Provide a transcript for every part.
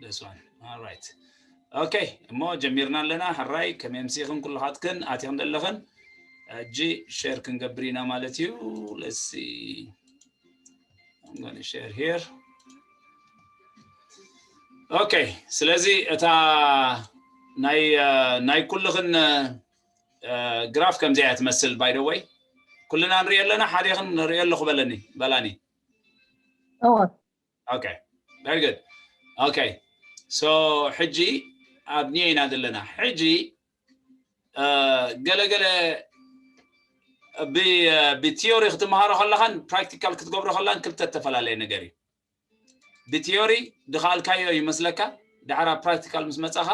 This one. All right. Okay. እሞ ጀሚርና ኣለና። ሕራይ ከመይ ኣምሲኽን ኩልኻትክን ኣቲኽን ዘለኽን ሕጂ ሼር ክንገብር ኢና ማለት እዩ። Let's see. I'm going to share here. Okay. ስለዚ እታ ናይ ናይ ኩልኽን ግራፍ ከምዚኣ እያ ትመስል። By the way ኩልና ንሪኦ ኣለና። ሓደኽን ንሪኦ ኣለኹ በለኒ በላኒ። እወ Okay, very good. Okay, so ሕጂ ኣብ ኒዮ ኢና ዘለና። ሕጂ ገለገለ ብቲዮሪ ክትመሃሮ ከለኻን ፕራክቲካል ክትገብሮ ከላን ክልተ እተፈላለየ ነገር እዩ። ብቲዮሪ ድኸኣልካዮ ይመስለካ፣ ድሓር ኣብ ፕራክቲካል ምስ መጻኻ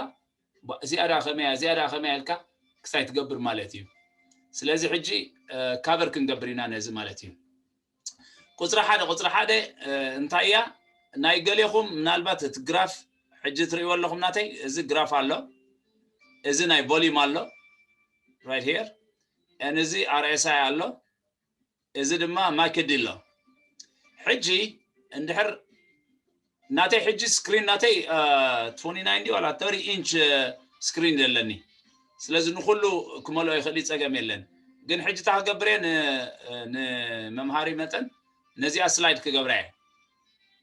እዚኣ ዳ ከመያ እዚኣ ዳ ከመያ ኢልካ ክሳይ ትገብር ማለት እዩ። ስለዚ ሕጂ ካቨር ክንገብር ኢና ነዚ ማለት እዩ። ቁፅሪ ሓደ ቁፅሪ ሓደ እንታይ እያ? ናይ ገሌኹም ምናልባት እቲ ግራፍ ሕጂ ትርእይዎ ኣለኹም ናተይ፣ እዚ ግራፍ ኣሎ፣ እዚ ናይ ቮሊዩም ኣሎ right here፣ and እዚ ኣርኤስኣይ ኣሎ፣ እዚ ድማ ማክዲ ኣሎ። ሕጂ እንድሕር ናተይ ሕጂ ስክሪን ናተይ twenty nine ድዩ ዋላ thirty inch ስክሪን ዘለኒ፣ ስለዚ ንኩሉ ክመልኦ ይኽእል እዩ፣ ፀገም የለን። ግን ሕጂ እታ ክገብር እየ ንመምሃሪ መጠን ነዚኣ ስላይድ ክገብራ እየ።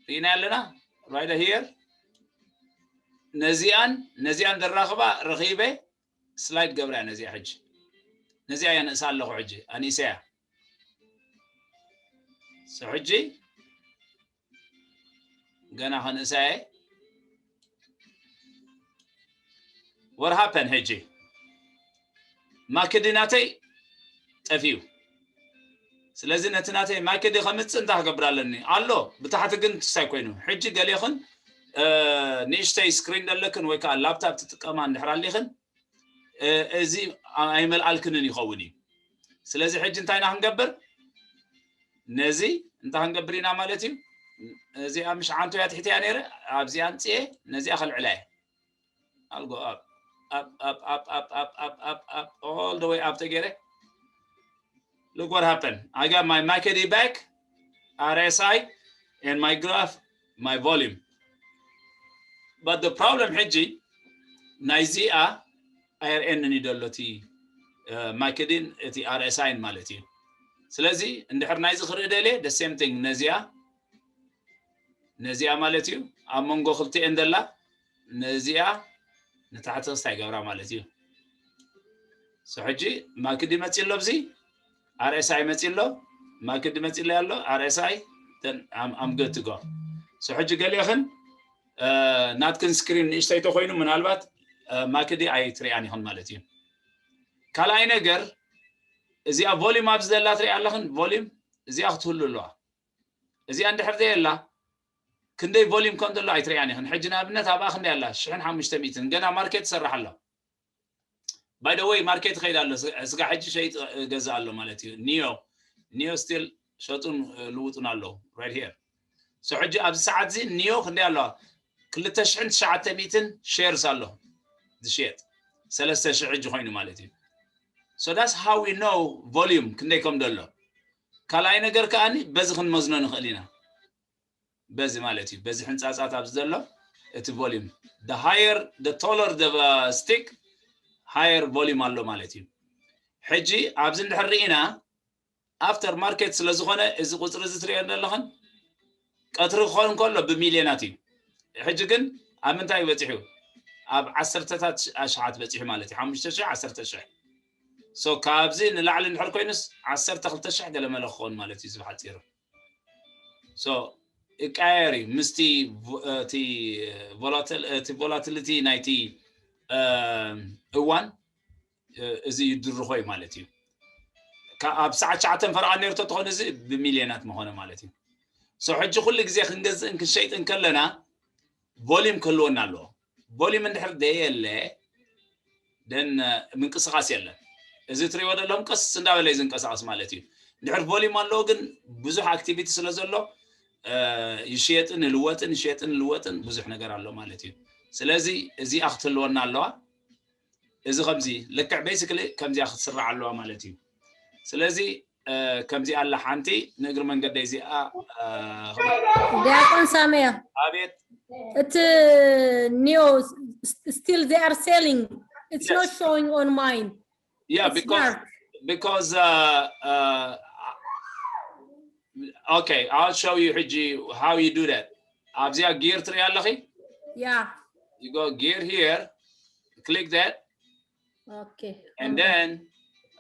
ርኢና ኣለና right here፣ ነዚኣን ነዚኣን ዘራኽባ ረኺበ ስላይድ ገብራ እያ። ነዚኣ ሕጂ ነዚኣ እየ ንእሳ ኣለኹ፣ ሕጂ ኣንኢሰያ። ሕጂ ገና ከንእሳ እየ። What happened? ሕጂ ማክዲ ናተይ ጠፊኡ። ስለዚ ነቲ ናተይ ማክዲ ከምፅእ እንታይ ክገብር ኣለኒ ኣሎ። ብታሕቲ ግን ትሳይ ኮይኑ ሕጂ ገሌኽን ንእሽተይ ስክሪን ዘለክን ወይ ከዓ ላፕታፕ ትጥቀማ እንድሕር ኣሊኽን እዚ ኣይመልኣልክንን ይኸውን እዩ። ስለዚ ሕጂ እንታይ ኢና ክንገብር? ነዚ እንታይ ክንገብር ኢና ማለት እዩ? እዚኣ ምሽ ዓንቶ እያ ትሕቲ እያ ነይረ፣ ኣብዚኣ ኣምፅኤ ነዚኣ ከልዕላ እየ። ኣልጎ ኣብ ኣብ ኣብ ኣብ ኣብ ኣብ ኣብ ኣብ ኣብ all the way up ተገይረ። Look what happened. I got my ማክዲ back, R S I, and my graph, my volume. But the problem ሕጂ ናይዚኣ ኣይርኤንን እዩ ዘሎ እቲ ማክዲን እቲ ኣርኤስኣይን ማለት እዩ። ስለዚ እንድሕር ናይዚ ክርኢ ደልየ the same thing ነዚኣ ነዚኣ ማለት እዩ ኣብ መንጎ ክልቲኤን ዘላ ነዚኣ ንታሕቲ ክስታይ ገብራ ማለት እዩ። So ሕጂ ማክዲ መፂ ኣሎ፣ ኣብዚ ኣርኤስኣይ መፂ ኣሎ፣ ማክዲ መፂ ኣሎ ኣሎ ኣርኤስኣይ I'm good to go። So ሕጂ ገሊእኽን ናትክን ስክሪን ንእሽተይ ተኮይኑ ምናልባት ማክዲ ኣይትሪኣን ኢኽን ማለት እዩ። ካልኣይ ነገር እዚኣ ቮሊም ኣብዚ ዘላ ትሪኣ ኣለኽን፣ ቮሊም እዚኣ ክትህሉ ኣለዋ። እዚኣ እንድሕር ዘየላ ክንደይ ቮሊም ከም ዘሎ ኣይትሪኣን ኢኽን። ሕጂ ንኣብነት ኣብኣ ክንደይ ኣላ? ሽሕን ሓሙሽተ ሚእትን። ገና ማርኬት ትሰርሕ ኣላ። By the way ማርኬት ይኸይድ ኣሎ፣ ስጋ ሕጂ ሸይጥ ገዛ ኣሎ ማለት እዩ። ኒዮ ኒዮ ስቲል ሸጡን ልውጡን ኣለዉ right here። So ሕጂ ኣብዚ ሰዓት እዚ ኒዮ ክንደይ ኣለዋ? ክልተ ሽሕን ትሽዓተ ሚእትን ሼርስ ኣሎ ዝሽየጥ፣ ሰለስተ ሽሕ ሕጂ ኮይኑ ማለት እዩ። So that's how we know volume ክንደይ ከም ዘሎ። ካልኣይ ነገር ከኣኒ በዚ ክንመዝኖ ንኽእል ኢና። በዚ ማለት እዩ በዚ ሕንፃፃት ኣብዚ ዘሎ እቲ volume the higher the taller the stick higher volume ኣሎ ማለት እዩ። ሕጂ ኣብዚ እንድሕር ርኢና ኣፍተር ማርኬት ስለ ዝኾነ እዚ ቁፅሪ እዚ ትሪኦ ዘለኽን ቀትሪ ክኾን ከሎ ብሚልዮናት እዩ። ሕጂ ግን ኣብ ምንታይ እዩ በፂሑ? ኣብ ዓሰርተታት ኣሽሓት በፂሑ ማለት እዩ። ሓሙሽተ ሽሕ ዓሰርተ ሽሕ። So ካብዚ ንላዕሊ እንድሕር ኮይኑስ ዓሰርተ ክልተ ሽሕ ገለ መለ ክኸውን ማለት እዩ። እዚ ብሓፂሩ so ይቀያየር እዩ ምስቲ እቲ ቮላቲሊቲ ናይቲ እዋን እዚ ይድርኾ እዩ ማለት እዩ። ኣብ ሰዓት ትሽዓተ ፈረቓ ነይሩ ተትኾን እዚ ብሚልዮናት ምኾነ ማለት እዩ። So ሕጂ ኩሉ ግዜ ክንገዝእን ክንሸይጥን ከለና volume ክህልወና ኣለዎ። Volume እንድሕር ደየለ then ምንቅስቃስ የለን። እዚ ትሪእዎ ዘለኹም ቀስ እንዳበለ እዩ ዝንቀሳቀስ ማለት እዩ። እንድሕር volume ኣለዎ ግን ብዙሕ ኣክቲቪቲ ስለ ዘሎ ይሽየጥን ይልወጥን ይሽየጥን ይልወጥን ብዙሕ ነገር ኣሎ ማለት እዩ። ስለዚ እዚኣ ክትህልወና ኣለዋ። እዚ ከምዚ ልክዕ basically ከምዚኣ ክትስራዕ ኣለዋ ማለት እዩ። ስለዚ ከምዚኣ ኣላ ሓንቲ ንእግሪ መንገደይ እዚኣ ዲያቆን ሳሚያ ኣቤት እቲ ኒዮ still they are selling. It's not showing on mine. Yeah, because because uh, uh, okay, I'll show you ሕጂ how you do that. ኣብዚኣ gear ትርኢ ኣለኺ? Yeah. You go gear here, click that, Okay. And then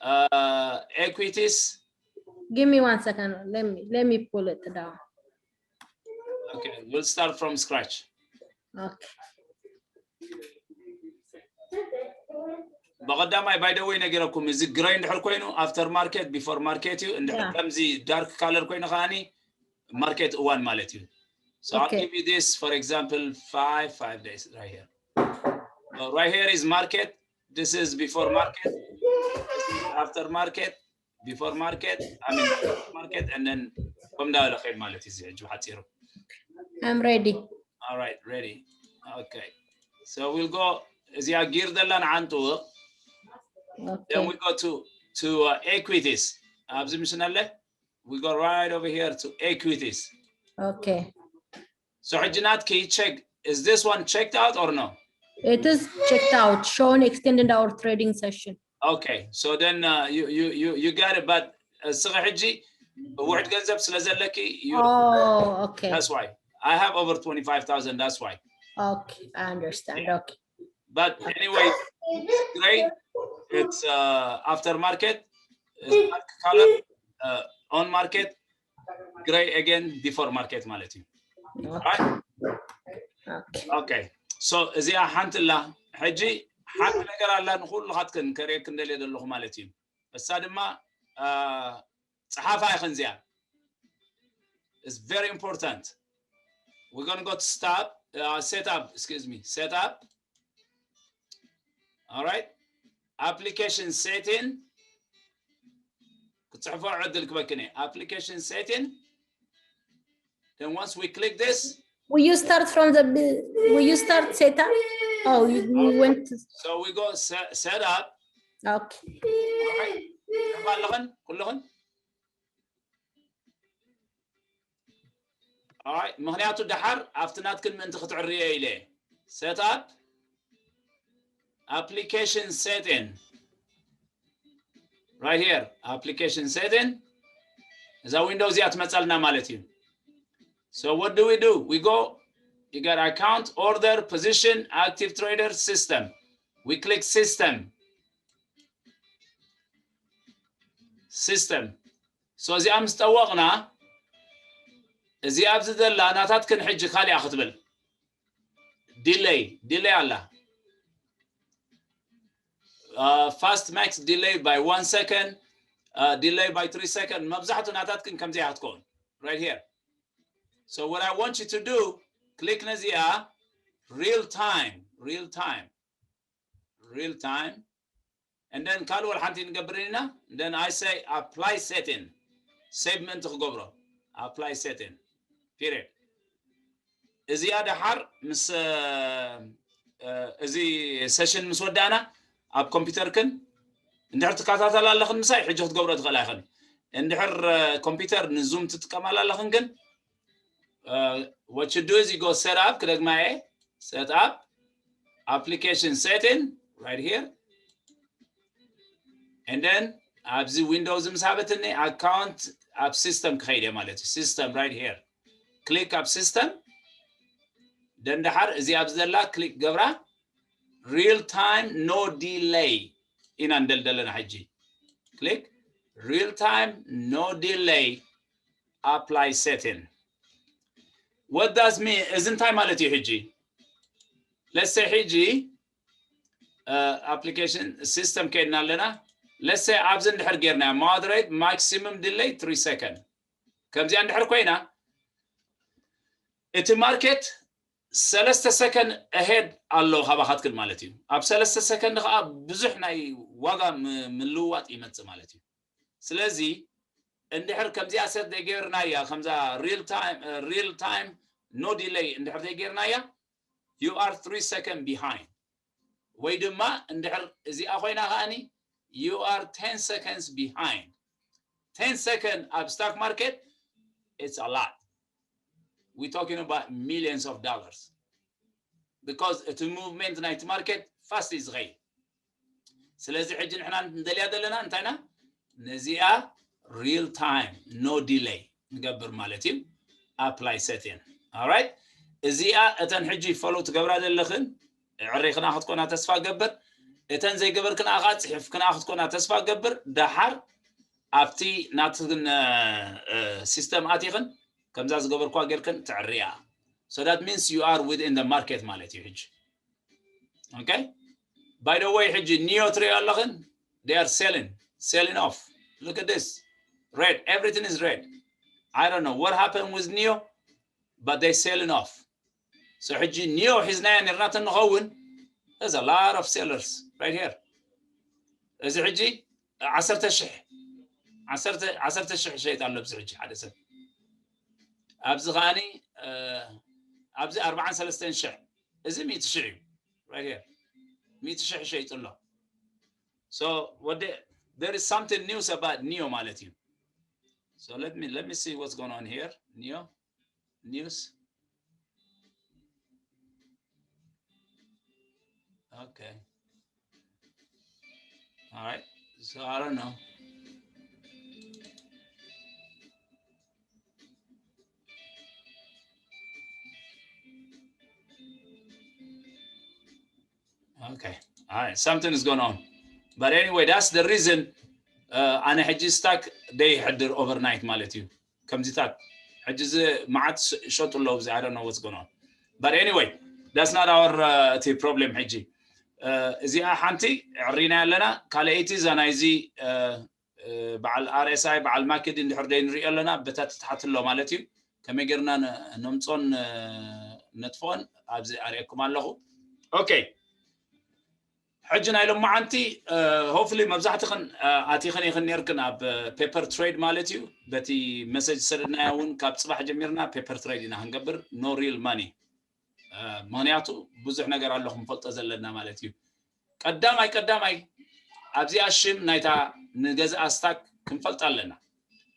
uh, equities. Give me one second. Let me let me pull it down. Okay, we'll start from scratch. Okay. ብቐዳማይ by the way ነጊረኩም፣ እዚ gray እንድሕር ኮይኑ after market before market እዩ። እንድሕር Yeah. ከምዚ dark color ኮይኑ ከዓኒ market one ማለት እዩ። So I'll Okay. give you this, for example, five, five days right here. So right here is market. This is before market, after market, before market, I mean market, and then ከም እንዳበለ ከይድ ማለት እዩ። እዚ ሕጂ ብሓፂሩ። I'm ready. All right, ready. Okay. So we'll go እዚኣ gear ዘላ ንዓንጥውቕ። Then Okay. We go to to uh, equities. ኣብዚ ምሽ ኣለ? We go right over here to equities. Okay. So ሕጂ ናትኪ check, is this one checked out or no? It is checked out, shown extended our trading session. Okay, so then uh, you you you you got it, but እስኺ ሕጂ ውሕድ ገንዘብ ስለ ዘለኪ you Oh, okay. That's why I have over twenty-five thousand. That's why. Okay, I understand. Okay. But anyway, it's gray. It's uh, after market. It's dark color. Uh, on market. Gray again before market ማለት እዩ። Okay. Right? Okay. Okay. So እዚኣ ሓንቲ ኣላ። ሕጂ ሓንቲ ነገር ኣላ ንኹልኻትክን ከርእየክን ደልየ ዘለኹ ማለት እዩ። እሳ ድማ uh, ጸሓፋ ኢኽን እዚኣ። It's very important. We're going to go to stop, uh, setup, excuse me, setup. All right. Application setting. ክትጽሕፎ ዕድል ክበክን እየ። Application setting. Then once we click this, Will you start from the? Will you start setup? Oh, you, we went. To, so we go set, setup. Okay. All right. ኣለኽን ኩልኽን? All right. ምኽንያቱ ደሓር ኣብቲ ናትክን ምእንቲ ክትዕርየ ኢለ። Setup. Application setting. Right here. Application setting. እዛ window እዚኣ ትመጸልና ማለት እዩ። So what do we do? We go, you got account, order, position, active trader, system. We click system. System. So እዚኣ ምስ ጠወቕና እዚኣ ኣብዚ ዘላ ናታትክን ሕጂ ካሊኣ ክትብል delay delay ኣላ. Uh, fast max delay by one second, uh, delay by three second. መብዛሕቱ ናታትክን ከምዚኣ ክትከውን right here. So what I want you to do, click ነዚኣ real time, real time, real time. And then ካልእ ሓንቲ ንገብር ኢና። Then I say apply setting. Save ምእንቲ ክገብሮ። Apply setting. Period. እዚኣ ደሓር ምስ እዚ session ምስ ወዳእና ኣብ ኮምፒውተርክን እንድሕር ትከታተላ ኣለኽን ምሳይ ሕጂ ክትገብሮ ትኽእላ ኢኽን። እንድሕር ኮምፒውተር ንዙም ትጥቀማላ ኣለኽን ግን what you do is you go set up ክደግማ እየ set up application setting right here and then ኣብዚ window እዚ ምስ ሃበትኒ account ኣብ system ክኸይድ እየ ማለት እዩ system right here click ኣብ system ደንደሓር እዚ ኣብዚ ዘላ click ገብራ real time no delay ኢና ንደል ዘለና ሕጂ click real time no delay apply setting what does mean እዚ እንታይ ማለት እዩ ሕጂ let's say ሕጂ application system ከይድና ኣለና let's say ኣብዚ እንድሕር ጌርና moderate maximum delay three second ከምዚኣ እንድሕር ኮይና እቲ market ሰለስተ ሰከንድ ahead ኣሎ ካባኻትክን ማለት እዩ ኣብ ሰለስተ ሰከንድ ከዓ ብዙሕ ናይ ዋጋ ምልውዋጥ ይመፅእ ማለት እዩ ስለዚ እንድሕር ከምዚኣ set ዘይገርናያ ከምዛ real time real time no delay እንድሕር ዘይገርናያ you are three second behind ወይ ድማ እንድሕር እዚኣ ኮይና ከዓኒ you are ten seconds behind ten second ኣብ stock market it's a lot we talking about millions of dollars because እቲ movement ናይቲ market fast እዩ ዝኸይድ። ስለዚ ሕጂ ንሕና እንደልያ ዘለና እንታይ ኢና? ነዚኣ real time no delay ንገብር ማለት እዩ። Apply setting. Alright፣ እዚኣ እተን ሕጂ follow ትገብራ ዘለኽን ዕሬ ክና ክትኮና ተስፋ ገብር። እተን ዘይገበርክን ኣኻ ጽሒፍክን ኣኻ ክትኮና ተስፋ ገብር። ደሓር ኣብቲ ናትክን system ኣቲኽን ከምዛ ዝገበርኳ ጌርክን ትዕርያ። So that means you are within the market ማለት እዩ። ሕጂ okay, by the way ሕጂ ኒዮ ትሪኦ ኣለኽን? They are selling, selling off. Look at this, red, everything is red. I don't know what happened with Neo, but they selling off. So ሕጂ ኒዮ ሒዝናያ ነርና ተንኸውን, there's a lot of sellers right here. እዚ ሕጂ ዓሰርተ ሽሕ ዓሰርተ ሽሕ ሸይጥ ኣሎ ኣብዚ ሕጂ ሓደ ሰብ። ኣብዚ ከዓኒ ኣብዚ ኣርባዓን ሰለስተን ሽሕ፣ እዚ ሚእቲ ሽሕ እዩ። Right here ሚእቲ ሽሕ ሸይጡ ኣሎ። So what the, there is something news about Neo ማለት እዩ። So let me let me see what's going on here. Neo news. Okay. All right. So I don't know. Okay. All right. Something is going on. But anyway, that's the reason uh, ኣነ ሕጂ stock ደይሕድር overnight ማለት እዩ። ከምዚታት ሕጂ እዚ መዓት ሸጡ ኣለዉ። I don't know what's going on. But anyway, that's not our uh, እቲ problem ሕጂ። እዚኣ ሓንቲ ዕሪና ኣለና። ካልኣይቲ እዛ ናይዚ በዓል RSI በዓል ማኪድ እንድሕር ደይ ንሪኦ ኣለና፣ በታ ትትሓት ኣሎ ማለት እዩ። ከመይ ጌርና ነምጾን ነጥፎን ኣብዚ ኣርእየኩም ኣለኹ። Okay፣ ሕጂ ናይ ሎማዓንቲ hopefully መብዛሕትኽን ኣቲኽን ኢኽን ኔርክን ኣብ paper trade ማለት እዩ። በቲ message ዝሰደድናዮ እውን ካብ ጽባሕ ጀሚርና paper trade ኢና ክንገብር፣ no real money። ምኽንያቱ ብዙሕ ነገር ኣሎ ክንፈልጦ ዘለና ማለት እዩ። ቀዳማይ ቀዳማይ ኣብዚኣ ሽም ናይታ ንገዝኣ stock ክንፈልጣ ኣለና።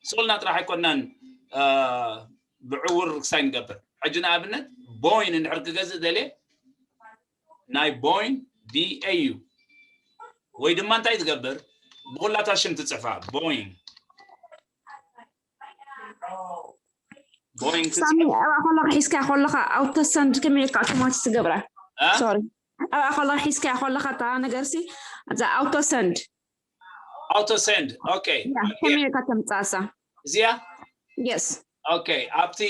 ስቕልና ጥራሕ ኣይኮናን ብዕውር ክሳይ ንገብር። ሕጂ ንኣብነት ቦይን እንድሕር ክገዝእ ደልየ ናይ ቦይን BAU ወይ ድማ እንታይ ትገብር? ብኹላታ ሽም ትጽሕፋ ቦይን ቦይን ሳሚ። ኣብኣ ከለኻ ሒዝካያ ከለኻ ኣውቶ ሰንድ ከመይ ኢልካ ኣውቶማቲክ ትገብራ? ሶሪ፣ ኣብኣ ከለኻ ሒዝካያ ከለኻ እታ ነገርሲ እዛ ኣውቶ ሰንድ ኣውቶ ሰንድ። Okay፣ ከመይ ኢልካ ተምጻእሳ? እዚኣ yes። Okay፣ ኣብቲ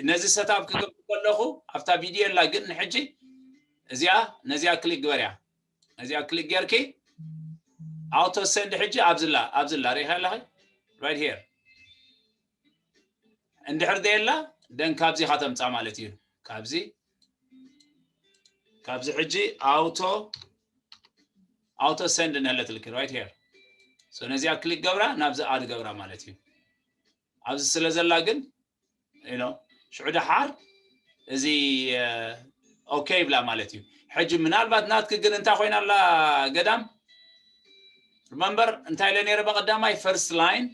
ነዚ ሰታፕ ክገብር ከለኹ ኣብታ ቪድዮ ኣላ ግን ንሕጂ እዚኣ ነዚኣ ክሊክ ግበርያ። ነዚኣ ክሊክ ጌርኪ ኣውቶ ሰንድ ሕጂ ኣብዝላ ኣብዝላ ሪኢኻ ኣለኺ right here እንድሕር ደየላ ደን ካብዚ ካ ተምጻ ማለት እዩ። ካብዚ ካብዚ ሕጂ ኣውቶ ኣውቶ ሰንድ ንህለትልኪ right here። So ነዚኣ ክሊክ ገብራ ናብዚ ኣድ ገብራ ማለት እዩ። ኣብዚ ስለ ዘላ ግን you know ሽዑ ደሓር እዚ okay ይብላ ማለት እዩ። ሕጂ ምናልባት ናትኪ ግን እንታይ ኮይና ኣላ ገዳም? Remember እንታይ ኢለ ነይረ ብቐዳማይ? First line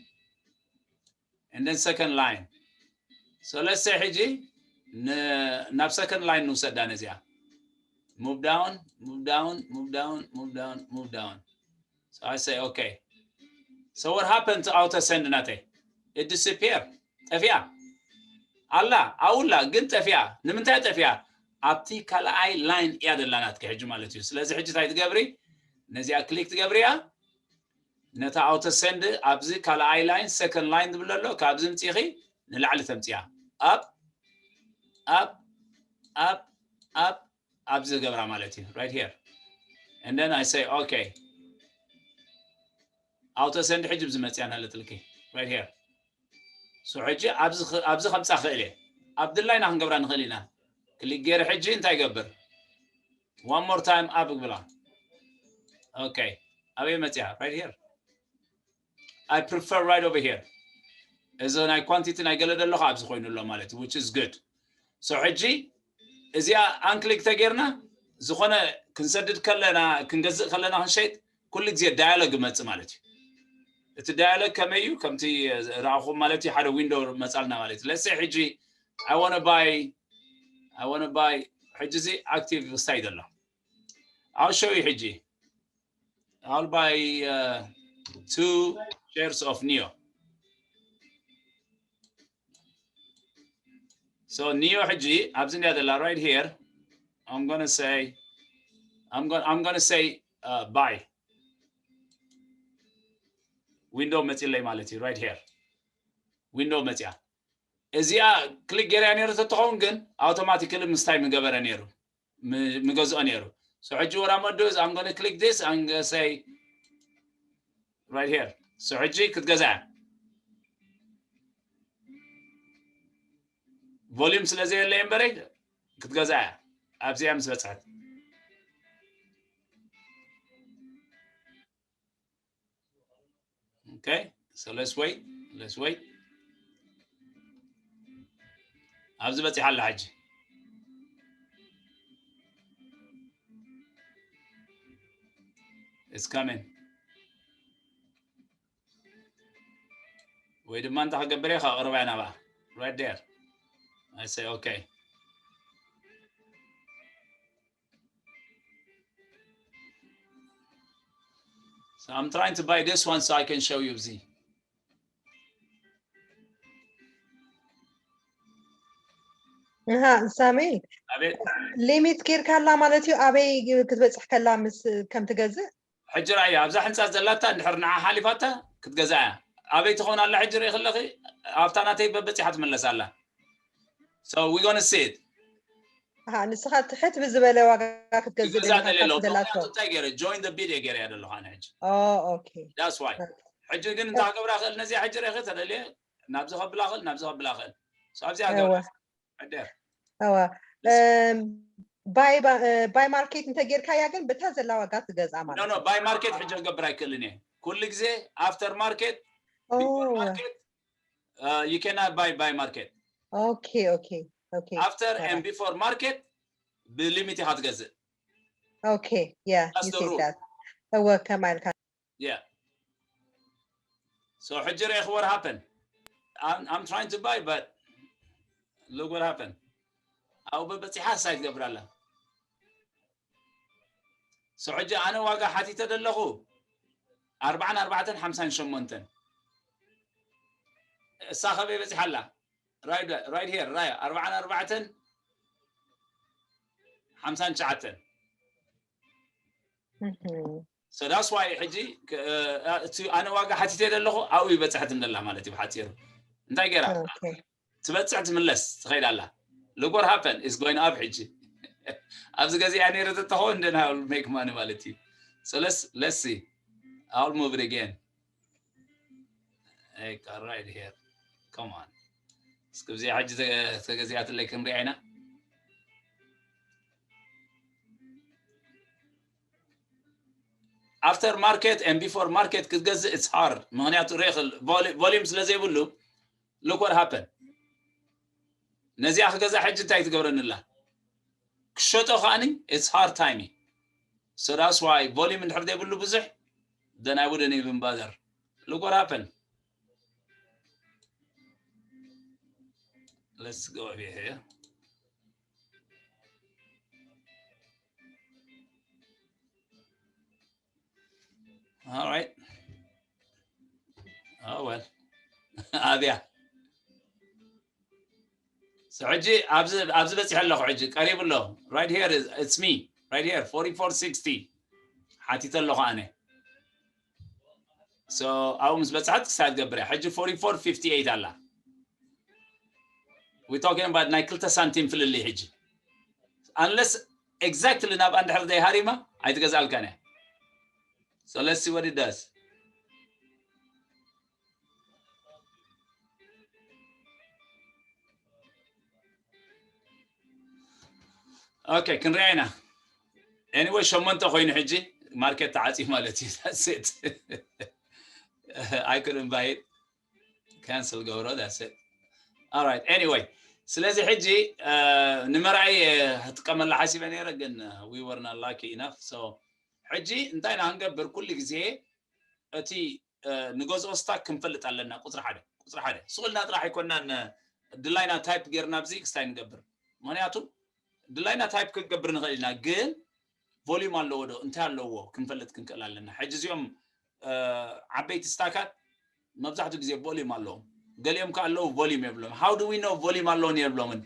and then second line። So let's say ሕጂ ናብ second line ንውሰዳ ነዚኣ። Move down, move down, move down, move down, move down. So I say okay. So what happened to auto send ናተይ? It disappear. ጠፊኣ ኣላ ኣውላ ግን ጠፊኣ። ንምንታይ ጠፊኣ? ኣብቲ ካልኣይ line እያ ደላ ናትኪ ሕጂ ማለት እዩ። ስለዚ ሕጂ እንታይ ትገብሪ? ነዚኣ ክሊክ ትገብርያ። ነታ ኣውቶ ሰንድ ኣብዚ ካልኣይ line second line ዝብል ኣሎ ካብዚ ምፂኺ ንላዕሊ ተምፅያ። ኣብ ኣብ ኣብ ኣብ ኣብዚ ገብራ ማለት እዩ right here and then I say okay። ኣውቶ ሰንድ ሕጂ ብዝመፅያ ናለጥልኪ right here። So ሕጂ ኣብዚ ከምፃ ክእል እየ። ኣብ ድላይና ክንገብራ ንኽእል ኢና። ክሊክ ገይረ ሕጂ እንታይ ይገብር? One more time ኣብ ግብላ። Okay፣ ኣበይ መፅያ? Right here። I prefer right over here። እዚ ናይ ኳንቲቲ ናይ ገለ ደለኹ ኣብዚ ኮይኑ ኣሎ ማለት እዩ which is good። So ሕጂ እዚኣ ኣንክሊክ ተጌርና ዝኾነ ክንሰድድ ከለና ክንገዝእ ከለና ክንሸይጥ ኩሉ ግዜ ዳያሎግ ይመፅእ ማለት እዩ። እቲ ዳያሎግ ከመይ እዩ? ከምቲ ረኣኹም ማለት እዩ ሓደ ዊንዶ መፃልና ማለት እዩ። Let's say ሕጂ I wanna buy I wanna buy ሕጂ እዚ active ክስታይ ዘሎ I'll show you ሕጂ I'll buy uh, two shares of Neo so Neo ሕጂ ኣብዚ እንዲያ ዘላ right here I'm gonna say I'm gonna, I'm gonna say uh, buy window መፂለይ ማለት እዩ right here window መፅያ እዚኣ click ገይረያ ነይሩ ተትኸውን ግን automatically ምስታይ ምገበረ ነይሩ ምገዝኦ ነይሩ so ሕጂ what I'm gonna do is I'm gonna click this and say right here so ሕጂ ክትገዝኣ volume ስለ ዘየለ እምበረ ክትገዝኣ ኣብዚኣ ምስ በፅሐት okay so let's wait let's wait ኣብዚ በፂሓ ኣላ ሕጂ it's coming ወይ ድማ እንታይ ክገብር እየ ከቕርባ እየ ናብኣ right there I say okay So I'm trying to buy this one so I can show you Z. ሳሙኤል limit ጌርካላ ማለት እዩ ኣበይ ክትበፅሕ ከላ ምስ ከም ትገዝእ ሕጂ ራእያ ኣብዛ ሕንፃ ዘላታ እንድሕር ንዓ ሓሊፋታ ክትገዝኣ እያ ኣበይ ትኾን ኣላ ሕጂ ርኢ ከለኺ ኣብታ ናተይ በበፂሓ ትምለስ ኣላ so we gonna see it ንስኻ ትሕት ብዝበለ ዋጋ ክትገዝእ ገዛ ደለሎ እንታይ ገይረ join the bid ገይረ ደለኹ ኣነ ሕጂ okay that's why ሕጂ ግን እንታይ ክገብራ ክእል ነዚኣ ሕጂ ርኢኺ ተደልየ ናብዚ ከብላ ክእል ናብዚ ከብላ ክእል ኣብዚኣ ገብራ ሕደር እዋ buy market እንተጌርካያ ግን ብታ ዘላ ዋጋ ትገዝኣ ማለት no buy market ሕጂ ክገብር ኣይክእልን እየ ኩሉ ግዜ after market before market uh, you cannot buy buy market okay okay okay after and before market ብlimት ኢኻ ትገዝእ okay yeah you said that እወ ከማይ ኢልካ yeah so ሕጂ ርኢኺ what happen I'm, I'm trying to buy but look what happen ኣብኡ በበፂሓ ሳይ ትገብር ኣላ so ሕጂ ኣነ ዋጋ ሓቲተ ዘለኹ ኣርባዓን ኣርባዕተን ሓምሳን ሸሞንተን እሳ ከበይ በፂሓ ኣላ right here ራያ ኣርባዓን ኣርባዕተን ሓምሳን ትሽዓተን so that's why ሕጂ እቲ ኣነ ዋጋ ሓቲተ ዘለኹ ኣብኡ ይበፅሐት እንደላ ማለት እዩ ብሓፂሩ እንታይ ገይራ ትበፅሕ ትምለስ ትኸይድ ኣላ look what happen is going up ሕጂ ኣብዚ ገዚኣ ነይረ ተተኸውን then I will make money ማለት እዩ so let's let's see I'll move it again Hey, right here. Come on. እስከ እዚኣ ሕጂ ተገዚኣትለይ ክንሪኣ ኢና after market and before market ክትገዝእ it's hard ምክንያቱ ሬክል volume ስለ ዘይብሉ look what happen ነዚኣ ክገዛ ሕጂ እንታይ ትገብረኒ ኣላ ክሸጦ ከዓኒ it's hard time so that's why volume እንድሕር ዘይብሉ ብዙሕ then I wouldn't even bother look what happen let's go over here All right. Oh well. ኣብያ ሕጂ ኣብዚ በፂሐ ኣለኹ ሕጂ ቀሪቡ ኣሎ right here it's me right here forty-four sixty ሓቲተ ኣለኹ ኣነ so ኣብኡ ምስ በፅሐት ክሳብ ትገብር እያ ሕጂ forty-four fifty-eight ኣላ we talking about ናይ ክልተ ሳንቲም ፍልልይ ሕጂ unless exactly ናብ እንድሕር ዘይሃሪማ ኣይትገዝኣልካን እያ so let's see what it does okay ክንሪኣ ኢና anyway ሸሞንተ ኮይኑ ሕጂ market ተዓፂ ማለት እዩ that's it I couldn't buy it cancel ገብሮ that's it all right anyway ስለዚ ሕጂ ንምርኣይ ክጥቀመላ ሓሲበ ነይረ ግን we were not lucky enough so ሕጂ እንታይ ኢና ክንገብር ኩሉ ግዜ እቲ ንገዝኦ stock ክንፈልጥ ኣለና ቁፅሪ ሓደ ቁፅሪ ሓደ ስቁልና ጥራሕ ኣይኮናን ድላይና type ጌርና ኣብዚ ክስታይ ንገብር ምክንያቱ ድላይና type ክንገብር ንኽእል ኢና፣ ግን volume ኣለዎ ዶ እንታይ ኣለዎ ክንፈልጥ ክንክእል ኣለና። ሕጂ እዚኦም ዓበይቲ ስታካት መብዛሕትኡ ግዜ volume ኣለዎም፣ ገሊኦም ከ ኣለዉ volume የብሎም። How do we know volume ኣለውን የብሎምን?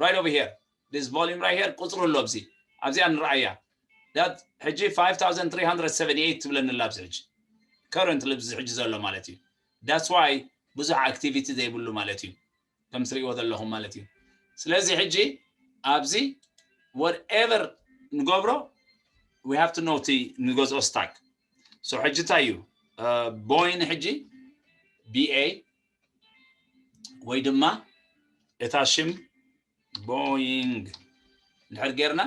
Right over here, this volume right here፣ ቁፅሩ ኣሎ ኣብዚ፣ ኣብዚኣ ንረኣያ። That ሕጂ five thousand three hundred seventy eight ትብለኒ ኣላ ኣብዚ ሕጂ፣ current ኣብዚ ሕጂ ዘሎ ማለት እዩ። That's why ብዙሕ activity ዘይብሉ ማለት እዩ፣ ከም ትሪእዎ ዘለኹም ማለት እዩ። ስለዚ ሕጂ ኣብዚ whatever ንገብሮ፣ we have to know እቲ ንገዝኦ ስታክ። So ሕጂ እንታይ እዩ? ቦይን ሕጂ BA ወይ ድማ እታ ሽም ቦይንግ እንድሕር ጌርና፣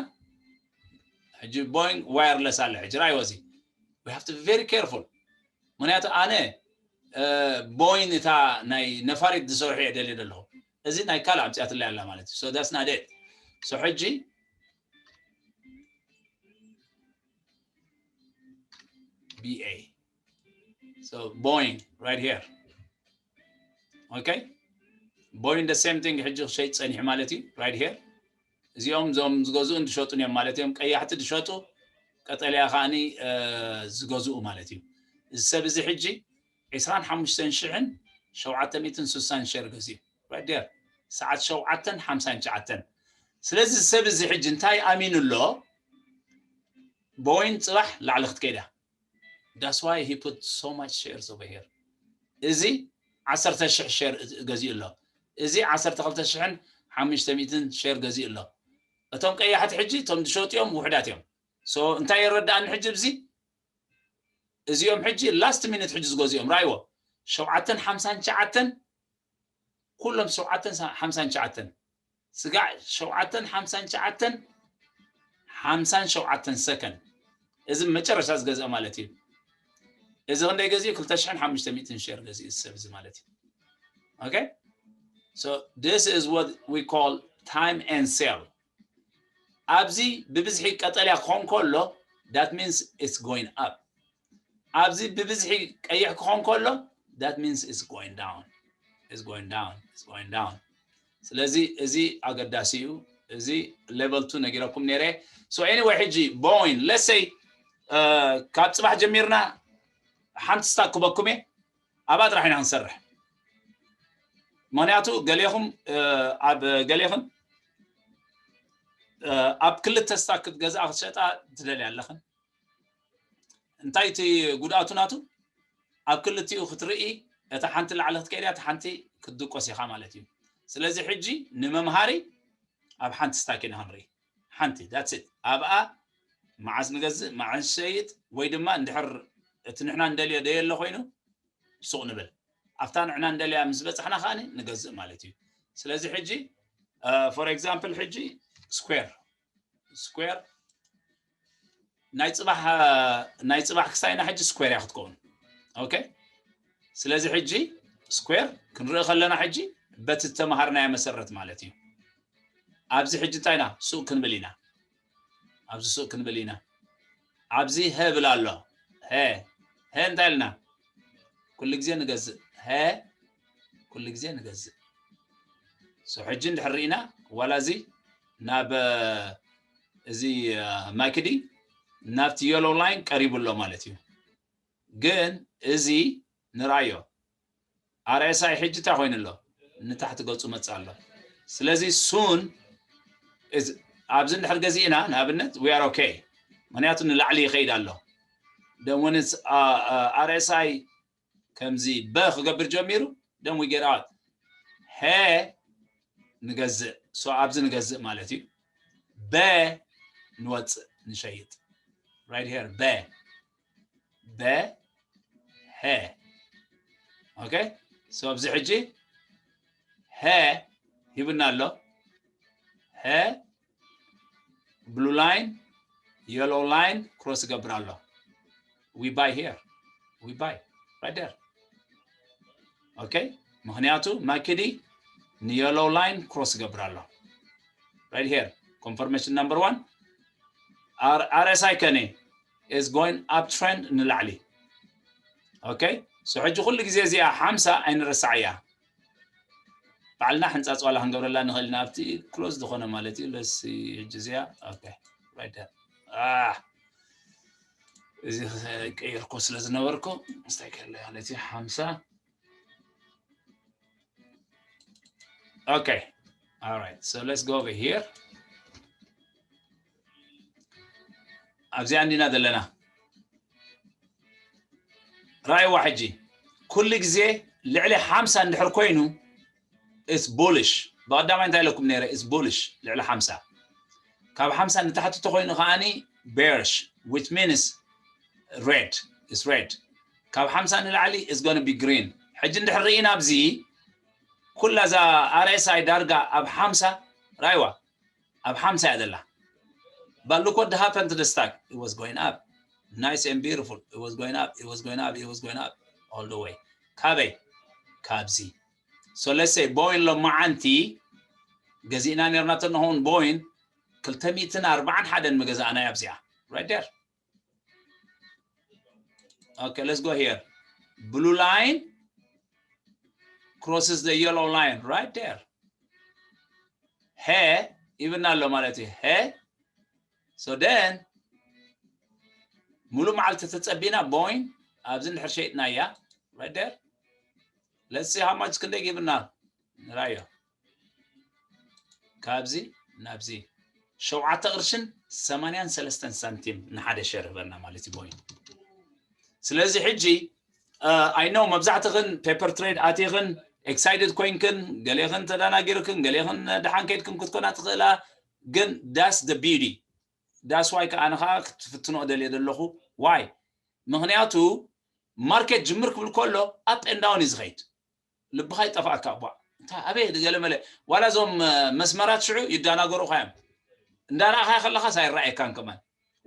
ሕጂ ቦይንግ ዋየርለስ ኣለ። ሕጂ ራይዎ እዚ፣ we have to be very careful። ምክንያቱ ኣነ ቦይን እታ ናይ ነፋሪት ዝሰርሑ እየ ደልየ ዘለኹ። እዚ ናይ ካልእ ኣምፅኣትለይ ኣላ ማለት እዩ። So that's not it። So ሕጂ BA, so ቦይንግ right here። Okay, ቦይንግ the same thing ሕጂ ክሸይጥ ፀኒሑ ማለት እዩ። Right here፣ እዚኦም እዞም ዝገዝኡን ዝሸጡን እዮም ማለት እዮም። ቀያሕቲ ዝሸጡ፣ ቀጠልያ ከዓኒ ዝገዝኡ ማለት እዩ። እዚ ሰብ እዚ ሕጂ ዕስራን ሓሙሽተን ሽሕን ሸውዓተ ሚእትን ስሳን ሸር ገዚኡ፣ right there፣ ሰዓት ሸውዓተን ሓምሳን ትሽዓተን። ስለዚ እዚ ሰብ እዚ ሕጂ እንታይ ኣሚኑ ኣሎ? ቦይን ፅባሕ ላዕሊ ክትከይዳ። That's why he put so much shares over here። እዚ ዓሰርተ ሽሕ ሸር ገዚኡ ኣሎ። እዚ ዓሰርተ ክልተ ሽሕን ሓሙሽተ ሚእትን ሸር ገዚኡ ኣሎ። እቶም ቀያሕቲ ሕጂ እቶም ዝሸጡ እዮም፣ ውሕዳት እዮም። So እንታይ የረዳእኒ ሕጂ ኣብዚ? እዚኦም ሕጂ last minute ሕጂ ዝገዝኦም ራይዎ፣ ሸውዓተን ሓምሳን ትሽዓተን፣ ኩሎም ሸውዓተን ሓምሳን ትሽዓተን፣ ስጋዕ ሸውዓተን ሓምሳን ትሽዓተን፣ ሓምሳን ሸውዓተን ሰከንድ። እዚ መጨረሻ ዝገዝአ ማለት እዩ። እዚ ክንደይ ገዚኡ? ክልተ ሽሕን ሓሙሽተ ሚእትን ሸር ገዚኡ ሰብ እዚ ማለት እዩ። Okay, so this is what we call time and sell። ኣብዚ ብብዝሒ ቀጠልያ ክኾን ከሎ፣ that means it's going up። ኣብዚ ብብዝሒ ቀይሕ ክኾን ከሎ፣ that means it's going down, it's going down, it's going down። ስለዚ እዚ ኣገዳሲ እዩ። እዚ level two ነጊረኩም ነይረ። So anyway፣ ሕጂ ቦይን፣ let's say ካብ ፅባሕ ጀሚርና ሓንቲ ስታክ ክበኩም እየ። ኣብኣ ጥራሕ ኢና ክንሰርሕ። ምክንያቱ ገሌኹም ኣብ ገሌኽን ኣብ ክልተ ስታክ ክትገዝኣ ክትሸጣ ትደልያ ኣለኽን። እንታይ እቲ ጉድኣቱ ናቱ? ኣብ ክልቲኡ ክትርኢ፣ እታ ሓንቲ ላዕሊ ክትከይድ እያ፣ እታ ሓንቲ ክትድቆስ ኢኻ ማለት እዩ። ስለዚ ሕጂ ንመምሃሪ ኣብ ሓንቲ ስታክ ኢና ክንርኢ። ሓንቲ፣ that's it። ኣብኣ መዓስ ንገዝእ፣ መዓስ ንሸይጥ፣ ወይ ድማ እንድሕር እቲ ንሕና እንደልዮ ደየሎ ኮይኑ ሱቕ ንብል። ኣብታ ንሕና እንደልያ ምስ በጻሕና ከኣ ንገዝእ ማለት እዩ። ስለዚ ሕጂ for example ሕጂ ስኩዌር፣ ስኩዌር ናይ ፅባሕ፣ ናይ ፅባሕ ክሳይና ሕጂ ስኩዌር እያ ክትከውን። Okay፣ ስለዚ ሕጂ ስኩዌር ክንርኢ ከለና ሕጂ በቲ ዝተምሃርናዮ መሰረት ማለት እዩ። ኣብዚ ሕጂ እንታይ ኢና ሱቕ ክንብል ኢና፣ ኣብዚ ሱቕ ክንብል ኢና። ኣብዚ ሀ ብል ኣሎ። ሀ፣ ሀ እንታይ ኢልና? ኩሉ ግዜ ንገዝእ። ሀ ኩሉ ግዜ ንገዝእ። So ሕጂ እንድሕር ርኢና፣ ዋላ እዚ ናብ እዚ ማይክዲ ናብቲ የሎ ላይን ቀሪቡ ኣሎ ማለት እዩ። ግን እዚ ንርኣዮ፣ RSI ሕጂ እንታይ ኮይኑ ኣሎ? ንታሕቲ ገፁ መፅእ ኣሎ። ስለዚ ሱን ኣብዚ እንድሕር ገዚእና ንኣብነት we are okay፣ ምክንያቱ ንላዕሊ ይኸይድ ኣሎ። Then when it's RSI ከምዚ በ ክገብር ጀሚሩ፣ then we get out። ሀ ንገዝእ፣ so ኣብዚ ንገዝእ ማለት እዩ። በ ንወፅእ፣ ንሸይጥ። Right here፣ በ፣ በ፣ ሀ። Okay፣ so ኣብዚ ሕጂ ሀ ሂብና ኣሎ። ሀ ብሉ ላይን፣ የሎ ላይን ክሮስ ይገብር ኣሎ። We buy here፣ we buy right there። Okay፣ ምክንያቱ ማኪዲ ንየሎ ላይን ክሮስ ይገብር ኣሎ። Right here፣ confirmation number one። RSI ከነ is going up trend ንላዕሊ። Okay፣ so ሕጂ ኩሉ ግዜ እዚኣ ሓምሳ ኣይንረሳዕ እያ። ባዕልና ሕንፃፅ ዋላ ክንገብረላ ንኽእል ኢና ኣብቲ close ዝኾነ ማለት እዩ ለሲ ሕጂ እዚኣ okay right there ah እዚ ቀይርኮ ስለ ዝነበርኩ እንታይ ከለ ማለት እዩ ሓምሳ okay all right so let's go over here ኣብዚኣ እንዲና ዘለና ራእይዋ ሕጂ ኩሉ ግዜ ልዕሊ ሓምሳ እንድሕር ኮይኑ it's bullish ብቐዳማይ እንታይ ኢለኩም ነይረ it's bullish ልዕሊ ሓምሳ ካብ ሓምሳ ንታሕቲ ተኮይኑ ከዓኒ bearish which means red is red ካብ ሓምሳ ንላዕሊ is going to be green ሕጂ እንድሕር ርኢና ኣብዚ ኩላ እዛ RSI ዳርጋ ኣብ ሓምሳ ራይዋ ኣብ ሓምሳ እያ ዘላ but look what happened to the stock it was going up nice and beautiful it was going up it was going up it was going up all the way ካበይ ካብዚ so let's say ቦይን ሎማዓንቲ ገዚእና ነርና ተንኸውን ቦይን ክልተ ሚእትን ኣርባዓን ሓደን መገዛእና ኣብዚኣ right there okay let's go here blue line crosses the yellow line right there ሀ ይብና ኣሎ ማለት እዩ ሀ so then ሙሉ መዓልቲ ተፀቢና ቦይን ኣብዚ እንድሕር ሸይጥና እያ right there let's see how much ክንደይ ጊብና ንራዮ ካብዚ ናብዚ ሸውዓተ ቅርሽን ሰማንያን ሰለስተን ሳንቲም ንሓደ ሸር ህበና ማለት እዩ ቦይን ስለዚ ሕጂ I know መብዛሕትኽን paper trade ኣቲኽን excited ኮይንክን ገሌኽን ተዳናጊርክን ገሌኽን ደሓን ከይድክን ክትኮና ትኽእላ ግን that's the beauty that's why ከኣ ንኸዓ ክትፍትኖ ደልየ ዘለኹ why ምኽንያቱ market ጅምር ክብል ከሎ up and down እዩ ዝኸይድ ልብኻ ይጠፋእካ እቧ እንታይ ኣበይ ገለ መለ ዋላ እዞም መስመራት ሽዑ ይዳናገሩኻ እዮም እንዳረኣኻ ከለኻስ ኣይረኣየካን ከማን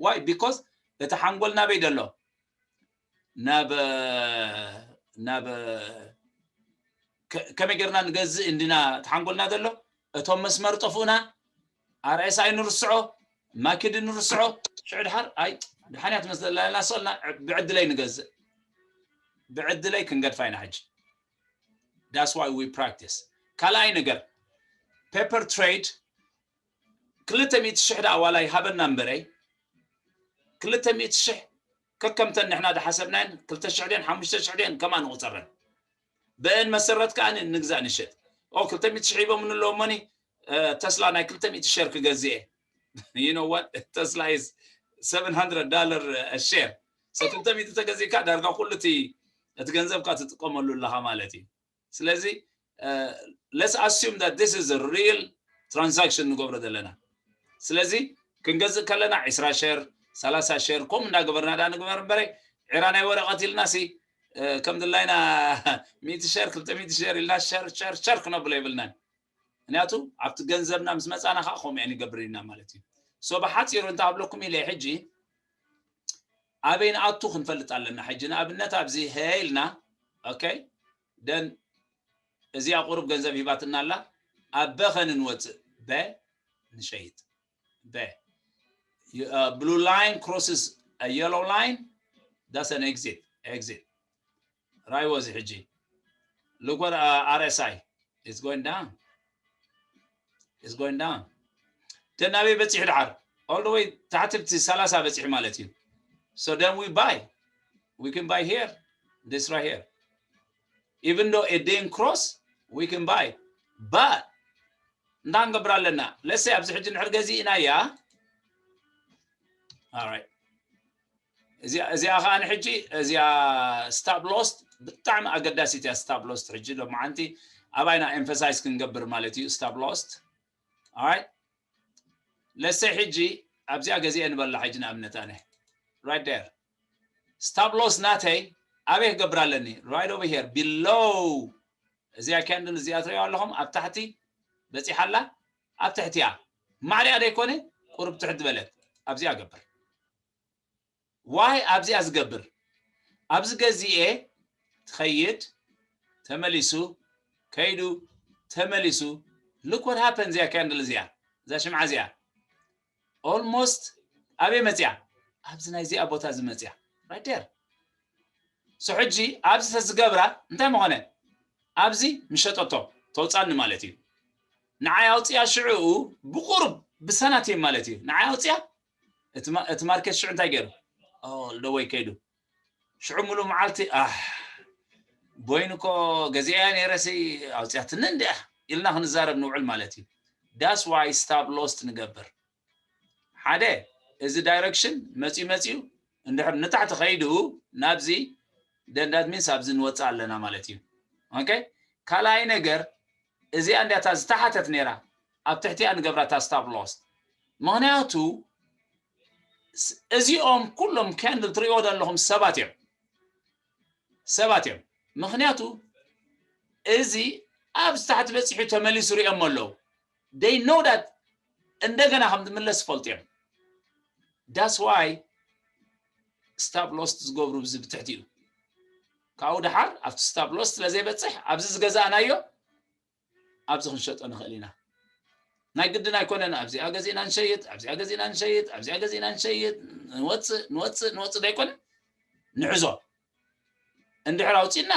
why because እቲ ሓንጎል ናበይ ደሎ ናብ ናብ ከመይ ጌርና ንገዝእ እንዲና ተሓንጎልና ዘሎ እቶም መስመር ጠፍኡና RSI ንርስዖ ማኪድ ንርስዖ ሽዑ ድሓር ኣይ ድሓንያ ትመስለና ስቕልና ብዕድለይ ንገዝእ ብዕድለይ ክንገድፋ ኢና ሕጂ that's why we practice ካልኣይ ነገር paper trade ክልተ ሚእቲ ሽሕ ደኣ ዋላ ይሃበና እምበረይ ክልተ ሚእቲ ሽሕ ከከምተን ንሕና ዝሓሰብናየን ክልተ ሽሕ ድየን ሓሙሽተ ሽሕ ድየን ከማ ንቑፀረን ብአን መሰረት ከዓ ንግዛእ ንሸጥ ኦ ክልተ ሚእቲ ሽሕ ሂቦም ንለዎ ሞኒ ተስላ ናይ ክልተ ሚእቲ ሸር ክገዝእ you know what Tesla is seven hundred dollar a share so ክልተ ሚእቲ ተገዚእካ ዳርጋ ኩሉ እቲ ገንዘብካ ትጥቀመሉ ኣለኻ ማለት እዩ ስለዚ let's assume that this is a real transaction ንገብሮ ዘለና ስለዚ ክንገዝእ ከለና ዕስራ ሸር ሰላሳ ሸር ከምኡ እንዳገበርና ዳ ንግበር እምበረ ዕራ ናይ ወረቐት ኢልና ሲ ከም ድላይና ሚእቲ ሸር ክልተ ሚእቲ ሸር ኢልና ሸር ሸር ሸር ክነብሎ የብልናን ምክንያቱ ኣብቲ ገንዘብና ምስ መፃና ከዓ ከምኡ ንገብር ኢና ማለት እዩ so ብሓፂሩ እንታይ ኣብለኩም ኢለ ሕጂ ኣበይ ንኣቱ ክንፈልጥ ኣለና ሕጂ ንኣብነት ኣብዚ ሀ ኢልና okay then እዚኣ ቁሩብ ገንዘብ ሂባትና ኣላ ኣብ በኸ ንንወፅእ በ ንሸይጥ በ blue line crosses a yellow line that's an exit exit ራይዎ እዚ ሕጂ look what uh, RSI is going down is going down ተናበይ በፂሑ ድሓር all the way ታሕቲ ብቲ ሰላሳ በፂሑ ማለት እዩ so then we buy we can buy here this right here even though it didn't cross we can buy but እንታይ ንገብር ኣለና let's say ኣብዚ ሕጂ ንሕር ገዚእና እያ all right እዚኣ እዚኣ ከዓ ንሕጂ እዚኣ stop loss ብጣዕሚ ኣገዳሲት እያ stop loss ሕጂ ሎማዓንቲ ኣባይና emphasize ክንገብር ማለት እዩ stop loss all right let's say ሕጂ ኣብዚኣ ገዚአ ንበላ ሕጂ ንኣብነት ኣነ right there stop loss ናተይ ኣበይ ክገብር ኣለኒ right over here below እዚኣ candle እዚኣ ትሪኦ ኣለኹም ኣብ ታሕቲ በፂሓላ ኣብ ትሕቲያ ማዕሪያ ደይኮነ ቁሩብ ትሕት ዝበለት ኣብዚኣ ገብር why ኣብዚኣ ዝገብር ኣብዚ ገዚኤ ትኸይድ ተመሊሱ ከይዱ ተመሊሱ look what happened እዚኣ candle እዚኣ እዛ ሽምዓ እዚኣ almost ኣበይ መፅያ ኣብዚ ናይዚኣ ቦታ እዚ መፅያ right there so ሕጂ ኣብዚ ተዝገብራ እንታይ ምኾነ ኣብዚ ምሸጠቶ ተውፃኒ ማለት እዩ። ንዓይ ኣውፅያ ሽዑ ብቁሩብ ብሳናቲም ማለት እዩ። ንዓይ ኣውፅያ እቲ ማርኬት ሽዑ እንታይ ገይሩ? ኦልደወይ ከይዱ። ሽዑ ሙሉ መዓልቲ ኣህ ቦይን እኮ ገዚኣያ ነይረሲ ኣውፅያትኒ እንዲያ ኢልና ክንዛረብ ንውዕል ማለት እዩ። That's why stop loss ንገብር። ሓደ እዚ ዳይረክሽን መፂኡ መፂኡ እንድሕር ንታሕቲ ከይዱ ናብዚ ደንዳት ሚንስ ኣብዚ ንወፅእ ኣለና ማለት እዩ። ኦኬ ካልኣይ ነገር እዚኣ እንዲያታ ዝተሓተት ነይራ ኣብ ትሕቲኣ ንገብራታ stop loss። ምክንያቱ እዚኦም ኩሎም ካንድል ትሪእዎ ዘለኹም ሰባት እዮም ሰባት እዮም። ምክንያቱ እዚ ኣብ ታሕቲ በፂሑ ተመሊሱ ሪኦም ኣለዉ። They know that እንደገና ከም ዝምለስ ዝፈልጡ እዮም። That's why stop loss ዝገብሩ ብዚ ብትሕቲ እዩ። ካብኡ ደሓር ኣብቲ stop loss ስለ ዘይበፅሕ ኣብዚ ዝገዛእናዮ ኣብዚ ክንሸጦ ንኽእል ኢና። ናይ ግድን ኣይኮነን ኣብዚኣ ገዚእና ንሸይጥ ኣብዚኣ ገዚእና ንሸይጥ ኣብዚኣ ገዚእና ንሸይጥ ንወፅእ ንወፅእ ንወፅእ ዘይኮነ ንዕዞ። እንድሕር ኣውፂና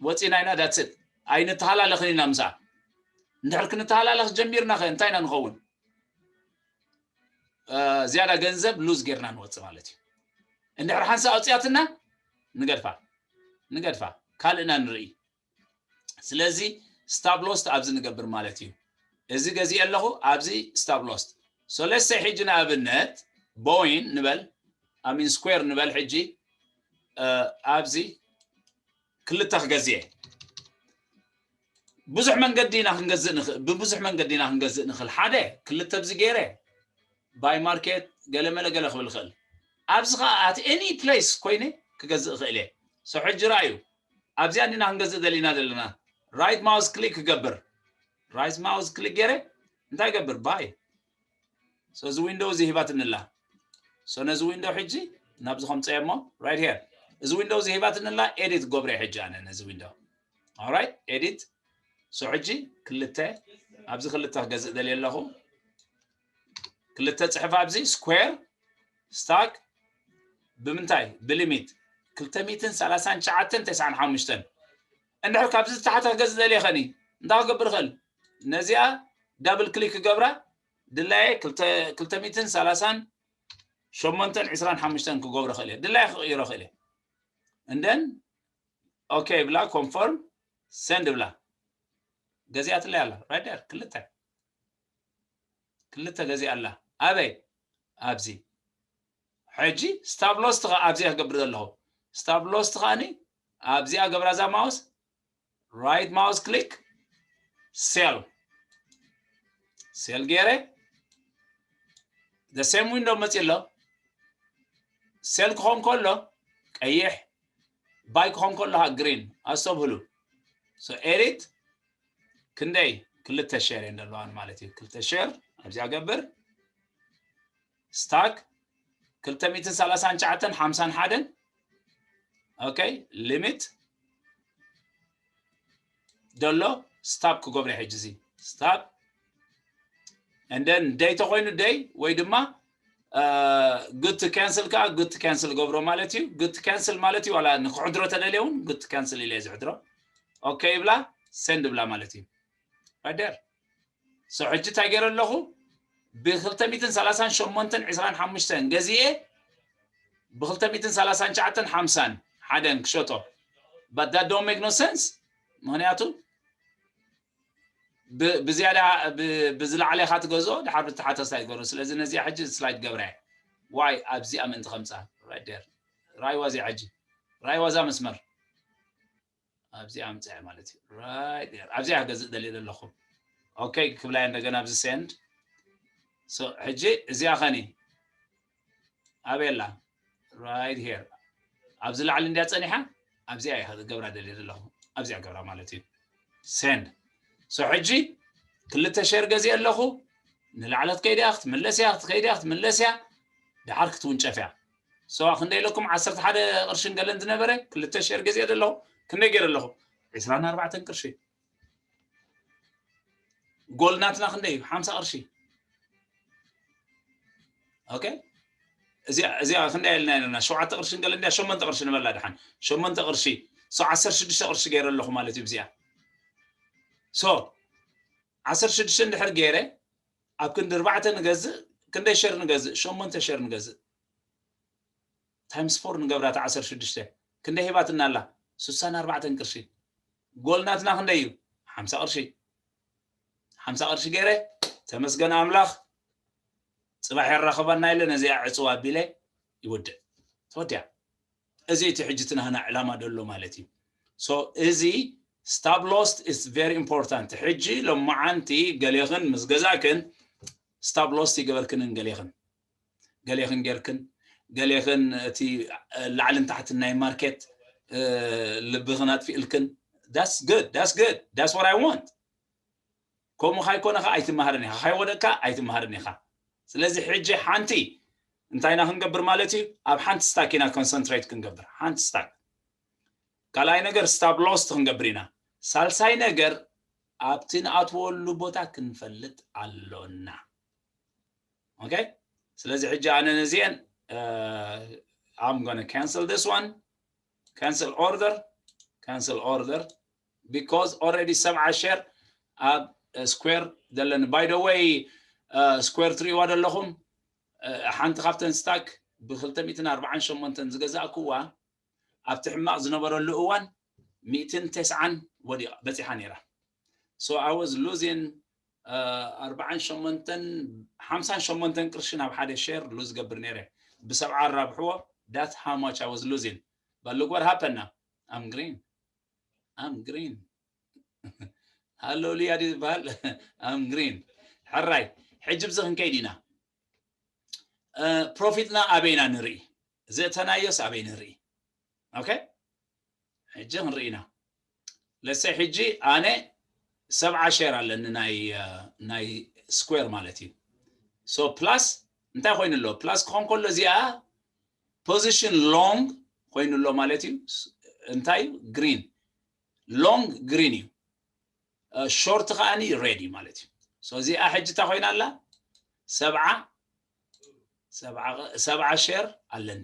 ወፂና ኢና that's it። ኣይንተሃላለኽን ኢና ምሳ። እንድሕር ክንተሃላለኽ ጀሚርና ኸ እንታይ ኢና ንኸውን? ዝያዳ ገንዘብ ሉዝ ጌርና ንወፅእ ማለት እዩ። እንድሕር ሓንሳ ኣውፅያትና ንገድፋ ንገድፋ ካልእና ንርኢ። ስለዚ stop loss ኣብዚ ንገብር ማለት እዩ። እዚ ገዚአ ኣለኹ ኣብዚ stop loss። So let's say ሕጂ ንኣብነት ቦይን ንበል ኣሚን ስኩዌር ንበል ሕጂ ኣብዚ ክልተ ክገዝእ ብዙሕ መንገዲ ኢና ክንገዝእ ንኽእል ብብዙሕ መንገዲ ኢና ክንገዝእ ንኽእል ሓደ ክልተ ብዚ ገይረ ባይ ማርኬት ገለመለ ገለ ክብል ይኽእል ኣብዚ ከዓ at any place ኮይነ ክገዝእ ይኽእል እየ። So ሕጂ ራእዩ ኣብዚኣ እንዲና ክንገዝእ ደሊና ዘለና right mouse click ክገብር right mouse click ገይረ እንታይ ገብር ባይ። So እዚ ዊንዶው እዚ ሂባትንላ። So ነዚ ዊንዶው ሕጂ ናብዚ ከምፀየ እሞ right here እዚ ዊንዶው እዚ ሂባትንላ ኤዲት ገብረ ሕጂ ኣነ ነዚ ዊንዶው right ኤዲት። So ሕጂ ክልተ ኣብዚ ክልተ ክገዝእ ደልየ ኣለኹ። ክልተ ፅሕፍ ኣብዚ ስኩዌር ስታክ ብምንታይ ብሊሚት ክልተ ሚእትን ሰላሳን ትሽዓተን ተስዓን ሓሙሽተን። እንድሕር ካብዚ ዝተሓተ ክገዝእ ደልየ ኸኒ እንታይ ክገብር ይኽእል? ነዚኣ ዳብል ክሊክ ክገብራ ድላየ ክልተ ሚእትን ሰላሳን ሸሞንተን ዕስራን ሓሙሽተን ክገብሮ ይኽእል እየ። ድላየ ክቕይሮ ይኽእል እየ። እንደን ኦኬ ብላ ኮንፈርም ሰንድ ብላ ገዚኣትለይ ኣላ right there ክልተ ክልተ ገዚኣ ኣላ። ኣበይ ኣብዚ ሕጂ stop loss ትኻ ኣብዚኣ ክገብር ዘለኹ stop loss ትኻኒ ኣብዚኣ ገብራ እዛ ማውስ right mouse click sell sell ገይረ the same window መፂ ኣሎ። Sell ክኾን ከሎ ቀይሕ buy ክኾን ከሎ green ኣስተብህሉ። So ኤዲት ክንደይ ክልተ ሸር እየን ዘለዋን ማለት እዩ። ክልተ ሸር ኣብዚኣ ገብር ስታክ ክልተ ሚእትን ሰላሳን ትሽዓተን ሓምሳን ሓደን okay ሊሚት ደሎ ስታፕ ክገብሮ ሕጂ እዚ ስታፕ and then ደይ ተኮይኑ ደይ ወይ ድማ good to cancel ከዓ good to cancel ገብሮ ማለት እዩ። Good to cancel ማለት እዩ ዋላ ንክሕድሮ ተደልየ እውን good to cancel ኢለ ዝሕድሮ okay ይብላ ሰንድ ብላ ማለት እዩ። Right there so ሕጂ እንታይ ገይረ ኣለኹ ብ ክልተ ሚእትን ሰላሳን ሸሞንተን ዕስራን ሓሙሽተን ገዚኤ ብ ክልተ ሚእትን ሰላሳን ትሽዓተን ሓምሳን ሓደን ክሸጦ but that don't make no sense። ምክንያቱ ብዝያዳ ብዝለዓለ ኢኻ ትገዝኦ ድሓር ብተሓተስታ ይትገርኦ። ስለዚ ነዚኣ ሕጂ ስላይድ ገብራ እየ ዋይ ኣብዚኣ ምእንቲ ከምፃ right there ራይዋ እዚኣ ሕጂ ራይዋ እዛ መስመር ኣብዚኣ ኣምፅዐ ማለት እዩ። Right there ኣብዚኣ ክገዝእ ደልየ ዘለኹ okay ክብላ እየ እንደገና ኣብዚ ሰንድ ሕጂ እዚኣ ኸኒ ኣበይ ኣላ right here ኣብዚ ላዕሊ እንድያ ፀኒሓ ኣብዚኣ እየ ገብራ ደልየ ዘለኹ ኣብዚኣ ገብራ ማለት እዩ። ሰንድ so ሕጂ ክልተ ሸር ገዚአ ኣለኹ ንላዕሊ ክትከይድ እያ ክትምለስ እያ ክትከይድ እያ ክትምለስ እያ ድሓር ክትውንጨፍ እያ። So ክንደይ ኢለኩም ዓሰርተ ሓደ ቅርሽን ገለን ዝነበረ ክልተ ሸር ገዚአ ዘለኹ ክንደይ ገይረ ኣለኹ ዕስራን ኣርባዕተን ቅርሺ። ጎል ናትና ክንደይ እዩ ሓምሳ ቅርሺ። Okay እዚኣ እዚኣ ክንደይ ኢልና ነርና ሸውዓተ ቅርሺ ገለ እንዲያ ሸሞንተ ቅርሺ ንበላ ድሓን ሸሞንተ ቅርሺ so ዓሰርተ ሽዱሽተ ቅርሺ ገይረ ኣለኹ ማለት እዩ። እዚኣ so ዓሰርተ ሽዱሽተ እንድሕር ገይረ ኣብ ክንዲ ኣርባዕተ ንገዝእ፣ ክንደይ ሸር ንገዝእ? ሸሞንተ ሸር ንገዝእ። ታይምስ ፎር ንገብራ እታ ዓሰርተ ሽዱሽተ ክንደይ ሂባትና ኣላ? ስሳን ኣርባዕተን ቅርሺ። ጎል ናትና ክንደይ እዩ? ሓምሳ ቅርሺ። ሓምሳ ቅርሺ ገይረ፣ ተመስገን ኣምላኽ፣ ጽባሕ የራኽበና ኢለ ነዚኣ ዕጽዋ ኣቢለ ይውድእ። ተወዲኣ። እዚ እቲ ሕጂ እቲ ናህና ዕላማ ደሎ ማለት እዩ። So እዚ stop loss is very important። ሕጂ ሎማዓንቲ ገሌኽን ምስ ገዛእክን stop loss ይገበርክንን ገሌኽን ገሌኽን ጌርክን ገሌኽን እቲ ላዕልን ታሕትን ናይ ማርኬት ልብኽን ኣጥፊእልክን that's good that's good that's what I want። ከምኡ ካይኮነ ኸ ኣይትመሃርን ኢኻ፣ ካይወደቅካ ኣይትመሃርን ኢኻ። ስለዚ ሕጂ ሓንቲ እንታይ ኢና ክንገብር ማለት እዩ? ኣብ ሓንቲ ስታክ ኢና ኮንሰንትሬት ክንገብር፣ ሓንቲ ስታክ። ካልኣይ ነገር ስታፕ ሎስ ክንገብር ኢና። ሳልሳይ ነገር ኣብቲ ንኣትወሉ ቦታ ክንፈልጥ ኣሎና። ኦኬ፣ ስለዚ ሕጂ ኣነ ነዚአን I'm gonna cancel this one, cancel order, cancel order because already ሰብዓ ሸር ኣብ ስኩዌር ዘለኒ። By the way, ስኩዌር ትሪእዋ ዘለኹም ሓንቲ ካብተን ስታክ ብ ክልተ ሚእትን ኣርባዓን ሸሞንተን ዝገዛእኩዋ ኣብቲ ሕማቕ ዝነበረሉ እዋን ሚእትን ተስዓን ወዲቓ በፂሓ ነይራ። So I was losing ኣርባዓን ሸሞንተን ሓምሳን ሸሞንተን ቅርሺ ናብ ሓደ ሸር ሉዝ ገብር ነይረ። ብሰብዓ ኣራብሕዎ that's how much I was losing። But look what happened now. I'm green. I'm green. ሃሌሉያ ድዩ ዝበሃል? I'm green። ሕራይ፣ ሕጂ ብዚ ክንከይድ ኢና። ፕሮፊትና ኣበይና ንርኢ? ዘእተናዮስ ኣበይ ንርኢ? ኦኬ፣ ሕጂ ክንርኢ ኢና። ለሰ ሕጂ ኣነ ሰብዓ ሸር ኣለኒ ናይ ናይ ስኩዌር ማለት እዩ። So ፕላስ እንታይ ኮይኑ ኣሎ? ፕላስ ክኾን ከሎ እዚኣ ፖዚሽን ሎንግ ኮይኑ ኣሎ ማለት እዩ። እንታይ እዩ? ግሪን። ሎንግ ግሪን እዩ። ሾርት ከዓኒ ሬድ እዩ ማለት እዩ። So እዚኣ ሕጂ እንታይ ኮይና ኣላ? ሰብዓ ሰብዓ ሸር ኣለኒ።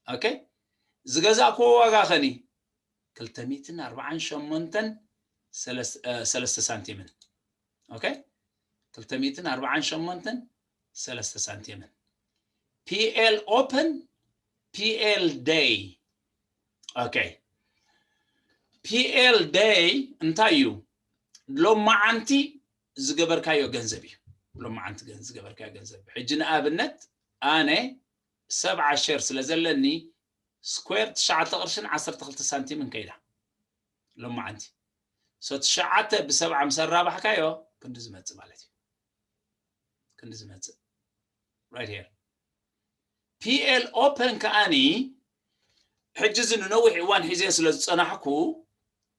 ኦኬ፣ ዝገዛእክዎ ዋጋ ኸኒ ክልተ ሚእትን ኣርባዓን ሸሞንተን ሰለስተ ሳንቲምን። ኦኬ፣ ክልተ ሚእትን ኣርባዓን ሸሞንተን ሰለስተ ሳንቲምን። ፒኤል ኦፕን፣ ፒኤል ደይ። ኦኬ፣ ፒኤል ደይ እንታይ እዩ? ሎማዓንቲ ዝገበርካዮ ገንዘብ እዩ። ሎማዓንቲ ዝገበርካዮ ገንዘብ። ሕጂ ንኣብነት ኣነ ሰብዓ ሸር ስለ ዘለኒ ስኩዌር ትሽዓተ ቅርሽን ዓሰርተ ክልተ ሳንቲምን ከይዳ ሎማዓንቲ። So ትሽዓተ ብሰብዓ ምስ ኣራባሕካዮ ክንዲ ዝመጽእ ማለት እዩ። ክንዲ ዝመጽእ right here። ፒኤል ኦፐን ከዓኒ ሕጂ እዚ ንነዊሕ እዋን ሒዘ ስለ ዝጸናሕኩ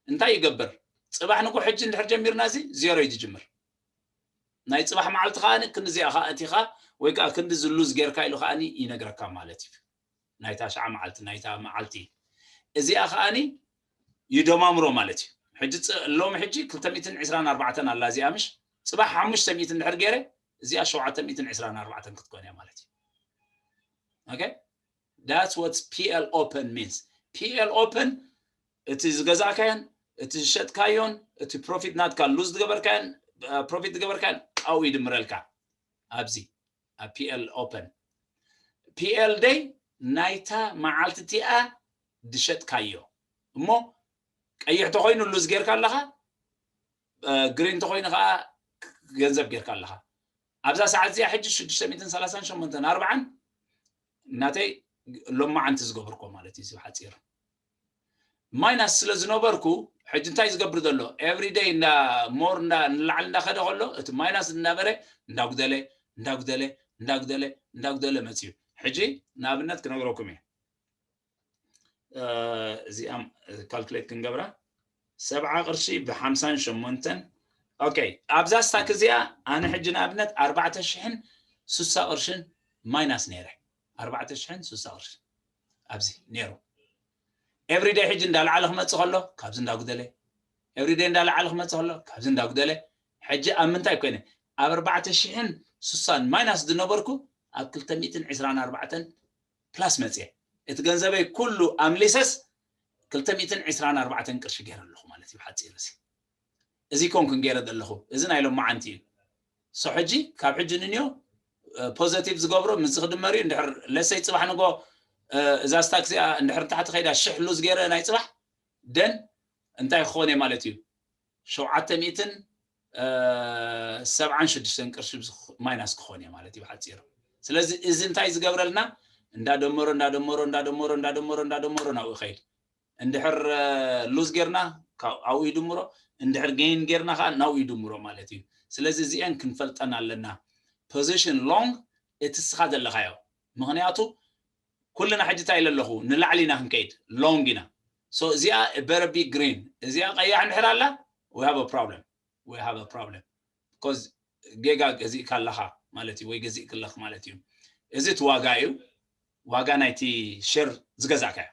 እንታይ ይገብር? ጽባሕ ንጎ ሕጂ እንድሕር ጀሚርና እዚ ዜሮ እዩ ዝጅምር። ናይ ጽባሕ መዓልቲ ከዓኒ ክንዲዚኣ ከኣ እቲኻ ወይ ከኣ ክንዲ ዝሉዝ ጌርካ ኢሉ ከዓኒ ይነግረካ ማለት እዩ። ናይታ ሸዓ መዓልቲ ናይታ መዓልቲ እዚኣ ከዓኒ ይደማምሮ ማለት እዩ። ሕጂ ሎሚ ሕጂ ክልተ ሚእትን ዕስራን ኣርባዕተን ኣላ እዚኣ ምሽ ጽባሕ ሓሙሽተ ሚእቲ እንድሕር ገይረ እዚኣ ሸውዓተ ሚእትን ዕስራን ኣርባዕተን ክትኮን እያ ማለት እዩ። Okay, that's what ፒኤል ኦፐን means። ፒኤል ኦፐን እቲ ዝገዛእካዮን እቲ ዝሸጥካዮን እቲ ፕሮፊት ናትካ ሉዝ ዝገበርካዮን ፕሮፊት ዝገበርካዮን ኣብኡ ይድምረልካ። ኣብዚ ኣብ ፒኤል ኦፐን። ፒኤል ደይ ናይታ መዓልቲ እቲኣ ዝሸጥካዮ እሞ ቀይሕ ተኮይኑ ሉዝ ጌርካ ኣለኻ፣ ግሪን ተኮይኑ ከዓ ገንዘብ ጌርካ ኣለኻ። ኣብዛ ሰዓት እዚኣ ሕጂ ሽዱሽተ ሚእትን ሰላሳን ሸሞንተን ኣርባዓን ናተይ ሎማዓንቲ ዝገብርኮ ማለት እዩ። እዚ ሓፂር ማይናስ ስለ ዝነበርኩ ሕጂ እንታይ ዝገብር ዘሎ? ኤቭሪ ደይ እንዳ ሞር እንዳ ንላዕሊ እንዳኸደ ከሎ እቲ ማይናስ እናበረ እንዳጉደለ እንዳጉደለ እንዳጉደለ እንዳጉደለ መፅዩ። ሕጂ ንኣብነት ክነግረኩም እየ። እዚኣ ካልኩሌት ክንገብራ ሰብዓ ቅርሺ ብሓምሳን ሸሞንተን። ኦኬ፣ ኣብዛ ስታክ እዚኣ ኣነ ሕጂ ንኣብነት ኣርባዕተ ሽሕን ስሳ ቅርሽን ማይናስ ነይረ። ኣርባዕተ ሽሕን ስሳ ቅርሽን ኣብዚ ነይሩ። ኤቭሪደይ ሕጂ እንዳለዓለ ክመፅእ ከሎ ካብዚ እንዳጉደለ፣ ኤቭሪደይ እንዳለዓለ ክመፅእ ከሎ ካብዚ እንዳጉደለ። ሕጂ ኣብ ምንታይ ኮይነ? ኣብ ኣርባዕተ ሽሕን ስሳን ማይናስ ዝነበርኩ ኣብ ክልተ ሚእትን ዕስራን ኣርባዕተን ፕላስ መፅየ። እቲ ገንዘበይ ኩሉ ኣምሊሰስ ክልተ ሚእትን ዕስራን ኣርባዕተን ቅርሺ ገይረ ኣለኹ ማለት እዩ። ሓፂር እዚ እዚ ኮንኩን ገይረ ዘለኹ። እዚ ናይ ሎማዓንቲ እዩ። So ሕጂ ካብ ሕጂ ንንዮ ፖዘቲቭ ዝገብሮ ምስዚ ክድመር እዩ። እንድሕር ለሰይ ፅባሕ ንጎ እዛ ስታክ እዚኣ እንድሕር ንታሕቲ ከይዳ ሽሕ ሉዝ ገይረ ናይ ፅባሕ ደን እንታይ ክኾን እየ ማለት እዩ? ሸውዓተ ሚእትን ሰብዓን ሽዱሽተን ቅርሺ ማይናስ ክኾን እየ ማለት እዩ ብሓፂሩ። ስለዚ እዚ እንታይ ዝገብረልና? እንዳደመሮ እንዳደመሮ እንዳደመሮ እንዳደመሮ እንዳደመሮ ናብኡ ይኸይድ። እንድሕር ሉዝ ጌርና ኣብኡ ይድምሮ፣ እንድሕር ጌን ጌርና ከዓ ናብኡ ይድምሮ ማለት እዩ። ስለዚ እዚአን ክንፈልጠን ኣለና። ፖዚሽን ሎንግ እቲ ስኻ ዘለኻዮ። ምክንያቱ ኩልና ሕጂ እንታይ ኢለ ኣለኹ? ንላዕሊ ኢና ክንከይድ፣ ሎንግ ኢና። So እዚኣ በረቢ ግሪን፣ እዚኣ ቀያሕ እንድሕር ኣላ we have a problem, we have a problem because ጌጋ ገዚእካ ኣለኻ ማለት እዩ ወይ ገዚእክለኽ ማለት እዩ። እዚ እቲ ዋጋ እዩ፣ ዋጋ ናይቲ ሸር ዝገዛእካዮ።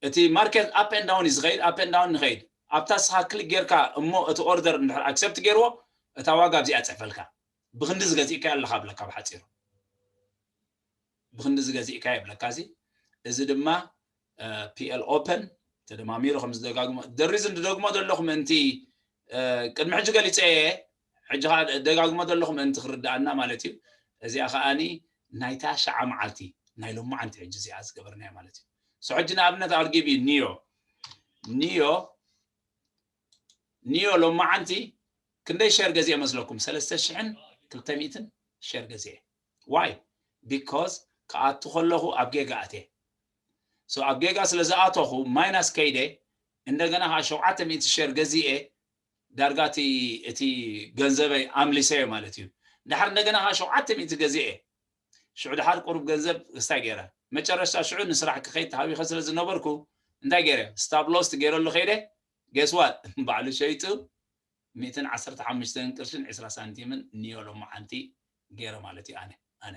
እቲ ማርኬት up and down እዩ ዝኸይድ፣ up and down ንኸይድ። ኣብታ ስኻ ክሊክ ጌርካ እሞ እቲ ኦርደር እንድሕር ኣክሰፕት ገይርዎ እታ ዋጋ ኣብዚኣ ጽሕፈልካ ብክንዲ ዝገዚእካ ኣለኻ ብለካ ብሓፂሩ። ብክንዲ ዝገዚእካ የብለካ። እዚ እዚ ድማ ፒኤል ኦፐን ተደማሚሩ ከም ዝደጋግሞ ደሪዝ እንድደግሞ ዘለኹ ምእንቲ ቅድሚ ሕጂ ገሊፀ እየ። ሕጂ ከዓ ደጋግሞ ዘለኹ ምእንቲ ክርዳኣና ማለት እዩ። እዚኣ ከዓኒ ናይታ ሸዓ መዓልቲ ናይ ሎማዓንቲ ሕጂ እዚኣ ዝገበርናያ ማለት እዩ። So ሕጂ ንኣብነት ኣርጊቢ ኒዮ ኒዮ ኒዮ ሎማዓንቲ ክንደይ ሸር ገዚኤ መስለኩም? ሰለስተ ሽሕን ክልተ ሚእትን ሸር ገዚኤ። ዋይ? ቢኮዝ ክኣቱ ከለኹ ኣብ ጌጋ ኣትየ። So ኣብ ጌጋ ስለ ዝኣተኹ ማይናስ ከይደ እንደገና ከዓ ሸውዓተ ሚእቲ ሸር ገዚኤ ዳርጋ እቲ ገንዘበይ ኣምሊሰዮ ማለት እዩ። ድሓር እንደገና ከዓ ሸውዓተ ሚእቲ ገዚኤ ሽዑ ድሓር ቁሩብ ገንዘብ እስታይ ገይረ መጨረሽታ ሽዑ ንስራሕ ክኸይድ ተሃዊኸ ስለ ዝነበርኩ እንታይ ገይረ? ስታብ ሎስት ገይረሉ ከይደ። ጌስዋት ባዕሉ ሸይጡ ሚእትን ዓሰርተ ሓሙሽተን ቅርሽን ዕስራ ሳንቲምን ኒዮ ሎማዓንቲ ገይረ ማለት እዩ። ኣነ ኣነ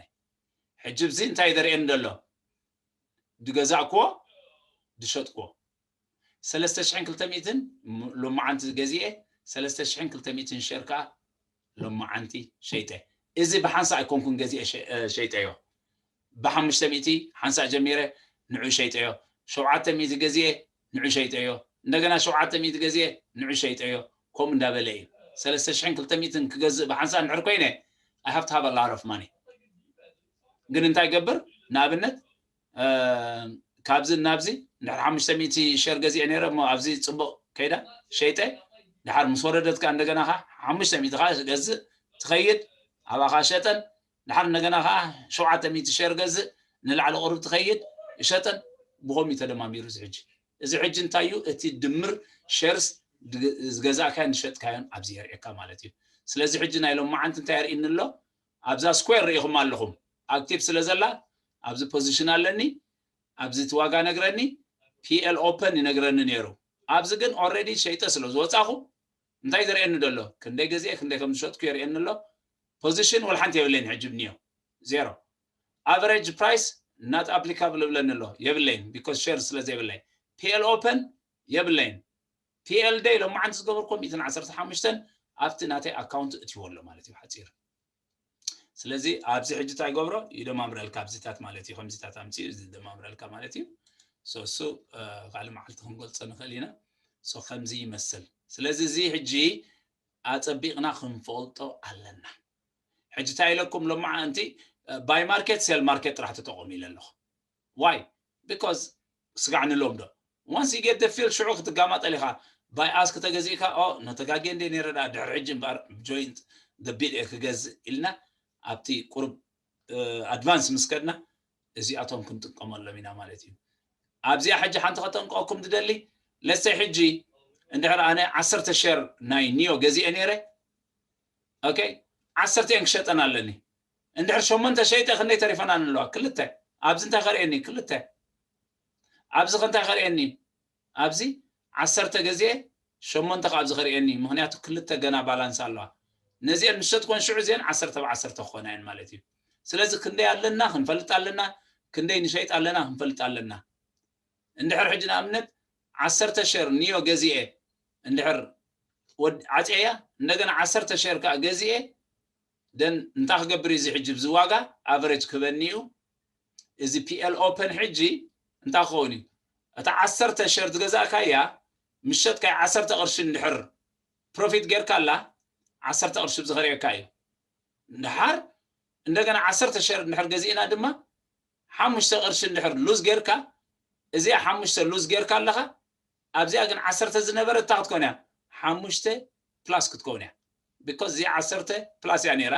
ሕጂ ብዚ እንታይ ዘርእየኒ ዘሎ? ድገዛእክዎ ድሸጥክዎ ሰለስተ ሽሕን ክልተ ሚእትን ሎማዓንቲ ገዚኤ ሰለስተ ሽሕን ክልተ ሚእትን ሸር ከዓ ሎማዓንቲ ሸይጠ። እዚ ብሓንሳ ኣይኮንኩን ገዚኤ ሸይጠዮ። ብሓሙሽተ ሚእቲ ሓንሳእ ጀሚረ ንዑ ሸይጠዮ። ሸውዓተ ሚእቲ ገዚኤ ንዑ ሸይጠዮ። እንደገና ሸውዓተ ሚእቲ ገዚኤ ንዑ ሸይጠዮ። ከምኡ እንዳበለ እዩ። ሰለስተ ሽሕን ክልተ ሚእትን ክገዝእ ብሓንሳእ እንድሕር ኮይነ I have to have a lot of money። ግን እንታይ ገብር? ንኣብነት ካብዚ ናብዚ እንድሕር ሓሙሽተ ሚእቲ ሸር ገዚኤ ነይረ እሞ ኣብዚ ፅቡቕ ከይዳ ሸይጠ። ድሓር ምስ ወረደት ከዓ እንደገና ከዓ ሓሙሽተ ሚእቲ ከዓ ገዝእ ትኸይድ ኣብኣ ከዓ ሸጠን ድሓር እንደገና ከዓ ሸውዓተ ሚእቲ ሸር ገዝእ ንላዕሊ ቁሩብ ትኸይድ ይሸጠን። ብኸምኡ ተደማሚሩ እዚ ሕጂ እዚ ሕጂ እንታይ እዩ? እቲ ድምር ሸርስ ዝገዛእካዮን ዝሸጥካዮን ኣብዚ የርእየካ ማለት እዩ። ስለዚ ሕጂ ናይ ሎማዓንቲ እንታይ የርእኒ ኣሎ? ኣብዛ ስኩዌር ርኢኹም ኣለኹም። ኣክቲቭ ስለ ዘላ ኣብዚ ፖዚሽን ኣለኒ፣ ኣብዚ እቲ ዋጋ ነግረኒ፣ ፒኤል ኦፐን ይነግረኒ ነይሩ። ኣብዚ ግን ኦልሬዲ ሸይጠ ስለ ዝወፃኹ እንታይ ዘርእየኒ ዘሎ? ክንደይ ገዚኤ ክንደይ ከም ዝሸጥኩ የርእየኒ ኣሎ። ፖዚሽን ወላ ሓንቲ የብለይን ሕጂ ብኒዮ ዜሮ። ኣቨሬጅ ፕራይስ not applicable ይብለኒ ኣሎ። የብለይን ቢኮዝ ሸር ስለ ዘይብለይ። ፒኤል ኦፐን የብለይን። ፒኤል ደይ ሎማዓንቲ ዝገበርኮ ሚእትን ዓሰርተ ሓሙሽተን ኣብቲ ናተይ ኣካውንት እትይዎ ኣሎ ማለት እዩ ሓፂር። ስለዚ ኣብዚ ሕጂ እንታይ ይገብሮ? ይደማምረልካ ኣብዚታት ማለት እዩ። ከምዚታት ኣምፅኡ እዚ ይደማምረልካ ማለት እዩ። So እሱ ካልእ መዓልቲ ክንገልፆ ንኽእል ኢና። So ከምዚ ይመስል። ስለዚ እዚ ሕጂ ኣፀቢቕና ክንፈልጦ ኣለና። ሕጂ እንታይ ኢለኩም ሎማዓንቲ ባይ ማርኬት ሴል ማርኬት ጥራሕ ተጠቐሙ ኢለ ኣለኹ። ዋይ? ቢኮዝ ስጋዕ ንለምዶ። Once you get the feel ሽዑ ክትጋማጠል ኢኻ። ባይ ኣስክ ተገዚእካ ኦ ነተጋግየ እንደ ነይረ ድኣ ድሕሪ ሕጂ እምበኣር ጆይንት the bid እየ ክገዝእ ኢልና ኣብቲ ቁሩብ ኣድቫንስ ምስ ከድና እዚኣቶም ክንጥቀመሎም ኢና ማለት እዩ። ኣብዚኣ ሕጂ ሓንቲ ከጠንቀቐኩም ዝደሊ ለሰይ ሕጂ እንድሕር ኣነ ዓሰርተ ሸር ናይ ኒዮ ገዚኤ ነይረ ኦኬ ዓሰርተ እየን ክሸጠን ኣለኒ እንድሕር ሸሞንተ ሸይጠ ክንደይ ተሪፈናን ኣለዋ ክልተ ኣብዚ እንታይ ከርእየኒ ክልተ ኣብዚ ከ እንታይ ከርእየኒ ኣብዚ ዓሰርተ ገዚኤ ሸሞንተ ካብ ዝኸርእየኒ ምክንያቱ ክልተ ገና ባላንስ ኣለዋ ነዚአን ምሸጥኮን ሽዑ እዚአን ዓሰርተ ብዓሰርተ ክኾና እየን ማለት እዩ ስለዚ ክንደይ ኣለና ክንፈልጥ ኣለና ክንደይ ንሸይጥ ኣለና ክንፈልጥ ኣለና እንድሕር ሕጂ ንኣብነት ዓሰርተ ሸር ኒዮ ገዚኤ እንድሕር ዓፅየያ እንደገና ዓሰርተ ሸር ከዓ ገዚኤ ደን እንታይ ክገብር እዩ እዚ ሕጂ ብዚ ዋጋ ኣቨሬጅ ክህበኒ እዩ እዚ ፒኤል ኦፐን ሕጂ እንታይ ክኸውን እዩ እታ ዓሰርተ ሸር ዝገዛእካያ ምሸጥካይ ዓሰርተ ቅርሺ እንድሕር ፕሮፊት ጌርካ ኣላ ዓሰርተ ቅርሺ ዝኸሪየካ እዩ። እንድሓር እንደገና ዓሰርተ ሸር እንድሕር ገዚእና ድማ ሓሙሽተ ቅርሺ እንድሕር ሉዝ ጌርካ፣ እዚኣ ሓሙሽተ ሉዝ ጌርካ ኣለኻ፣ ኣብዚኣ ግን ዓሰርተ ዝነበረ እታ ክትኮን እያ፣ ሓሙሽተ ፕላስ ክትከውን እያ። ቢኮዝ እዚኣ ዓሰርተ ፕላስ እያ ነይራ፣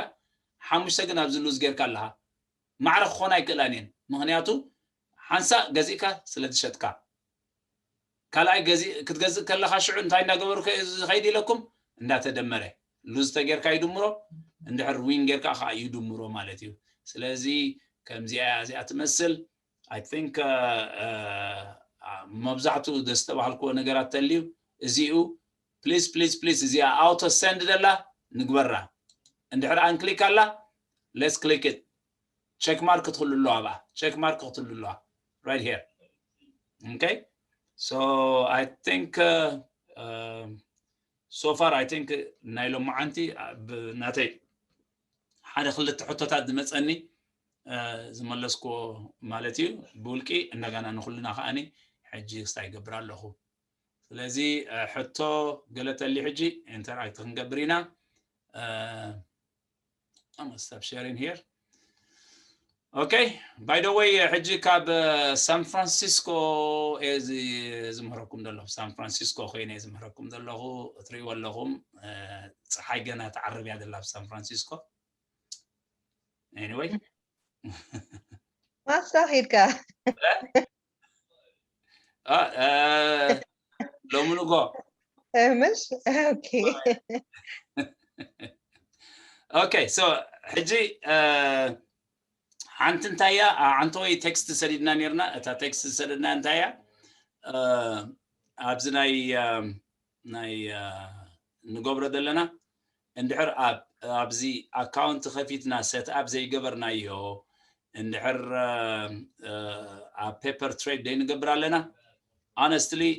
ሓሙሽተ ግን ኣብዚ ሉዝ ጌርካ ኣለኻ። ማዕረ ክኾና ኣይክእላን እየን፣ ምኽንያቱ ሓንሳእ ገዚእካ ስለ ዝሸጥካ። ካልኣይ ገዚ ክትገዝእ ከለኻ ሽዑ እንታይ እናገበርኩ እየ ዝኸይድ ኢለኩም? እንዳተደመረ፣ ሉዝ ተጌርካ ይድምሮ፣ እንድሕር ዊን ጌርካ ከዓ ይድምሮ ማለት እዩ። ስለዚ ከምዚኣ እያ እዚኣ ትመስል። I think መብዛሕትኡ ዘስተባሃልክዎ ነገራት ተልዩ እዚኡ። ፕሊስ ፕሊስ ፕሊስ እዚኣ ኣውቶ ሰንድ ደላ ንግበራ። እንድሕር ኣንክሊክ ኣላ፣ let's click it. ቸክ ማርክ ክትህሉ ኣለዋ፣ ኣብኣ ቸክ ማርክ ክትህሉ ኣለዋ። Right here. Okay, so I think so far I think ናይ ሎማዓንቲ ናተይ ሓደ ክልተ ሕቶታት ዝመፀኒ ዝመለስክዎ ማለት እዩ። ብውልቂ እንደገና ንኩልና ከዓኒ ሕጂ ክስታይ ይገብር ኣለኹ። ስለዚ ሕቶ ገለተሊ ሕጂ ኢንተራክት ክንገብር ኢና። I'm gonna stop sharing here. Okay, by the way ሕጂ ካብ ሳን ፍራንሲስኮ እየ ዝምህረኩም ዘለኹ። ሳን ፍራንሲስኮ ኮይነ እየ ዝምህረኩም ዘለኹ። እትሪእዎ ኣለኹም፣ ፀሓይ ገና ትዓርብ እያ ዘላ ኣብ ሳን ፍራንሲስኮ። Anyway, ማሳ ሂድካ ሎሚ ንጎ ምሽ okay. Okay, so ሕጂ ሓንቲ እንታይ እያ? ሓንቲ ወይ ቴክስት ሰዲድና ነርና። እታ ቴክስት ዝሰደድና እንታይ እያ? ኣብዚ ናይ ናይ ንገብሮ ዘለና እንድሕር ኣብዚ ኣካውንት ከፊትና ሴት ኣፕ ዘይገበርናዮ እንድሕር ኣብ ፔፐር ትሬድ ደይ ንገብር ኣለና? Honestly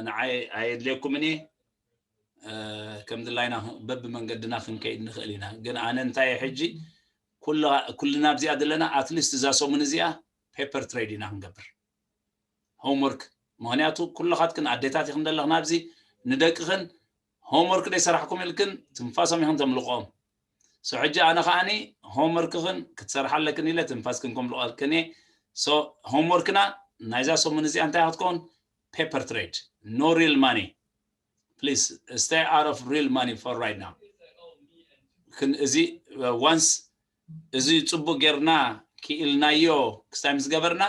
ንዓይ ኣየድልየኩምን እየ። ከም ድላይና በቢ መንገድና ክንከይድ ንኽእል ኢና። ግን ኣነ እንታይ ሕጂ ኩልና ኣብዚኣ ዘለና ኣትሊስት እዛ ሰሙን እዚኣ ፔፐር ትሬድ ኢና ክንገብር፣ ሆምወርክ። ምክንያቱ ኩልኻትክን ኣዴታት ኢኽን ዘለኽን ኣብዚ ንደቅኽን ሆምወርክ ደይ ሰራሕኩም ኢልክን ትንፋሶም ኢኽን ተምልቆም። ሶ ሕጂ ኣነ ከዓኒ ሆምወርክኽን ክትሰርሓ ኣለክን ኢለ ትንፋስክን ከምልቆልክን እየ። ሶ ሆምወርክና ናይዛ ሰሙን እዚኣ እንታይ ክትከውን? ፔፐር ትሬድ፣ no real money. Please stay out of real money for right now. እዚ ዋንስ እዚ ፅቡቅ ጌርና ክኢልናዮ ክስታይ ምስ ገበርና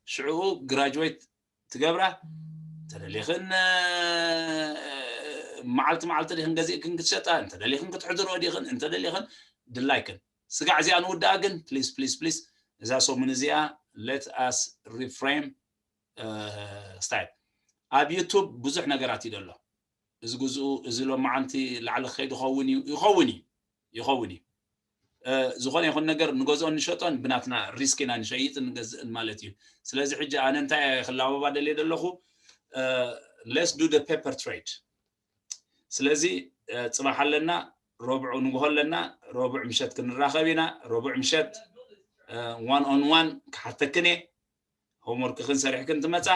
ሽዕኡ ግራጅዌት ትገብራ። እንተደሊኽን መዓልቲ መዓልቲ ዲኽን ገዚእክን ክትሸጣ፣ እንተደሊኽን ክትሕድሮ ዲኽን፣ እንተደሊኽን ድላይክን። ስጋዕ እዚኣ ንውድኣ ግን ፕሊስ ፕሊስ ፕሊስ እዛ ሰሙን እዚኣ let us reframe style። ኣብ ዩቱብ ብዙሕ ነገራት እዩ ዘሎ። እዚ ግዝኡ እዚ ሎማዓንቲ ላዕሊ ክኸይድ ይኸውን እዩ ይኸውን እዩ ይኸውን እዩ። ዝኾነ ይኹን ነገር ንገዝኦን ንሸጦን ብናትና ሪስክ ኢና ንሸይጥን ንገዝእን ማለት እዩ። ስለዚ ሕጂ ኣነ እንታይ ክላበባ ደልየ ዘለኹ፣ let's do the paper trade። ስለዚ ፅባሕ ኣለና፣ ረብዑ ንግሆ ኣለና፣ ረብዑ ምሸት ክንራኸብ ኢና። ረብዑ ምሸት one on one ክሓተክን እየ። ሆምወርክኽን ሰሪሕክን ትመፃ።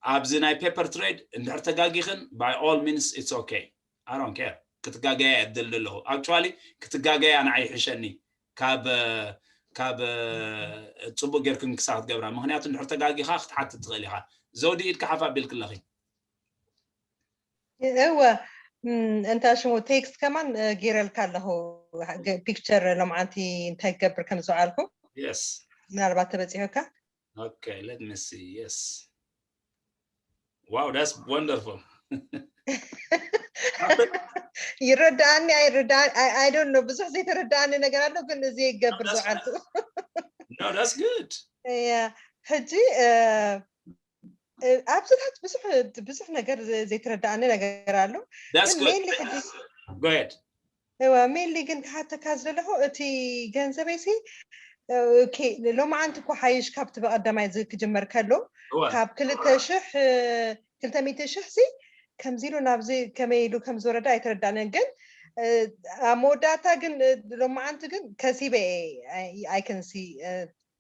ኣብዚ ናይ ፔፐር ትሬድ እንድሕር ተጋጊኽን by all means it's okay, I don't care። ክትጋገያ እየ ደል ዘለኹ። Actually ክትጋገያ ንዓይ ይሕሸኒ ካብ ካብ ፅቡቅ ጌርክን ክሳ ክትገብራ። ምክንያቱ እንድሕር ተጋጊኻ ክትሓትት ትኽእል ኢኻ። ዘውዲ ኢድካ ሓፍ ኣቢልክለኺ። እወ እንታ ሽሙ ቴክስት ከማን ገይረልካ ኣለኹ። ፒክቸር ሎምዓንቲ እንታይ ክገብር ከም ዝውዓልኩ Yes. ምናልባት ተበፂሑካ። Okay, let me see. Yes. Wow, that's wonderful. ይረዳኣኒ ኣይረዳኣኒ I don't know፣ ብዙሕ ዘይተረዳኣኒ ነገር ኣሎ፣ ግን እዚ ይገብር That's ዝውዓልኩ። No, that's good. ሕጂ ኣብዚ ታች ብዙሕ ብዙሕ ነገር ዘይተረዳኣኒ ነገር ኣሎ። That's ግን good. Mainly ሕጂ Go ahead. እወ ሜንሊ ግን ክሓተካ ዝደለኹ እቲ ገንዘበይ ሲ ኦኬ ሎማዓንቲ እኮ ሓይሽ ካብቲ በቀዳማይ እዚ ክጅመር ከሎ እወ። ካብ ክልተ ሽሕ ክልተ ሚእቲ ሽሕ ሲ ከምዚ ኢሉ ናብዚ ከመይ ኢሉ ከም ዝወረደ ኣይተረዳእንን። ግን ኣብ መወዳእታ ግን ሎማዓንቲ ግን ከሲበ I can see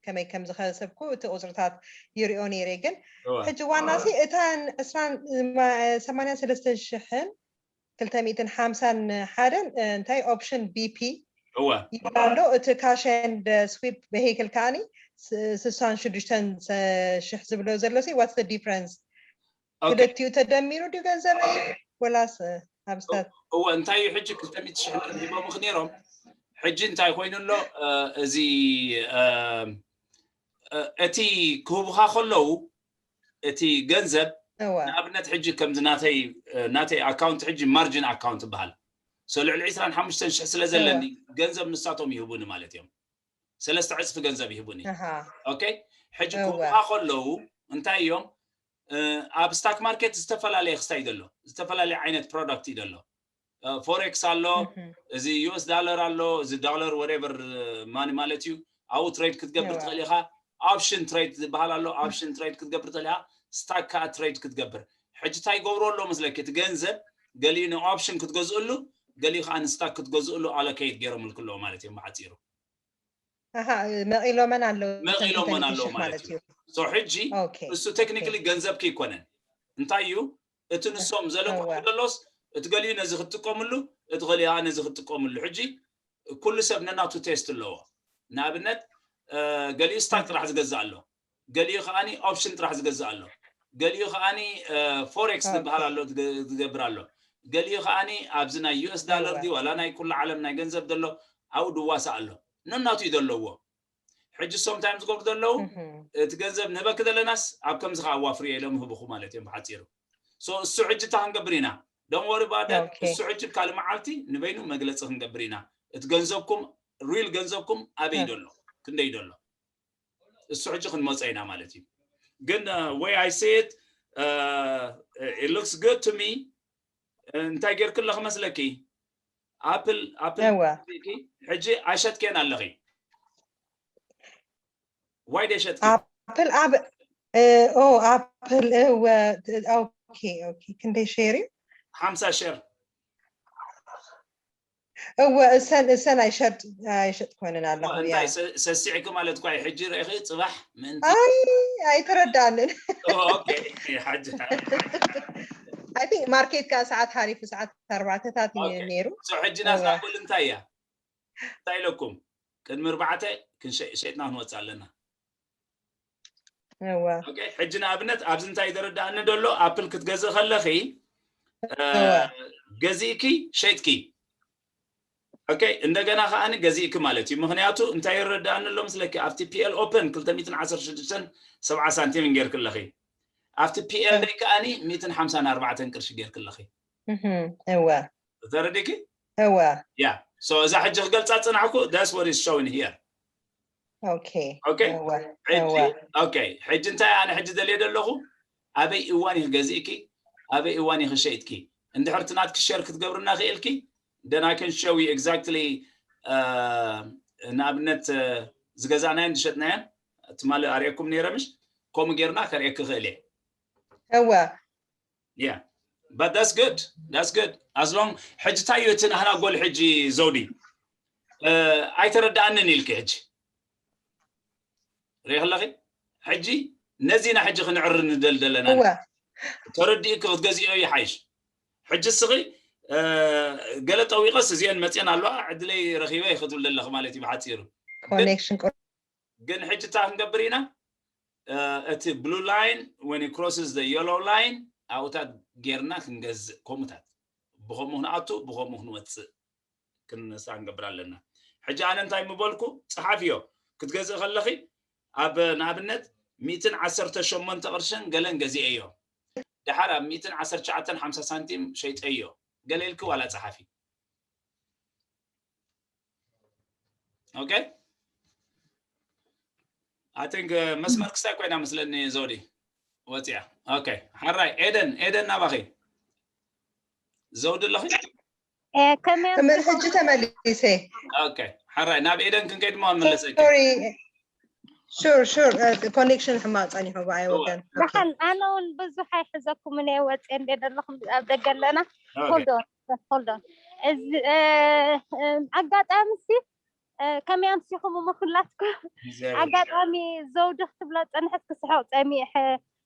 ከመይ ከም ዝኸሰብኩ እቲ ቁፅርታት ይሪኦ ነይረ። ግን ሕጂ ዋና ሲ እታ ዕስራን ሰማንያን ሰለስተን ሽሕን ክልተ ሚእትን ሓምሳን ሓደን እንታይ ኦፕሽን ቢፒ እወ ይብል ኣሎ። እቲ ካሽ ኤንድ ስዊፕ ቬሂክል ከዓኒ ስሳን ሽዱሽተን ሽሕ ዝብሎ ዘሎ ሲ ዋትስ ዲፍረንስ? ኦኬ ክልቲኡ ተደሚሩ ድዩ ገንዘበይ ወላስ ኣብስታት? እወ እንታይ እዩ ሕጂ ክልተ ሚእቲ ሽሕ ሂቦምክ ነይሮም። ሕጂ እንታይ ኮይኑ ኣሎ? እዚ እቲ ክህቡኻ ከለዉ እቲ ገንዘብ እወ ንኣብነት ሕጂ ከምዚ ናተይ ናተይ ኣካውንት ሕጂ ማርጂን ኣካውንት ይበሃል። ሶ ልዕሊ ዕስራን ሓሙሽተን ሽሕ ስለ ዘለኒ ገንዘብ ንሳቶም ይህቡኒ ማለት እዮም። ሰለስተ ዕፅፊ ገንዘብ ይህቡኒ። ኣሃ ኦኬ ሕጂ እወ ክህቡኻ ከለዉ እንታይ እዮም? ኣብ ስታክ ማርኬት ዝተፈላለየ ክስታይ ዘሎ ዝተፈላለየ ዓይነት ፕሮዳክት እዩ ዘሎ። ፎሬክስ ኣሎ፣ እህ እዚ ዩኤስ ዳለር ኣሎ፣ እዚ ዳለር ወሬቨር ማኒ ማለት እዩ። ኣብኡ ትሬድ ክትገብር እወ ትኽእል ኢኻ። ኦፕሽን ትሬድ ዝበሃል ኣሎ። ኦፕሽን ትሬድ ክትገብር ትኽእል ኢኻ። ስታክ ከዓ ትሬድ ክትገብር። ሕጂ እንታይ ይገብሩ ኣሎ መስለኪ? እቲ ገንዘብ ገሊኡ ንኦፕሽን ክትገዝእሉ፣ ገሊኡ ከዓ ንስታክ ክትገዝእሉ ኣሎኬት ገይሮምልኪ ኣለዉ ማለት እዮም ብሓፂሩ። ኣሃ መቒሎመን ኣለዉ። መቒሎመን ኣለዉ ሽሕ ማለት ማለት እዩ። እዩ። ሶ ሕጂ ኦኬ እሱ ቴክኒክሊ ገንዘብኪ ኣይኮነን። እንታይ እዩ እቲ ንሶም ዘለቅኹ እወ ዘሎስ እቲ ገሊኡ ነዚ ክትጥቀምሉ፣ እቲ ገሊኡ ከዓ ነዚ ክትጥቀምሉ። ሕጂ ኩሉ ሰብ ነናቱ ቴስት ኣለዎ። ንኣብነት ገሊኡ ስታክ ጥራሕ ዝገዝእ ኣሎ፣ ገሊኡ ከዓኒ ኦፕሽን ጥራሕ ዝገዝእ ኣሎ፣ ገሊኡ ከዓኒ ፎሬክስ ዝበሃል ኦኬ ኣሎ ዝገ- ዝገብር ኣሎ፣ ገሊኡ ከዓኒ ኣብዚ ናይ ዩኤስ ዳለር እወ ድዩ ዋላ ናይ ኩሉ ዓለም ናይ ገንዘብ ዘሎ ኣብኡ ድዋሳእ ኣሎ። ነናቱ እዩ ዘለዎ። ሕጂ እሶም እንታይ እዮም ዝገብሩ ዘለዉ? እህ እቲ ገንዘብ ንህበኪ ዘለናስ ኣብ ከምዚ ከዓ ኣዋፍርዮ ኢሎም ይህብኹ ማለት እዮም ብሓፂሩ። ሶ እሱ ሕጂ እንታይ ክንገብር ኢና? ዶን ወሪ ባደት ኦኬ እሱ ሕጂ ካልእ መዓልቲ ንበይኑ መግለፂ ክንገብር ኢና። እቲ ገንዘብኩም ሪል ገንዘብኩም ኣበይ እህ ደሎ ክንደይ ደሎ እሱ ሕጂ ክንመፆ ኢና ማለት እዩ። ግን ወይ I see it, it looks good to me። እንታይ ጌርክለኺ መስለኪ? ኣፕል ኣፕል እወ ሕጂ ኣይሸጥክየን ኣለኺ። ዋይ ደይ ሸጥኪ? ኣፕል ኣብ ኦ ኣፕል እወ ኦኬ ኦኬ ክንደይ ሼር እዩ? ሓምሳ ሸር እወ እሰን እሰን ኣይሸጥ ኣይሸጥ ኮይነን ኣለኹ ያ እንታይ ሰ- ሰሲዕኪ ማለት እኳ እዩ። ሕጂ ርኢኺ ፅባሕ ምእንቲ ኣይ ኣይተረዳንን። ኦኬ፣ ሕጂ I think ማርኬት ከዓ ሰዓት ሓሊፉ ሰዓት ኣርባዕተታት እዩ ኦኬ። ነይሩ። So ሕጂ ናትና እወ ጎል እንታይ እያ? እንታይ ኢለኩም? ቅድሚ ኣርባዕተ ክንሸ- ሸይጥና ክንወፅእ ኣለና። እወ ኦኬ፣ ሕጂ ንኣብነት ኣብዚ እንታይ ዘረዳእኒ ዘሎ ኣፕል ክትገዝእ ከለኺ እ፣ እወ ገዚእኪ ሸይጥኪ። ኦኬ፣ እንደገና ከዓኒ ገዚእኪ ማለት እዩ። ምክንያቱ እንታይ ይረዳእኒ ኣሎ ምስለኪ ኣብቲ ፒኤል ኦፕን ክልተ ሚእትን ዓሰርተ ሽዱሽተን ሰብዓ ሳንቲም ጌርኪ ኣለኺ። ኣብቲ ፒኤል እህ ደይ ከዓኒ ሚእትን ሓምሳን ኣርባዕተን ቅርሺ ጌርኪ ኣለኺ። እህ እወ ተረዲኪ? እወ ያ so እዛ ሕጂ ክገልፃ ዝፅናሕኩ that's what is showing here። ኦኬ ኦኬ እወ ሕጂ እወ ኦኬ ሕጂ እንታይ ኣነ ሕጂ ደልየ ዘለኹ ኣበይ እዋን ኢኺ ገዚእኪ ኣበይ እዋን ኢኺ ሸይጥኪ እንድሕር እቲ ናትኪ ሸር ክትገብርና ክእልኪ then I can show you exactly ንኣብነት ዝገዛእናዮን ዝሸጥናዮን ትማሊ ኣርእየኩም ነይረ ምሽ ከምኡ ጌርና ከርእየኪ ክእል እየ እወ Yeah, but that's good. That's good. As long ሕጂ እንታይ እዩ እቲ ናህና ጎል ሕጂ ዘውዲ እ፣ ኣይተረዳኣንን ኢልኪ ሕጂ ርኢ ከለኺ ሕጂ ነዚና ሕጂ ክንዕር ንደል ዘለና እወ ተረዲእኪ ክትገዚኦ ይሓይሽ። ሕጂ እስኺ እ፣ ገለ ጠዊቐስ እዚአን መፅአን ኣለዋ ዕድለይ ረኺበ ክትብል ዘለኺ ማለት እዩ ብሓፂሩ። ኮኔክሽን ግን ሕጂ እንታይ ክንገብር ኢና? እቲ blue line when it crosses the yellow line ኣብኡታት ጌርና ክንገዝእ ከምኡታት ብኸምኡ ክንኣቱ ብኸምኡ ክንወፅእ ክንነሳ ክንገብር ኣለና። ሕጂ ኣነ እንታይ ምበልኩ ፀሓፍዮ ክትገዝእ ከለኺ ኣብ ንኣብነት ሚእትን ዓሰርተ ሸሞንተ ቅርሽን ገለን ገዚኤዮ ደሓር ኣብ ሚእትን ዓሰርተ ትሽዓተን ሓምሳ ሳንቲም ሸይጠዮ ገለ ኢልኪ ዋላ ፀሓፊ። Okay? I think መስመር ክስታይ ኮይና መስለኒ ዘውዲ ወፂያ። Okay. ሓራይ ኤደን ኤደን ናባኺ ዘውዲ ኣለኺ? ከመይ ሕጂ ተመሊሰ። Okay. ሓራይ ናብ ኤደን ክንከይድ ድማ መለሰ። Sure sure ኮኔክሽን ሕማቅ ፀኒሑ ብኣይ ወገን። ደሓን ኣነ እውን ብዙሕ ኣይሕዘኩምን እየ ወፅየ እንደ ዘለኹም ኣብ ደገ ኣለና። Hold on, hold on. እዚ ኣጋጣሚ ሲ ከመይ ኣምሲኹም እሞ ኩላትኩም? ኣጋጣሚ ዘውዲ ክትብላ ጸንሐት ክስሕቕ ጸሚሐ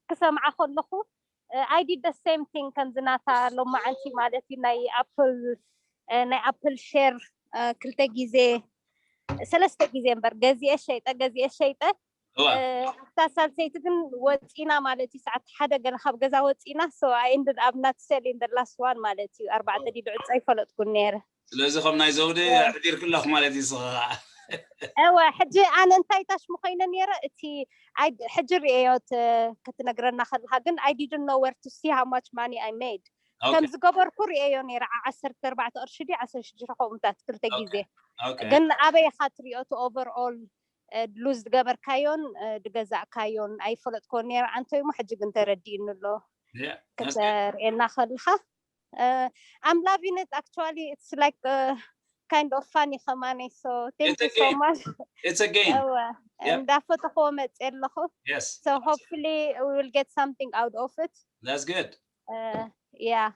ክሰምዓ ከለኹ I did the same thing ከምዚ ናታ ሎማዓንቲ ማለት እዩ። ናይ ኣፕል ናይ ኣፕል ሼር ክልተ ግዜ ሰለስተ ግዜ እምበር ገዚኤ ሸይጠ ገዚኤ ሸይጠ ኣብታ ሳልሰይቲ ግን ወፂና ማለት እዩ። ሰዓት ሓደ ገለ ካብ ገዛ ወፂና so I ended up not selling the last one ማለት እዩ። ኣርባዕተ ድዩ ዕፃ ይፈለጥኩን ነይረ። ስለዚ ከም ናይ ዘውዲ ኣሕዲርክለኹ ማለት እዩ። ስኻ እወ ሕጂ ኣነ እንታይ ታሽሙ ኮይነ ነይረ እቲ ሕጂ ርእዮ ክትነግረና ከለካ ግን I didn't know where to see how much money I made ከም ዝገበርኩ ርእዮ ነይረ። ዓሰርተ ኣርባዕተ ቅርሺ ድዩ ዓሰርተ ሽዱሽተ ከምኡታት ክልተ ግዜ ግን ኣበይ ኢኻ ትሪኦ እቲ overall lose ዝገበርካዮን ዝገዛእካዮን ኣይፈለጥኮ ነይረ ኣንቶይ ሞ ሕጂ ግን ተረዲእኒ ኣሎ። ክትርእየና ከለካ I'm loving it actually it's like kind of funny ከማነይ so thank you so much. It's a game. እንዳፈተኽዎ መፅእ ኣለኹ Yes. So hopefully we will get something out of it. That's good. Yeah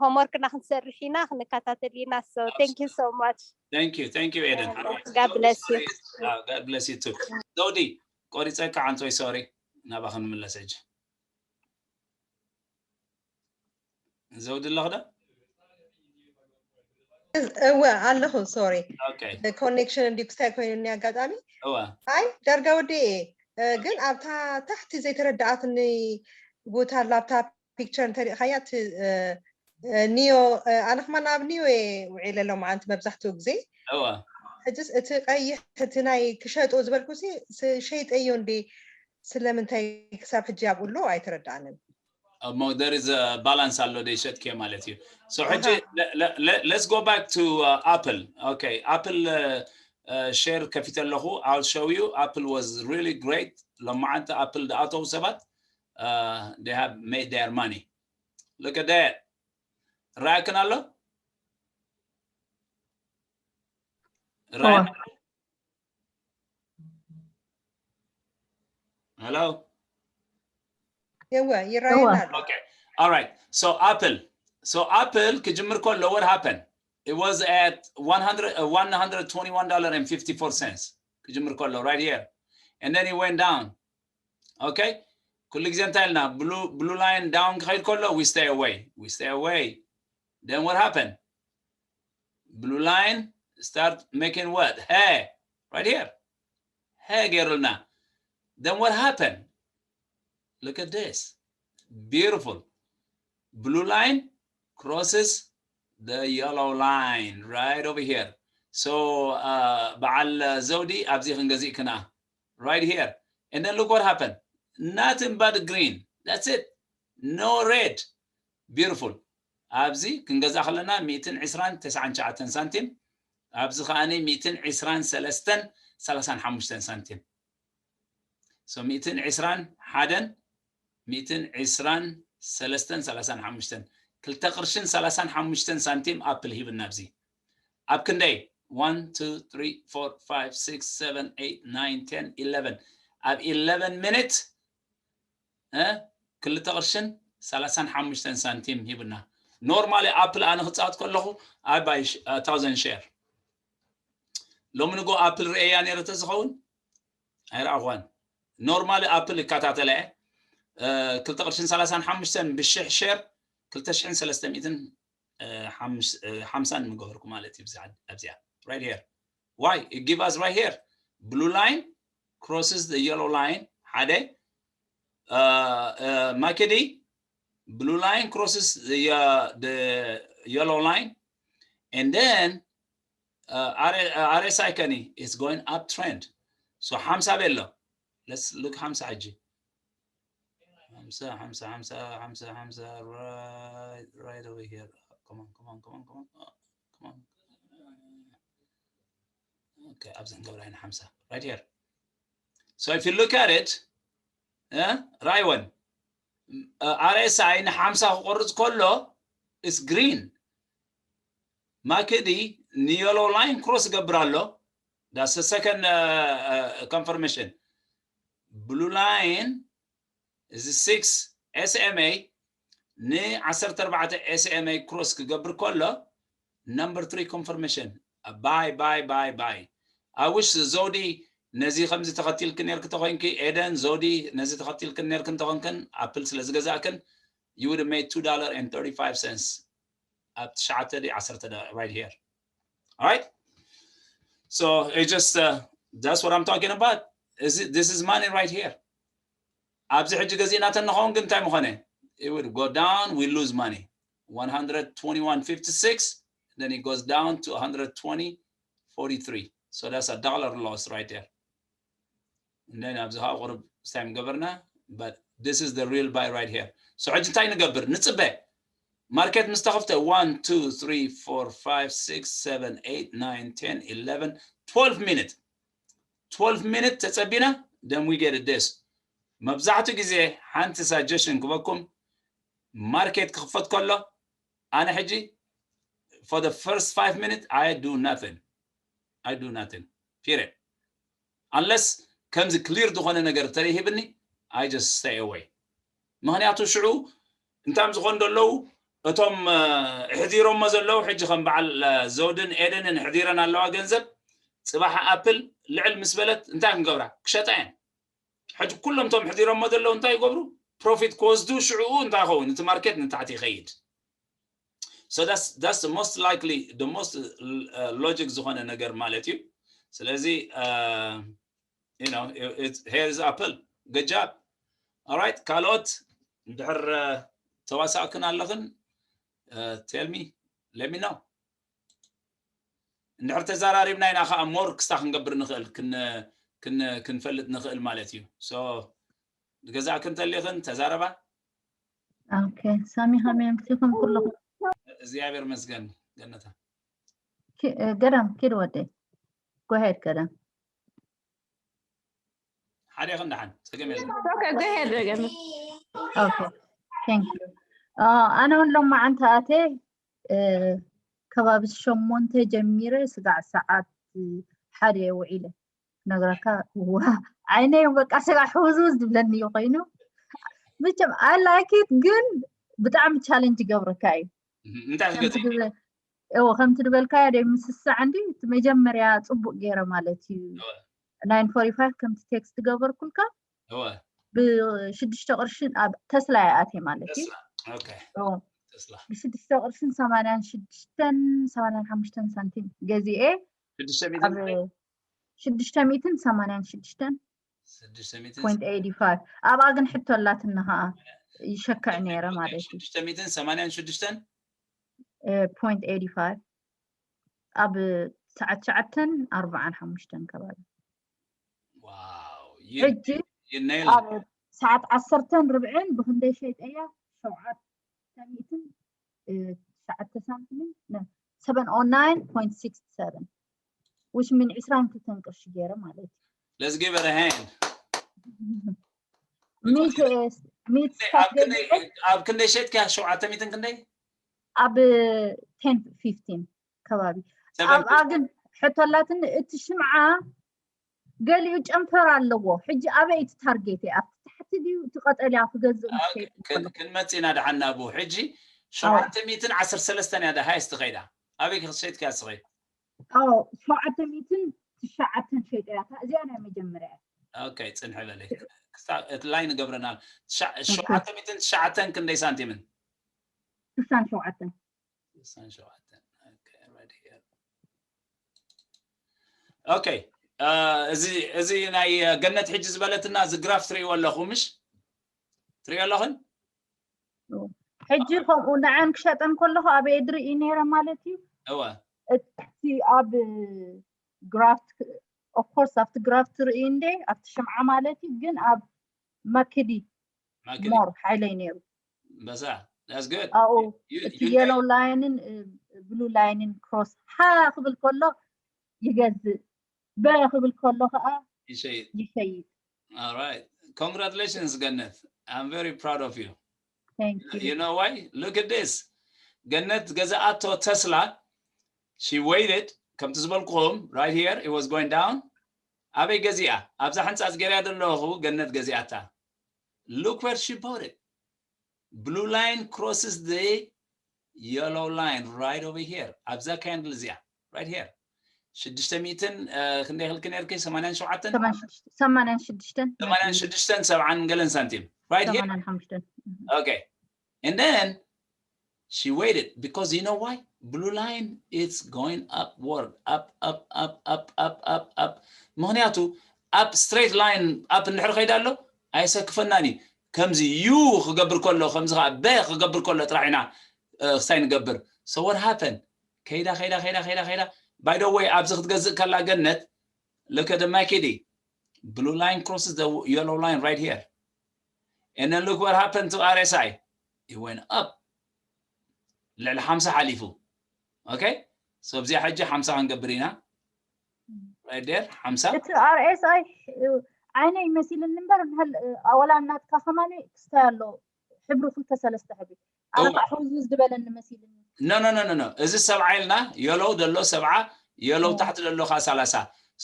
homework ና ክንሰርሕ ኢና ክንከታተል ኢና so thank you so much. Thank you. Thank you, Eden. God bless you. God bless you too. ዘውዲ ቆሪፀካ ኣንቶይ sorry ናባኻ ንምለስ ሕጂ። ዘውዲ ኣለኽ ዶ? እወ ኣለኹ sorry Okay. Connection እንዲ ክስታይ ኮይኑ ኣጋጣሚ እወ ኣይ ዳርጋ ወዲኤ ግን ኣብታ ታሕቲ ዘይተረዳኣትኒ ቦታ ኣላ ኣብታ picture እንተሪእኻያ እቲ ኒዮ ኣነ ከማን ኣብ ኒዮ እየ ውዒለ ሎማዓንቲ መብዛሕትኡ ግዜ እወ ሕጅስ እቲ ቀይሕ እቲ ናይ ክሸጡ ዝበልኩ ሲ ሸይጠዮ እንዲ ስለምንታይ ክሳብ ሕጂ ኣብኡ ኣሎ ኣይተረዳኣንን እሞ there is a balance ኣሎ ደይ ሸጥክዮ ማለት እዩ so ሕጂ let's go back to apple okay apple share ከፊተ ኣለኹ I'll show you apple was really great ሎማዓንቲ apple ዝኣተው ሰባት they have made their money look at that ራእክን ኣሎ ራእክን Hello? Yeah, well, you're right. Okay. All right. So Apple. So Apple ክጅምር ከሎ what happened? It was at one hundred, uh, one hundred twenty-one dollars and fifty-four cents. ክጅምር ከሎ right here. And then it went down. Okay? ኩሉ ግዜ እንታይ ኢልና blue blue line down ክኸይድ ከሎ we stay away. We stay away. Then what happened? Blue line start making what? Hey, right here. Hey, ገይሩልና. Then what happened? Look at this. Beautiful. Blue line crosses the yellow line right over here. So uh, በዓል ዘውዲ ኣብዚ ክንገዚእ ክና right here. And then look what happened. Nothing but green. That's it. No red. Beautiful. ኣብዚ ክንገዛ ከለና ሚእትን ዕስራን ተስዓን ትሽዓተን ሳንቲም ኣብዚ ከዓኒ ሚእትን ዕስራን ሰለስተን ሰላሳን ሓሙሽተን ሳንቲም so ሚእትን ዕስራን ሓደን ሚእትን ዕስራን ሰለስተን ሰላሳን ሓሙሽተን ክልተ ቅርሽን ሰላሳን ሓሙሽተን ሳንቲም ኣፕል ሂብና ኣብዚ ኣብ ክንደይ one two three four five six seven eight nine ten eleven ኣብ eleven minute ክልተ ቅርሽን ሰላሳን ሓሙሽተን ሳንቲም ሂብና normally apple ኣነ ክፃወት ከለኹ I buy thousand share ሎሚ ንጎ apple ርእያ ነይረ ተዝኸውን ኣይረኣኹዋን normally apple ይከታተለ ክልተ ቅርሽን ሰላሳን ሓሙሽተን ብሽሕ share ክልተ ሽሕን ሰለስተ ሚእትን ሓምሳን ምገበርኩ ማለት እዩ ኣብዚኣ right here why it give us right here blue line crosses the yellow line ሓደ uh, uh, ማክዲ blue line crosses the, uh, the yellow line and then uh, R- uh, RSI ከኒ is going uptrend so ሓምሳ ቤሎ let's look ሓምሳ ሕጂ ሓምሳ ሓምሳ ሓምሳ ሓምሳ ሓምሳ right right over here come on come on come on come on uh, come on okay ኣብዚ ክንገብራ ኢና ሓምሳ right here so if you look at it uh, ራይወን RSI ንሓምሳ ክቆርፅ ከሎ is green ማክዲ ን yellow line cross ገብር ኣሎ that's the second uh, uh, confirmation blue line እዚ six SMA ን ዓሰርተ ኣርባዕተ SMA cross ክገብር ከሎ number three confirmation buy buy buy buy I wish ዘውዲ ነዚ ከምዚ ተኸቲልክ ነርክ ተኾይንኪ ኤደን ዘውዲ ነዚ ተኸቲልክ ነርክ እንተኾንክን ኣፕል ስለ ዝገዛእክን you would have made two dollars and thirty-five cents ኣብ ትሽዓተ ዲ ዓሰርተ right here. All right, so it just uh, that's what I'm talking about. Is it, this is money right here. ኣብዚ ሕጂ ገዚእና ተንኸውን ግን እንታይ ምኾነ? It would go down, we lose money. One hundred twenty-one fifty-six, then it goes down to one hundred twenty forty-three. So that's a dollar loss right there. And then ኣብዚ ኸዓ ቁሩብ time ገበርና, but this is the real buy right here. So ሕጂ እንታይ ንገብር? ንጽበ። ማርኬት ምስ ተኸፍተ one two three four five six seven eight nine ten eleven twelve minute twelve minute ተጸቢና፣ then we get this. መብዛሕቱ ግዜ ሓንቲ suggestion ክበኩም፣ ማርኬት ክኽፈት ከሎ ኣነ ሕጂ for the first five minutes I do nothing. I do nothing. Period. Unless ከምዚ clear ዝኾነ ነገር ተለይሂብኒ I just stay away. ምኽንያቱ ሽዑ እንታም ዝኾን ዘለዉ እቶም ሕዚሮሞ ዘለዉ ሕጂ ከም በዓል ዘውድን ኤደንን ሕዚረን ኣለዋ ገንዘብ ጽባሕ ኣፕል ልዕል ምስ በለት እንታይ ክንገብራ ክሸጣ እየን። ሕጂ ኩሎም እቶም ሕዚሮሞ ዘለዉ እንታይ ይገብሩ? ፕሮፊት ክወስዱ ሽዕኡ እንታይ ይኸውን? እቲ ማርኬት ንታሕቲ ይኸይድ። So that's that's the most likely, the most uh, logic ዝኾነ ነገር ማለት እዩ። ስለዚ uh, you know, it's, here's apple. Good job. All right, ካልኦት እንድሕር ተዋሳእክን ኣለኽን tell me, let me know. እንድሕር ተዘራሪብና ኢና ከዓ more ክስታ ክንገብር ንኽእል፣ ክንፈልጥ ንኽእል ማለት እዩ። So ንገዛእክን ተሊኽን ተዛረባ። Okay, ሳሚ ከመይ ኣምሲኹም ኩለኹም? እግዚኣብሔር መስገን ገነታ። ገዳም ኪድ ወደይ። Go ahead ገዳም። ሓደ ይኹን ደሓን፣ ጸገም የለን። Okay, go ahead ገዳም። Okay, thank you. ኣነ እውን ሎማዓንቲ ኣትየ ከባቢ ሸሞንተ ጀሚረ ስጋዕ ሰዓት ሓደ ውዒለ ነግረካ። ዋ ዓይነይ በቃ ስጋዕ ሕውዝውዝ ዝብለኒ እዩ ኮይኑ። መቸም I like it ግን ብጣዕሚ challenge ይገብረካ እዩ። እንታይ ትገዝኢ? እዎ ከምቲ ዝበልካዮ ደ ምስሳዕ እንዲ እቲ መጀመርያ ፅቡቅ ገይረ ማለት እዩ። Nine forty five ከምቲ text ገበርኩልካ እወ ብሽዱሽተ ቅርሽን ኣብ ተስላ ይኣትየ ማለት እዩ። ተስላ okay እዎ ተስላ ብሽዱሽተ ቅርሽን ሰማንያን ሽዱሽተን ሰማንያን ሓሙሽተን ሳንቲም ገዚኤ ሽዱሽተ ኣብ ሚእትን ሽዱሽተ ሚእትን ሰማንያን ሽዱሽተን ሽዱሽተ ሚእትን point eighty five ኣብኣ ግን ሕቶ ኣላትና ከዓ ይሸክዕ ነይረ ማለት እዩ። ሽዱሽተ ሚእትን ሰማንያን ሽዱሽተን point eighty five ኣብ ሰዓት ትሽዓተን ኣርባዓን ሓሙሽተን ከባቢ wow ሕጂ you nail ኣብ ሰዓት ዓሰርተን ርብዕን ብክንደይ ሸይጠያ ሸውዓተ ሚእትን ትሽዓተ ሳንቲምን seven oh nine point six seven which mean ዕስራን ክልተን ቅርሺ ገይረ ማለት እዩ። Let's give it a hand. ሚእቲ ሚእቲ ኣብ ክንደይ ኣብ ክንደይ ሸጥካ ሸውዓተ ሚእትን ክንደይ ኣብ ten fifteen ከባቢ Seven ኣብኣ ግን ሕቶ ኣላትኒ እቲ ሽምዓ ገሊኡ ጨንፈር ኣለዎ ሕጂ ኣበይ እቲ ታርጌት ኣብቲ ታሕቲ ድዩ እቲ ቀጠልያ ክገዝእ ምስ ከይድኩ ከለኹ? ክንመጽእ ኢና ደሓን ናብኡ ሕጂ ሸውዓተ ሚእትን ዓሰርተ ሰለስተን እያ ሃይስት ኸይዳ ኣበይ ክትሸይጥካ ስኸይ ኣዎ ሸውዓተ ሚእትን ትሽዓተን ሸይጠያ እዚኣ ናይ መጀመርያ እያ። okay ጽንሕ በለይ ክስታ- እቲ ላይ ንገብረና ሸውዓተ ሚእትን ትሽዓተን ክንደይ ሳንቲምን ስሳን ሸውዓተን ስሳን ሸውዓተን okay right here okay እዚ እዚ ናይ ገነት ሕጂ ዝበለትና እዚ ግራፍ ትርእይዎ ኣለኹ ምሽ ትርእዮ ኣለኽን ሕጂ ከምኡ ንዓን ክሸጠን ከለኹ ኣበየ ድርኢ ነይረ ማለት እዩ። እወ እቲ ኣብ ግራፍት of course ኣብቲ ግራፍት ትርኢ እንዴ ኣብቲ ሽምዓ ማለት እዩ። ግን ኣብ መክዲ ማክዲ ሞር ሓይለይ ነይሩ። በሳ that's good ኣብኡ You- እቲ you- የሎው ላይንን ብሉ ላይንን ክሮስ ሓ ክብል ከሎ ይገዝእ በ ክብል ከሎ ከዓ ይሸይጥ ይሸይጥ። All right. Congratulations ገነት. I'm very proud of you. Thank you. You know why? Look at this. ገነት ገዛኣቶ ተስላ she waited ከምቲ ዝበልኩኹም right here it was going down ኣበይ ገዚኣ ኣብዛ ሕንፃ ዝገርያ ዘለኹ ገነት ገዚኣታ look where she bought it blue line crosses the yellow line right over here ኣብዛ candle እዚኣ right here ሽዱሽተ ሚእትን ክንደይ ክልኪ ነርኪ ሰማንያን ሸውዓተን ሰማንያን ሽዱሽተን ሰማንያን ሽዱሽተን ሰብዓን ገለን ሳንቲም right here ሰማንያን ሓሙሽተን okay and then she waited because you know why blue line it's going upward up up up up up up up ምክንያቱ up straight line up እንድሕር ከይዳ ኣሎ ኣይሰክፈናን እዩ ከምዚ ዩ ክገብር ከሎ ከምዚ ከዓ በ ክገብር ከሎ ጥራሕ ኢና ክሳይ ንገብር so what happened ከይዳ ከይዳ ከይዳ ከይዳ ከይዳ by the way ኣብዚ ክትገዝእ ከላ ገነት look at the ማኪዲ blue line crosses the yellow line right here and then look what happened to R S I it went up ልዕሊ ሓምሳ ሓሊፉ okay so ኣብዚኣ ሕጂ ሓምሳ ክንገብር ኢና right there ሓምሳ እቲ R S I ዓይነይ መሲልኒ እምበር ንህል ኣወላ ናትካ ከማኒ ክስታይ ኣሎ ሕብሪ ክልተ ሰለስተ ሕብሪ ኣርባዕ ሕውዝውዝ ዝበለኒ መሲልኒ no no no no no እዚ ሰብዓ ኢልና yellow ዘሎ ሰብዓ yellow ታሕቲ ዘሎ ከዓ ሰላሳ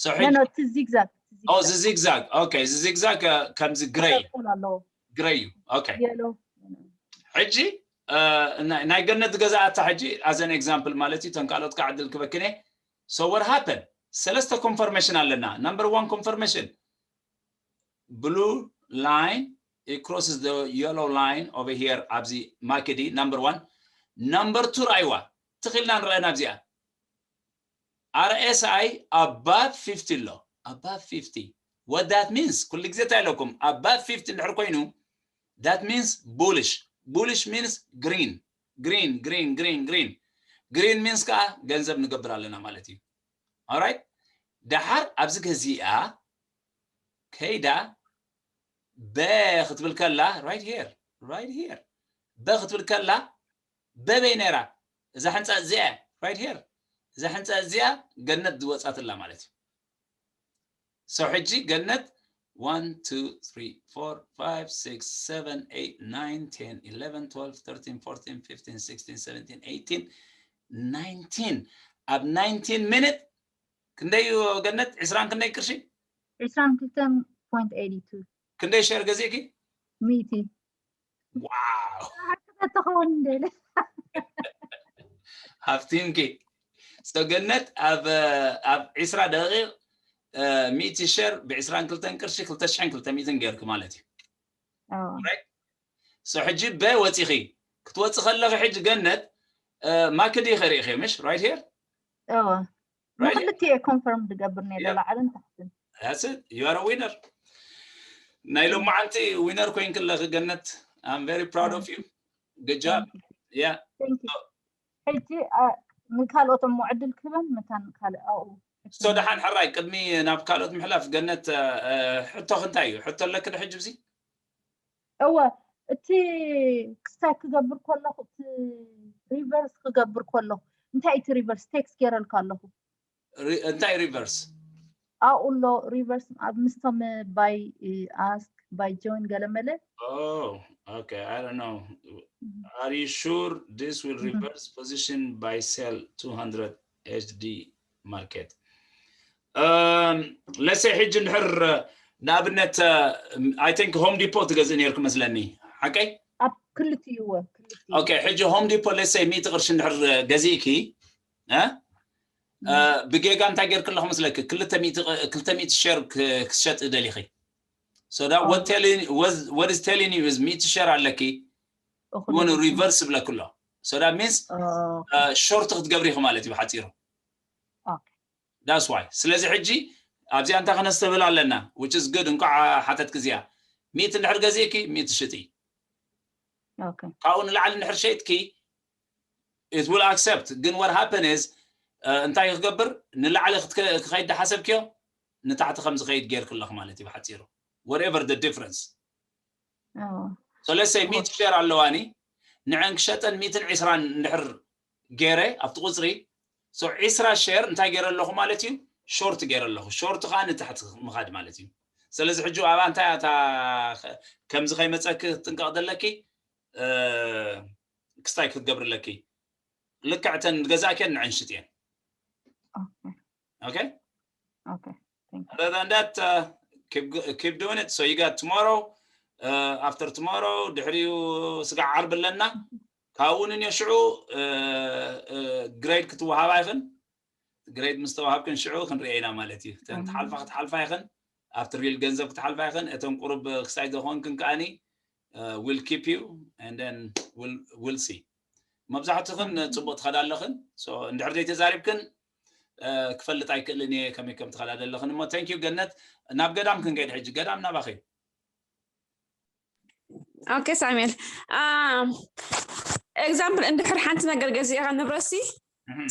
so no no እቲ zigzag oh እዚ zigzag okay እዚ zigzag ከምዚ grey ኣለዎ grey እዩ okay yellow ሕጂ ናይ ገነት ዝገዛኣታ ሕጂ as an example ማለት እዩ ተን ካልኦት ከዓ ዕድል ክበክነ so what happened ሰለስተ confirmation ኣለና number one confirmation blue line it crosses the yellow line over here ኣብዚ ማክዲ number one number two ርኣይዋ ትኽልና ንረአና ኣብዚኣ R S I above fifty ኣሎ above fifty what that means ኩሉ ግዜ እንታይ ኣለኩም above fifty እንድሕር ኮይኑ that means bullish bullish means green green green green green green means ከዓ ገንዘብ ንገብር ኣለና ማለት እዩ alright ደሓር ኣብዚ ገዚኣ ከይዳ በ ክትብል ከላ right here right here በ ክትብል ከላ በበይ ነይራ እዛ ሕንፃ እዚኣ right here እዛ ሕንፃ እዚኣ ገነት ዝወፃትላ ማለት እዩ so ሕጂ ገነት one two three four five six seven eight nine ten eleven twelve thirteen fourteen fifteen sixteen seventeen eighteen nineteen ኣብ nineteen minute ክንደይ እዩ ገነት ዕስራን ክንደይ ቅርሺ ዕስራን ክልተን point eighty two ክንደይ share ገዚእኪ ሚእቲ wow ክትኸውን እንደለ ሃፍቲምኪ so ገነት ኣብ ኣብ ዕስራ ደቂቕ ሚእቲ share ብዕስራን ክልተን ቅርሺ ክልተ ሽሕን ክልተ ሚእትን ገይርኪ ማለት እዩ so ሕጂ በ ወፂኺ ክትወፂ ከለኺ ሕጂ ገነት ማክዲ ከርእኺ ምሽ right here እወ ንክልቲኤ confirm ዝገብር ነለ ላዕልን ታሕትን that's it you are a winner ናይ ሎማዓንቲ winner ኮይንኪ ኣለኺ ገነት I'm very proud of you good job yeah ሕጂ ንካልኦት እሞ ዕድል ክህበን መታን ካልእ ኣኡ so ደሓን ሕራይ ቅድሚ ናብ ካልኦት ምሕላፍ ገነት ሕቶኽ እንታይ እዩ ሕቶ ኣለኪ ዶ ሕጂ ብዚ እወ እቲ ክስታይ ክገብር ከለኹ እቲ reverse ክገብር ከለኹ እንታይ እቲ reverse text ገይረልካ ኣለኹ እንታይ reverse ኣብኡ ኣሎ reverse ኣብ ምስቶም by ask by join ገለ መለ oh okay I don't know are you sure this will reverse position by sell two hundred H D market um let's say ሕጂ እንድሕር ንኣብነት I think Home Depot ትገዝእ ነርኪ መስለኒ ሓቀይ ኣብ ክልቲኡ እወ ክልቲኡ okay ሕጂ Home Depot let's say ሚእቲ ቅርሺ እንድሕር ገዚእኪ ብጌጋ እንታይ ጌርኪ ኣለኹ መስለኪ ክልተ ሚእቲ share ክትሸጢ ደሊኺ so that what telling was what is telling you is ሚእቲ share ኣለኪ one reverse ይብለኪ ኣሎ so that means short ክትገብሪ ኢኺ ማለት እዩ ብሓፂሩ that's why ስለዚ ሕጂ ኣብዚኣ እንታይ ከነስተብህል ኣለና which is good እንኳዕ ሓተትኪ እዚኣ ሚእቲ እንድሕር ገዚእኪ ሚእቲ ሽጢ ካብኡ ንላዕሊ እንድሕር ሸይጥኪ it will accept ግን what happen is እንታይ ክገብር ንላዕሊ ክኸይድ ሓሰብክዮ ንታሕቲ ከም ዝኸይድ ጌርክ ኣለኹ ማለት እዩ ብሓፂሩ whatever the difference so let's say ሚእቲ share ኣለዋኒ ንዐን ክሸጠን ሚእትን ዕስራን እንድሕር ገይረ ኣብቲ ቁፅሪ so ዕስራ share እንታይ ገይረ ኣለኹ ማለት እዩ short ገይረ ኣለኹ short ከዓ ንታሕቲ ምኻድ ማለት እዩ ስለዚ ሕጂ ኣብኣ እንታይ እታ ከምዚ ከይመፀኪ ክትጥንቀቕ ዘለኪ ክስታይ ክትገብሪ ኣለኪ ልክዕተን ገዛእክን ንዐን ሽጥየን okay okay other than that uh, keep keep doing it so you got tomorrow uh, after tomorrow ድሕሪኡ ስጋዕ ዓርቢ ኣለና ካብኡ ንንዮ ሽዑ grade ክትወሃባ ይኽን ግሬድ ምስ ተዋሃብክን ሽዑ ክንሪኦ ኢና ማለት እዩ። እተን ኣሃ። ትሓልፋ ክትሓልፋ ኢኽን ኣብቲ ሪል ገንዘብ ክትሓልፋ ኢኽን። እተን ቁሩብ ክሳይ ዝኾንክን ከኣኒ will keep you and then will see። መብዛሕትኽን ጽቡቕ ትኸዳ ኣለኽን። So እንድሕር ዘይተዛሪብክን ክፈልጥ ኣይክእልን እየ ከመይ ከም ትኸዳ ዘለኽን። እሞ thank you ገነት። ናብ ገዳም ክንከይድ ሕጂ። ገዳም ናባኺ። ኦኬ ሳሙኤል፣ ኤግዛምፕል እንድሕር ሓንቲ ነገር ገዚእኻ ንብረትሲ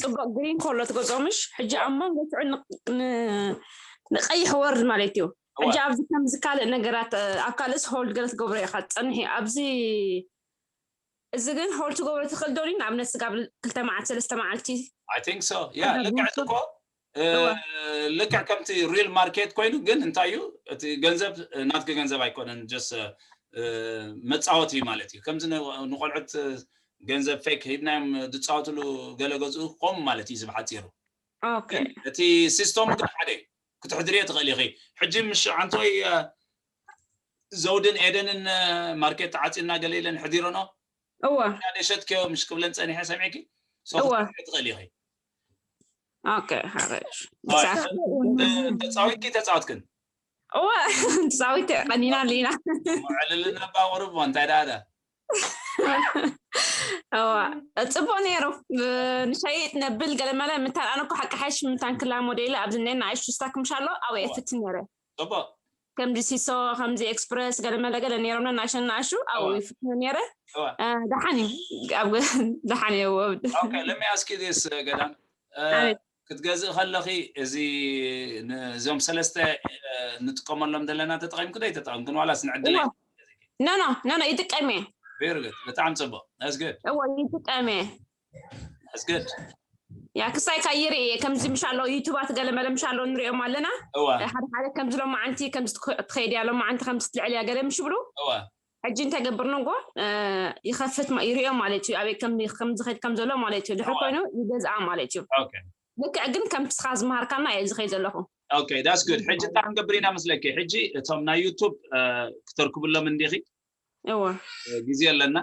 ጽቡቅ ግሪን ከሎ ትገዝኦ ምሽ ሕጂ ኣብ መንጎ ሽዑ ንቀይሕ ወርድ ማለት እዩ። ሕጂ ኣብዚ ከምዚ ካልእ ነገራት ኣብ ካልእስ ሆልድ ገለ ትገብሮ ኢኻ ትጸንሕ እዩ። ኣብዚ እዚ ግን ሆልድ ትገብሮ ትኽእል ዶ? ንኣብነት ስጋብ ክልተ መዓልቲ ሰለስተ መዓልቲ I think so yeah ልክዕ እኮ ልክዕ ከምቲ ሪል ማርኬት ኮይኑ ግን እንታይ እዩ እቲ ገንዘብ ናትኪ ገንዘብ ኣይኮነን just መፃወቲ እዩ ማለት እዩ ከምዚ ንቆልዑት ገንዘብ ፌክ ሂብናዮም ዝፃወትሉ ገለ ገዝኡ ከምኡ ማለት እዩ እዚ ብሓፂሩ እቲ ሲስተሙ ግን ሓደ ክትሕድርዮ ትኽእል ኢኺ ሕጂ ምሽ ዓንተወይ ዘውድን ኤደንን ማርኬት ተዓፂና ገለ ኢለን ሕዲረኖ እወ ደሸጥክዮ ምሽ ክብለን ፀኒሐ ሰሚዕኪ ትኽእል ኢኺ ኦኬ ሓረሽ ተፃዊትኪ ተፃወትክን እወ ተፃዊት ቀኒና ኣለና ዕልልና ባወርቦ እንታይ ዳዳ እዋ ፅቡቅ ነይሩ ንሸይጥ ነብል ገለመለ ምታን ኣነ እኮ ሓቂ ሓሽ ምታን ክላ ሞዴል ኣብዚ ነ ንኣሽቱ ስታክ ምሻሎ ኣብኡ የፍት ነይረ ፅቡቅ ከምዚ ሲሶ ከምዚ ኤክስፕረስ ገለመለ ገለ ነይሮም ነናሽን ንኣሹ ኣብኡ ይፍት ነይረ ደሓን እዩ ደሓን እዩ let me ask you this ገዳም ክትገዝእ ከለኺ እዚ ነዞም ሰለስተ ንጥቀመሎም ዘለና ተጠቂምኩ ዶ ይተጠቀምኩን ዋላስ ንዕድለይ no no no no ይጥቀም እየ very good ብጣዕሚ ፅቡቅ that's good እወ ይጥቀም እየ that's good ያ ክሳይ ካይር እየ ከምዚ ምሽ ኣለዉ ዩቱባት ገለ መለ ምሽ ኣለዉ ንሪኦም ኣለና እዋ ሓደ ሓደ ከምዚ ሎማዓንቲ ከምዚ ትኸ- ትኸይድ እያ ሎማዓንቲ ከምዚ ትልዕል እያ ገለ ምሽ ብሉ እዋ ሕጂ እንታይ ገብር ነጎ ይኸፍት ማ- ይሪኦ ማለት እዩ ኣበይ ከም ከም ዝኸድ ከም ዘሎ ማለት እዩ ድሕሪ ኮይኑ ይገዝኣ ማለት እዩ okay ልክዕ ግን ከምቲ ስኻ ዝመሃርካና እየ ዝኸይ ዘለኹ okay that's good ሕጂ እንታይ ክንገብር ኢና መስለኪ ሕጂ እቶም ናይ ዩቱብ ክተርክብሎም እንዲኺ እወ ግዜ ኣለና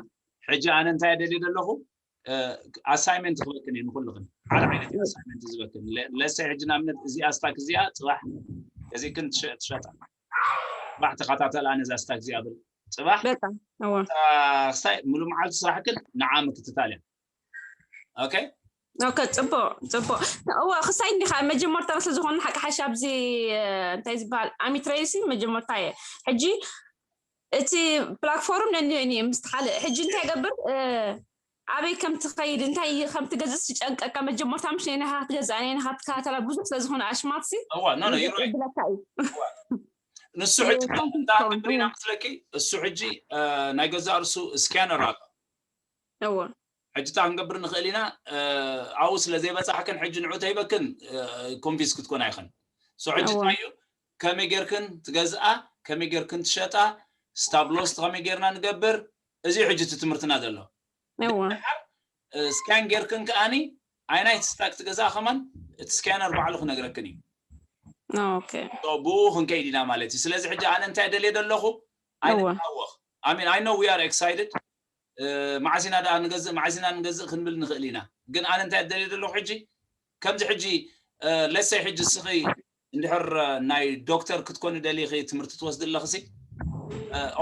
ሕጂ ኣነ እንታይ ደልየ ዘለኹ ኣሳይመንት ክበክን እዩ ንኩልኽን ሓደ ዓይነት ኣሳይመንት ዝበክን ለሰይ ሕጂ ንኣብነት እዚኣ ስታክ እዚኣ ፅባሕ ገዚእክን ትሸጣ ፅባሕ ተኸታተል ኣነ እዛ ስታክ እዚኣ ብል ፅባሕ በጣም እወ ክሳይ ሙሉ መዓልቲ ስራሕክን ንዓ ምክትታል እያ okay ኦኬ ፅቡቅ ፅቡቅ እወ ክሳይ እንዲኻ መጀመርታ ስለ ዝኾነ ሓቂ ሓሽ ኣብዚ እንታይ ዝበሃል ኣሚትረይሲ መጀመርታ እየ ሕጂ እቲ ፕላትፎርም ነኒዮ እኒ ምስ ካልእ ሕጂ እንታይ ገብር ኣበይ ከም ትኸይድ እንታይ ከም ትገዝእ ዝጨንቀካ መጀመርታ ምሽ ነይናኻ ክትገዝእ ነይናኻ ትከታተላ ብዙሕ ስለ ዝኾነ ኣሽማትሲ እዋ no no you're right ብለካ እዩ ንሱ ሕጂ እንታይ ንገብር ኢና መስለኪ እሱ ሕጂ ናይ ገዛእ ርሱ ስካነር ኣሎ እወ ሕጂ እንታይ ክንገብር ንኽእል ኢና ኣብኡ ስለ ዘይበፃሕክን ሕጂ ንዑ ተይበክን ኮንፊዝ ክትኮን ኣይኽን so ሕጂ እንታይ እዩ ከመይ ጌርክን ትገዝኣ ከመይ ጌርክን ትሸጣ ስታብሎስ ከመይ ጌርና ንገብር እዚ ሕጂ እቲ ትምህርትና ዘሎ እወ ስካን ጌርክን ከኣኒ ኣይናይ ስታክ ትገዝኣ ከማን እቲ ስካነር ባዕሉ ክነግረክን እዩ ኦኬ ብኡ ክንከይድ ኢና ማለት እዩ ስለዚ ሕጂ ኣነ እንታይ ደልየ ዘለኹ ኣይንታወኽ I mean I know we are excited መዓሲና ደኣ ንገዝእ መዓሲና ንገዝእ ክንብል ንኽእል ኢና ግን ኣነ እንታይ ደልየ ዘለኹ ሕጂ ከምዚ ሕጂ ለሰይ ሕጂ እስኺ እንድሕር ናይ ዶክተር ክትኮኒ ደሊኺ ትምህርቲ ትወስዲ ኣለኽሲ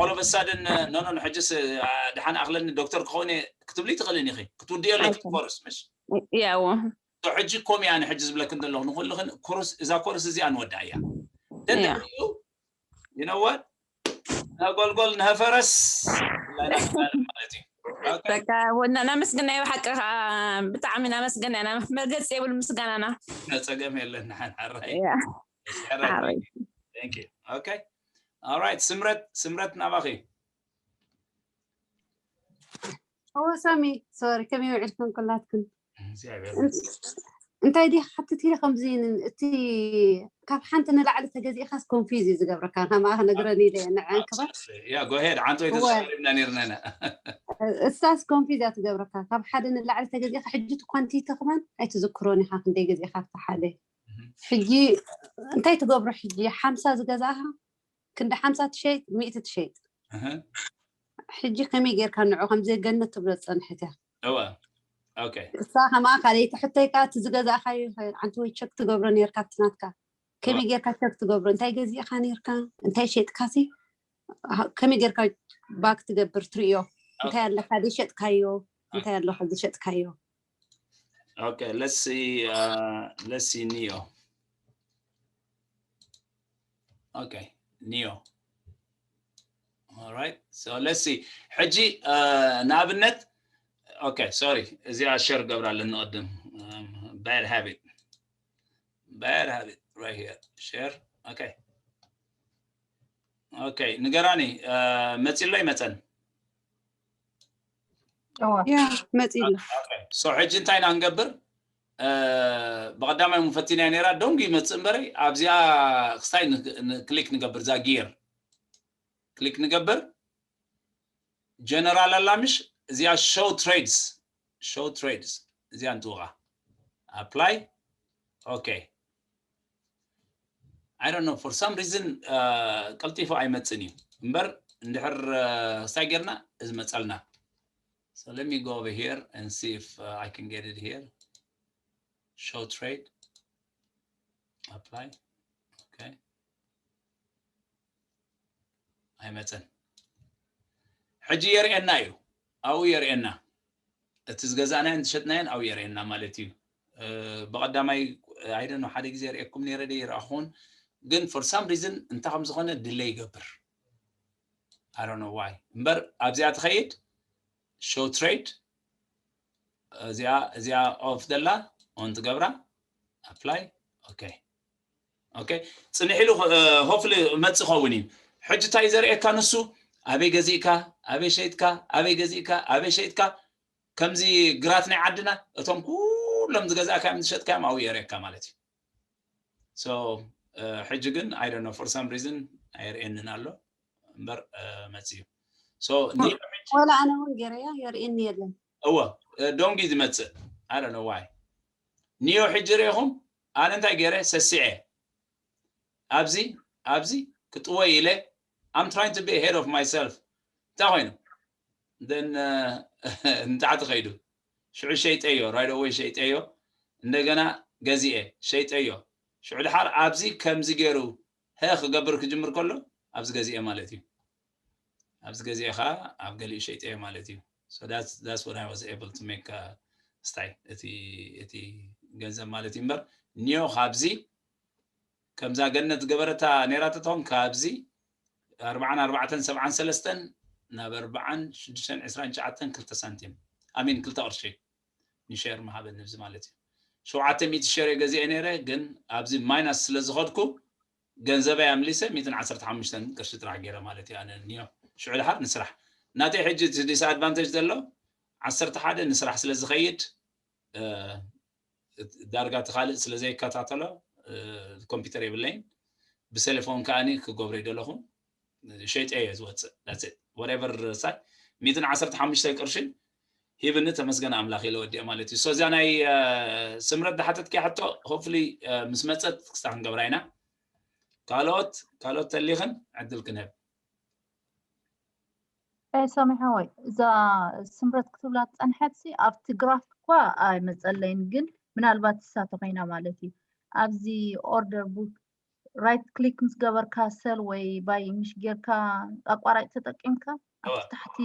all of a sudden no no ሕጅስ ድሓን ኣኽለኒ ዶክተር ክኸውን ክትብሊ ትኽእልን ኢኺ ክትውድዮ ኣለኪ ኮርስ ምሽ ያዎ ሕጂ ኮም እያ ሕጂ ዝብለክን ዘለኹ ንኩልኽን ኮርስ እዛ ኮርስ እዚኣ ንወድኣ እያ ደድሕሪኡ you know what ነጎልጎል ንሀፈረስ ማለት እዩ በቃ ወና ናመስግና ብሓቂ ከዓ ብጣዕሚ ናመስግና ኢና መርገፂ የብሉ ምስጋናና ጸገም የለን ንሓን ሓራይ ሓራይ okay all right ስምረት ስምረት ናባኺ እወ ሳሚ ሶሪ ከመይ ውዒልክን ኩላትክን እንታይ ዲ ሓትት ኢለ ከምዚ እቲ ካብ ሓንቲ ንላዕሊ ተገዚእካስ ኮንፊዝ እዩ ዝገብረካ ከማኣ ክነግረን ኢለ እየ ንዐን ክባ ያ ጎሄድ ዓንቶ ተዛሪብና ነርና እሳስ ኮንፊዝ እያ ትገብረካ ካብ ሓደ ንላዕሊ ተገዚእካ ሕጂ እቲ ኳንቲቲ ክማን ኣይትዝክሮን ኢካ ክንደይ ገዚእካ ኣብቲ ሓደ ሕጂ እንታይ ትገብሮ ሕጂ ሓምሳ ዝገዛእካ ክንዲ ሓምሳ ትሸይጥ ሚእቲ ትሸይጥ ሕጂ ከመይ ጌርካ ንዑ ከም ዘይገነት ትብሎ ዝፀንሐት እያ እወ okay እሳ ከማኣ ካልኣይቲ ሕቶይ ከኣ እቲ ዝገዛእካዮ ይኽእል ዓንተ ወይ ቸክ ትገብሮ ነርካ ኣብቲ ናትካ ከመይ ጌርካ ቸክ ትገብሮ እንታይ ገዚእካ ነርካ እንታይ ሸጥካ ሲ ከመይ ጌርካ ባክ ትገብር ትርእዮ እንታይ ኣለካ ዝሸጥካዮ እንታይ ኣለካ ዝሸጥካዮ okay let's see uh, let's see Neo okay Neo all right so let's see ሕጂ ንኣብነት okay sorry እዚኣ ሸር ገብራ ኣለኒ ቅድም bad habit bad habit right here share okay okay ንገራኒ መፂሎ ይመፀን ያ መፂሎ so ሕጂ እንታይ ኢና ንገብር ብቐዳማይ ሙፈቲና ነራ ደንጉ ይመፅእ እምበረይ ኣብዚኣ ክስታይ ክሊክ ንገብር እዛ ጊር ክሊክ ንገብር ጀነራል ኣላ ምሽ እዚኣ show trades show trades እዚኣ እንትውቓ apply okay I don't know for some reason ቀልጢፉ ኣይመፅን እዩ እምበር እንድሕር ክስታይ ጌርና እዚ መፀልና so let me go over here and see if uh, I can get it here show trade apply okay ኣይመፀን ሕጂ የርእየና እዩ ኣብኡ የርእየና እቲ ዝገዛእናዮን ዝሸጥናዮን ኣብኡ የርእየና ማለት እዩ ብቐዳማይ ኣይደኖ ሓደ ግዜ ርእየኩም ነረ ደ ይረኣኹን ግን for some reason እንታይ ከም ዝኾነ ድለይ ይገብር I don't know why እምበር ኣብዚኣ ትኸይድ show trade እዚኣ እዚኣ off ዘላ on ትገብራ apply okay okay ፅንሕ ኢሉ hopefully መፅ ኸውን እዩ ሕጂ እንታይ ዘርእየካ ንሱ ኣበይ ገዚእካ ኣበይ ሸይጥካ ኣበይ ገዚእካ ኣበይ ሸይጥካ ከምዚ ግራት ናይ ዓድና እቶም ኩሎም ዝገዛእካዮም ዝሸጥካዮም ኣብኡ የርእየካ ማለት እዩ so ሕጂ ግን I don't know for some reason ኣይርእየንን ኣሎ እምበር መፅዩ so ወላ ኣነ እውን ገይረያ የርእየኒ የለን እወ ደንጉ ዝመፅእ I don't know why Neo ሕጂ ርኢኹም ኣነ እንታይ ገይረ ሰሲዐ ኣብዚ ኣብዚ ክጥወይ ኢለ I'm trying to be ahead of myself እንታይ ኮይኑ then ንታዕቲ ከይዱ ሽዑ ሸይጠዮ right away ሸይጠዮ እንደገና ገዚኤ ሸይጠዮ ሽዑ ድሓር ኣብዚ ከምዚ ገይሩ ሀ ክገብር ክጅምር ከሎ ኣብዚ ገዚኤ ማለት እዩ ኣብዚ ገዚኤ ከዓ ኣብ ገሊኡ ሸይጠዮ ማለት እዩ so that's that's what I was able to make ስታይ እቲ እቲ ገንዘብ ማለት እዩ እምበር Neo ካብዚ ከምዛ ገነት ገበረታ ነይራ ትኾን ካብዚ ኣርባዓን ኣርባዕተን ሰብዓን ሰለስተን ናብ ኣርባዓን ሽዱሽተን ዕስራን ትሽዓተን ክልተ ሳንቲም ኣሚን ክልተ ቅርሺ ንሸር ምሃበኒ እዚ ማለት እዩ ሸውዓተ ሚእቲ ሸር ገዚአ ነይረ ግን ኣብዚ ማይናስ ስለ ዝኸድኩ ገንዘበይ ኣምሊሰ ሚእትን ዓሰርተ ሓሙሽተን ቅርሺ ጥራሕ ገይረ ማለት እዩ ኣነ ኒዮ ሽዑ ድሓር ንስራሕ ናተይ ሕጂ እቲ ዲስኣድቫንቴጅ ዘሎ ዓሰርተ ሓደ ንስራሕ ስለ ዝኸይድ ዳርጋ እቲ ካልእ ስለ ዘይከታተሎ ኮምፒውተር የብለይን ብሰሌፎን ከዓኒ ክገብሮ ይደለኹ ሸይጠ እየ ዝወፅእ whatever ሳይ ሚእትን ዓሰርተ ሓሙሽተ ቅርሽን ሂብኒ ተመስገን ኣምላኽ ኢለ ወዲአ ማለት እዩ እዛ ናይ ስምረት ዝሓተትኪ ሕቶ hopefully ምስ መፀት ክስታ ክንገብራ ኢና ካልኦት ካልኦት ተሊኽን ዕድል ክንህብ ሰሚሐ ወይ እዛ ስምረት ክትብላ ዝፀንሐት ኣብቲ ግራፍ እኳ ኣይመፀለይን ግን ምናልባት እሳ ተኮይና ማለት እዩ ኣብዚ order book right click ምስ ገበርካ sell ወይ buy ምሽ ጌርካ ኣቋራጭ ተጠቂምካ ኣብቲ ታሕቲ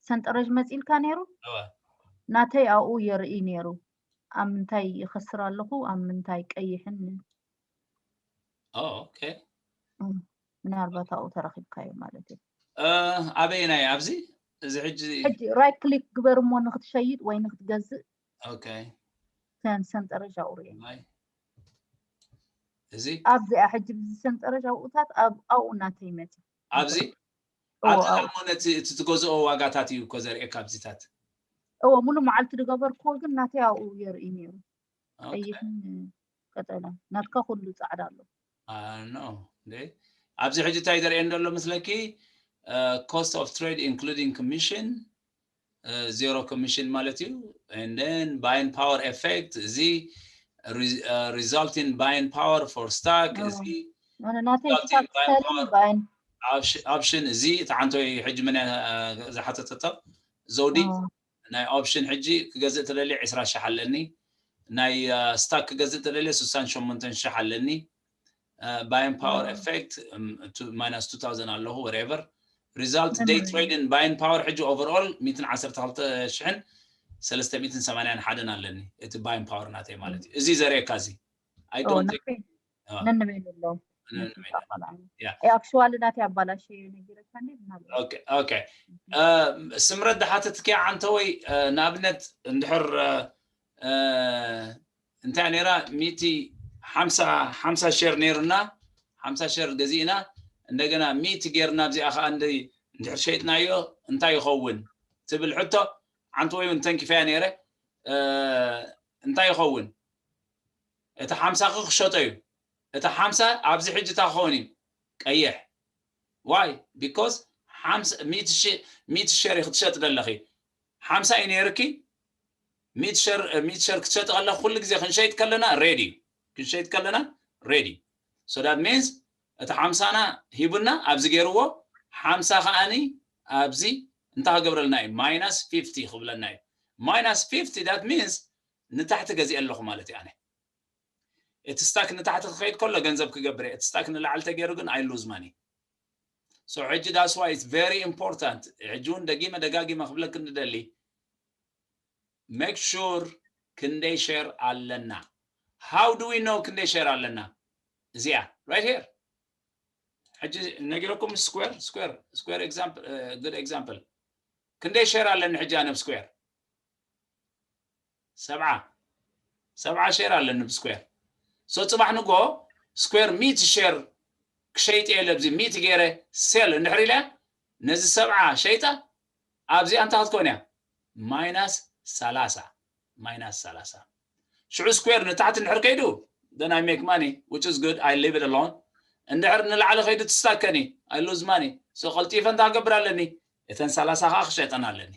ሰንጠረዥ መፂልካ ነይሩ ናተይ ኣብኡ የርኢ ነይሩ ኣብ ምንታይ ይኸስር ኣለኹ ኣብ ምንታይ ቀይሕን okay ምናልባት ኣብኡ ተረኪብካዮ ማለት እዩ ኣበይ ናይ ኣብዚ እዚ ሕጂ ሕጂ right click ግበር እሞ ንክትሸይጥ ወይ ንክትገዝእ okay ሰንጠረዥ ኣውርየ እዚ ኣብዚኣ ሕጂ ብዚ ሰንጠረዥ ኣብኡታት ኣብኡ እናተይ መፅ ኣብዚ ኣብዚ ደሞ ነቲ እቲ ትገዝኦ ዋጋታት እዩ እኮ ዘርእየካ ኣብዚታት እዎ ሙሉ መዓልቲ ዝገበርክዎ ግን ናተይ ኣብኡ የርኢ ነይሩ ቀይሕን ቀጠልን ናትካ ኩሉ ፃዕዳ ኣሎ ኖ ኣብዚ ሕጂ እንታይ ዘርእየን ዘሎ ምስለኪ cost of trade including commission zero commission ማለት እዩ and then buying power effect እዚ result in buying power for stock እዚ ናተይ stock selling buying option እዚ እቲ ሓንቶይ ሕጂ መን ዝሓተተቶ ዘውዲ ናይ ኦፕሽን ሕጂ ክገዝእ ተደልየ ዕስራ ሽሕ ኣለኒ። ናይ ስታክ ክገዝእ ተደልየ ስሳን ሸሞንተን ሽሕ ኣለኒ። ባይን ፓወር ኤፌክት ማይናስ ቱ ታውዘንድ ኣለኹ። Whatever result day trading buying power ሕጂ overall ሚእትን ዓሰርተ ክልተ ሽሕን ሰለስተ ሚእትን ሰማንያን ሓደን ኣለኒ። እቲ ባይን ፓወር ናተይ ማለት እዩ። እዚ ዘርእየካ እዚ I don't think ነንበይን ኣለዎም። Yeah. ኣክሽዋሊ ናተይ ኣባላሽ ነጊረካ እንዴ? ኦኬ ስምረት ዝሓተትኪያ ዓንተወይ ንኣብነት እንድሕር እንታይ ነይራ ሚእቲ ሓምሳ ሓምሳ ሸር ነይርና ሓምሳ ሸር ገዚእና እንደገና ሚእቲ ጌርና ኣብዚኣ ከዓ እንድሕር ሸይጥናዮ እንታይ ይኸውን ትብል ሕቶ ዓንተወይ እውን ተንኪፈያ ነይረ። እንታይ ይኸውን እቲ ሓምሳ ክሸጦ እዩ። እቲ ሓምሳ ኣብዚ ሕጂ እንታይ ክኸውን እዩ? ቀይሕ why because ሚእቲ ሸር ክትሸጥ ደለኺ ሓምሳ እዩ ነይርኪ። ሚእቲ ሸር ክትሸጥ ከለኺ ኩሉ ግዜ ክንሸይጥ ከለና ሬዲ እዩ። ክንሸይጥ ከለና ሬዲ so that means እቲ ሓምሳና ሂቡና ኣብዚ ገይርዎ ሓምሳ ከዓኒ ኣብዚ እንታይ ክገብረልና እዩ? ማይናስ ፊፍቲ ክብለና እዩ። ማይናስ ፊፍቲ that means ንታሕቲ ገዚአ ኣለኹ ማለት እዩ። ኣነ እቲ ስታክ ንታሕቲ ክኸይድ ከሎ ገንዘብ ክገብር እየ። እቲ ስታክ ንላዕሊ ተገይሩ ግን I lose money so ሕጂ that's why it's very important። ሕጂ እውን ደጊመ ደጋጊመ ክብለክ ንደሊ make sure ክንደይ ሸር ኣለና። How do we know ክንደይ ሸር ኣለና? እዚኣ right here ሕጂ ነጊረኩም ስኩዌር ስኩዌር ስኩዌር example good example ክንደይ ሸር ኣለኒ ሕጂ ኣነ ብስኩዌር ሰብዓ ሰብዓ ሸር ኣለኒ ብስኩዌር so ፅባሕ ንጎ ስኩዌር ሚእቲ ሸር ክሸይጥ እየ ለብዚ ሚእቲ ገይረ ሴል እንድሕር ኢለ ነዚ ሰብዓ ሸይጠ ኣብዚኣ እንታይ ክትኮን እያ ማይናስ ሰላሳ ማይናስ ሰላሳ ሽዑ ስኩዌር ንታሕቲ እንድሕር ከይዱ then I make money which is good I leave it alone እንድሕር ንላዕሊ ከይዱ ትስታከኒ I lose money so ቀልጢፈ እንታይ ክገብር ኣለኒ እተን ሰላሳ ከዓ ክሸጠን ኣለኒ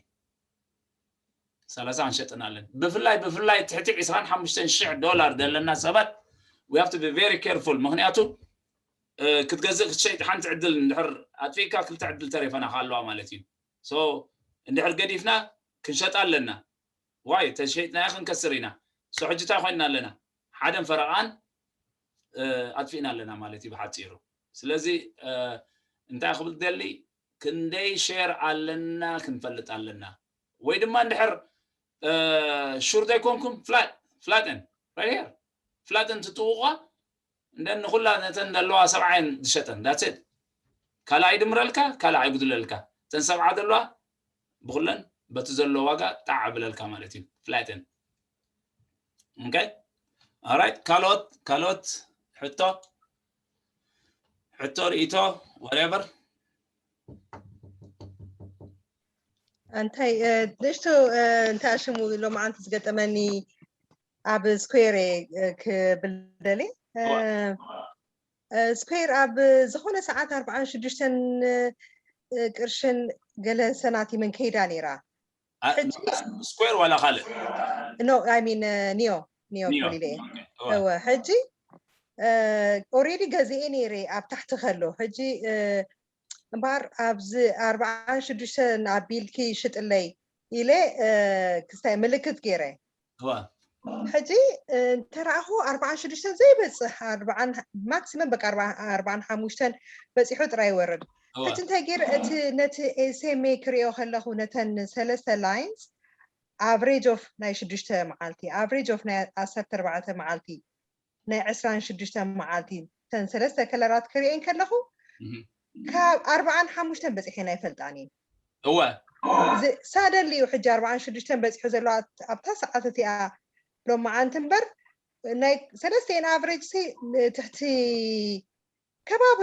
ሰላሳ ክንሸጥን ኣለኒ ብፍላይ ብፍላይ ትሕቲ ዕስራን ሓሙሽተን ሽሕ ዶላር ዘለና ሰባት we have to be very careful ምክንያቱ ክትገዝእ ክትሸይጥ ሓንቲ ዕድል እንድሕር ኣጥፊእካ ክልተ ዕድል ተሪፈና ኣለዋ ማለት እዩ so እንድሕር ገዲፍና ክንሸጣ ኣለና why ተሸይጥናያ ክንከስር ኢና so ሕጂ እንታይ ኮይንና ኣለና ሓደን ፈረቓን ኣጥፊእና ኣለና ማለት እዩ ብሓፂሩ ስለዚ እንታይ ክብል ደሊ ክንደይ ሸር ኣለና ክንፈልጥ ኣለና ወይ ድማ እንድሕር ሹር ዘይኮንኩም ፍላጥን right here ፍላጥን ትጥውቋ እንደ ንኩላ ነተን ዘለዋ ሰብዓይን ዝሸጠን that's it ካልኣይ ድምረልካ ካልኣይ ጉድለልካ እተን ሰብዓ ዘለዋ ብኩለን በቲ ዘሎ ዋጋ ጣዕ ብለልካ ማለት እዩ ፍላጥን okay alright ካልኦት ካልኦት ሕቶ ሕቶ ርእቶ whatever እንታይ ንእሽቶ እንታይ ሽሙ ሎማዓንቲ ዝገጠመኒ ኣብ ስኩዌር ክብል ደሊ ስኩዌር ኣብ ዝኾነ ሰዓት ኣርባዓን ሽዱሽተን ቅርሽን ገለ ሰናቲምን ከይዳ ነይራ ስኩዌር ዋላ ካልእ no I mean ኒዮ ኒዮ ክብል እየ እወ ሕጂ already ገዚኤ ነይረ ኣብ ታሕቲ ከሎ ሕጂ እምበኣር ኣብዚ ኣርባዓን ሽዱሽተን ኣቢልኪ ሽጥለይ ኢለ ክስታይ ምልክት ገይረ ሕጂ እንተረኣኹ ኣርባዓን ሽዱሽተን ዘይበፅሕ maximum በቃ ኣርባዓን ሓሙሽተን በፂሑ ጥራይ ይወርድ ሕጂ እንታይ ገይረ እቲ ነቲ ኤስኤምኤ ክሪኦ ከለኹ ነተን ሰለስተ lines average of ናይ ሽዱሽተ መዓልቲ average of ናይ ዓሰርተ ኣርባዕተ መዓልቲ ናይ ዕስራን ሽዱሽተ መዓልቲ ተን ሰለስተ ከለራት ክሪኤን ከለኹ ካብ ኣርባዓን ሓሙሽተን በፂሐን ኣይፈልጣን እየ እወ ሳደሊ እዩ ሕጂ ኣርባዓን ሽዱሽተን በፂሑ ዘሎ ኣብታ ሰዓት እቲኣ ሎማዓንቲ እምበር ናይ ሰለስተን average ትሕቲ ከባቢ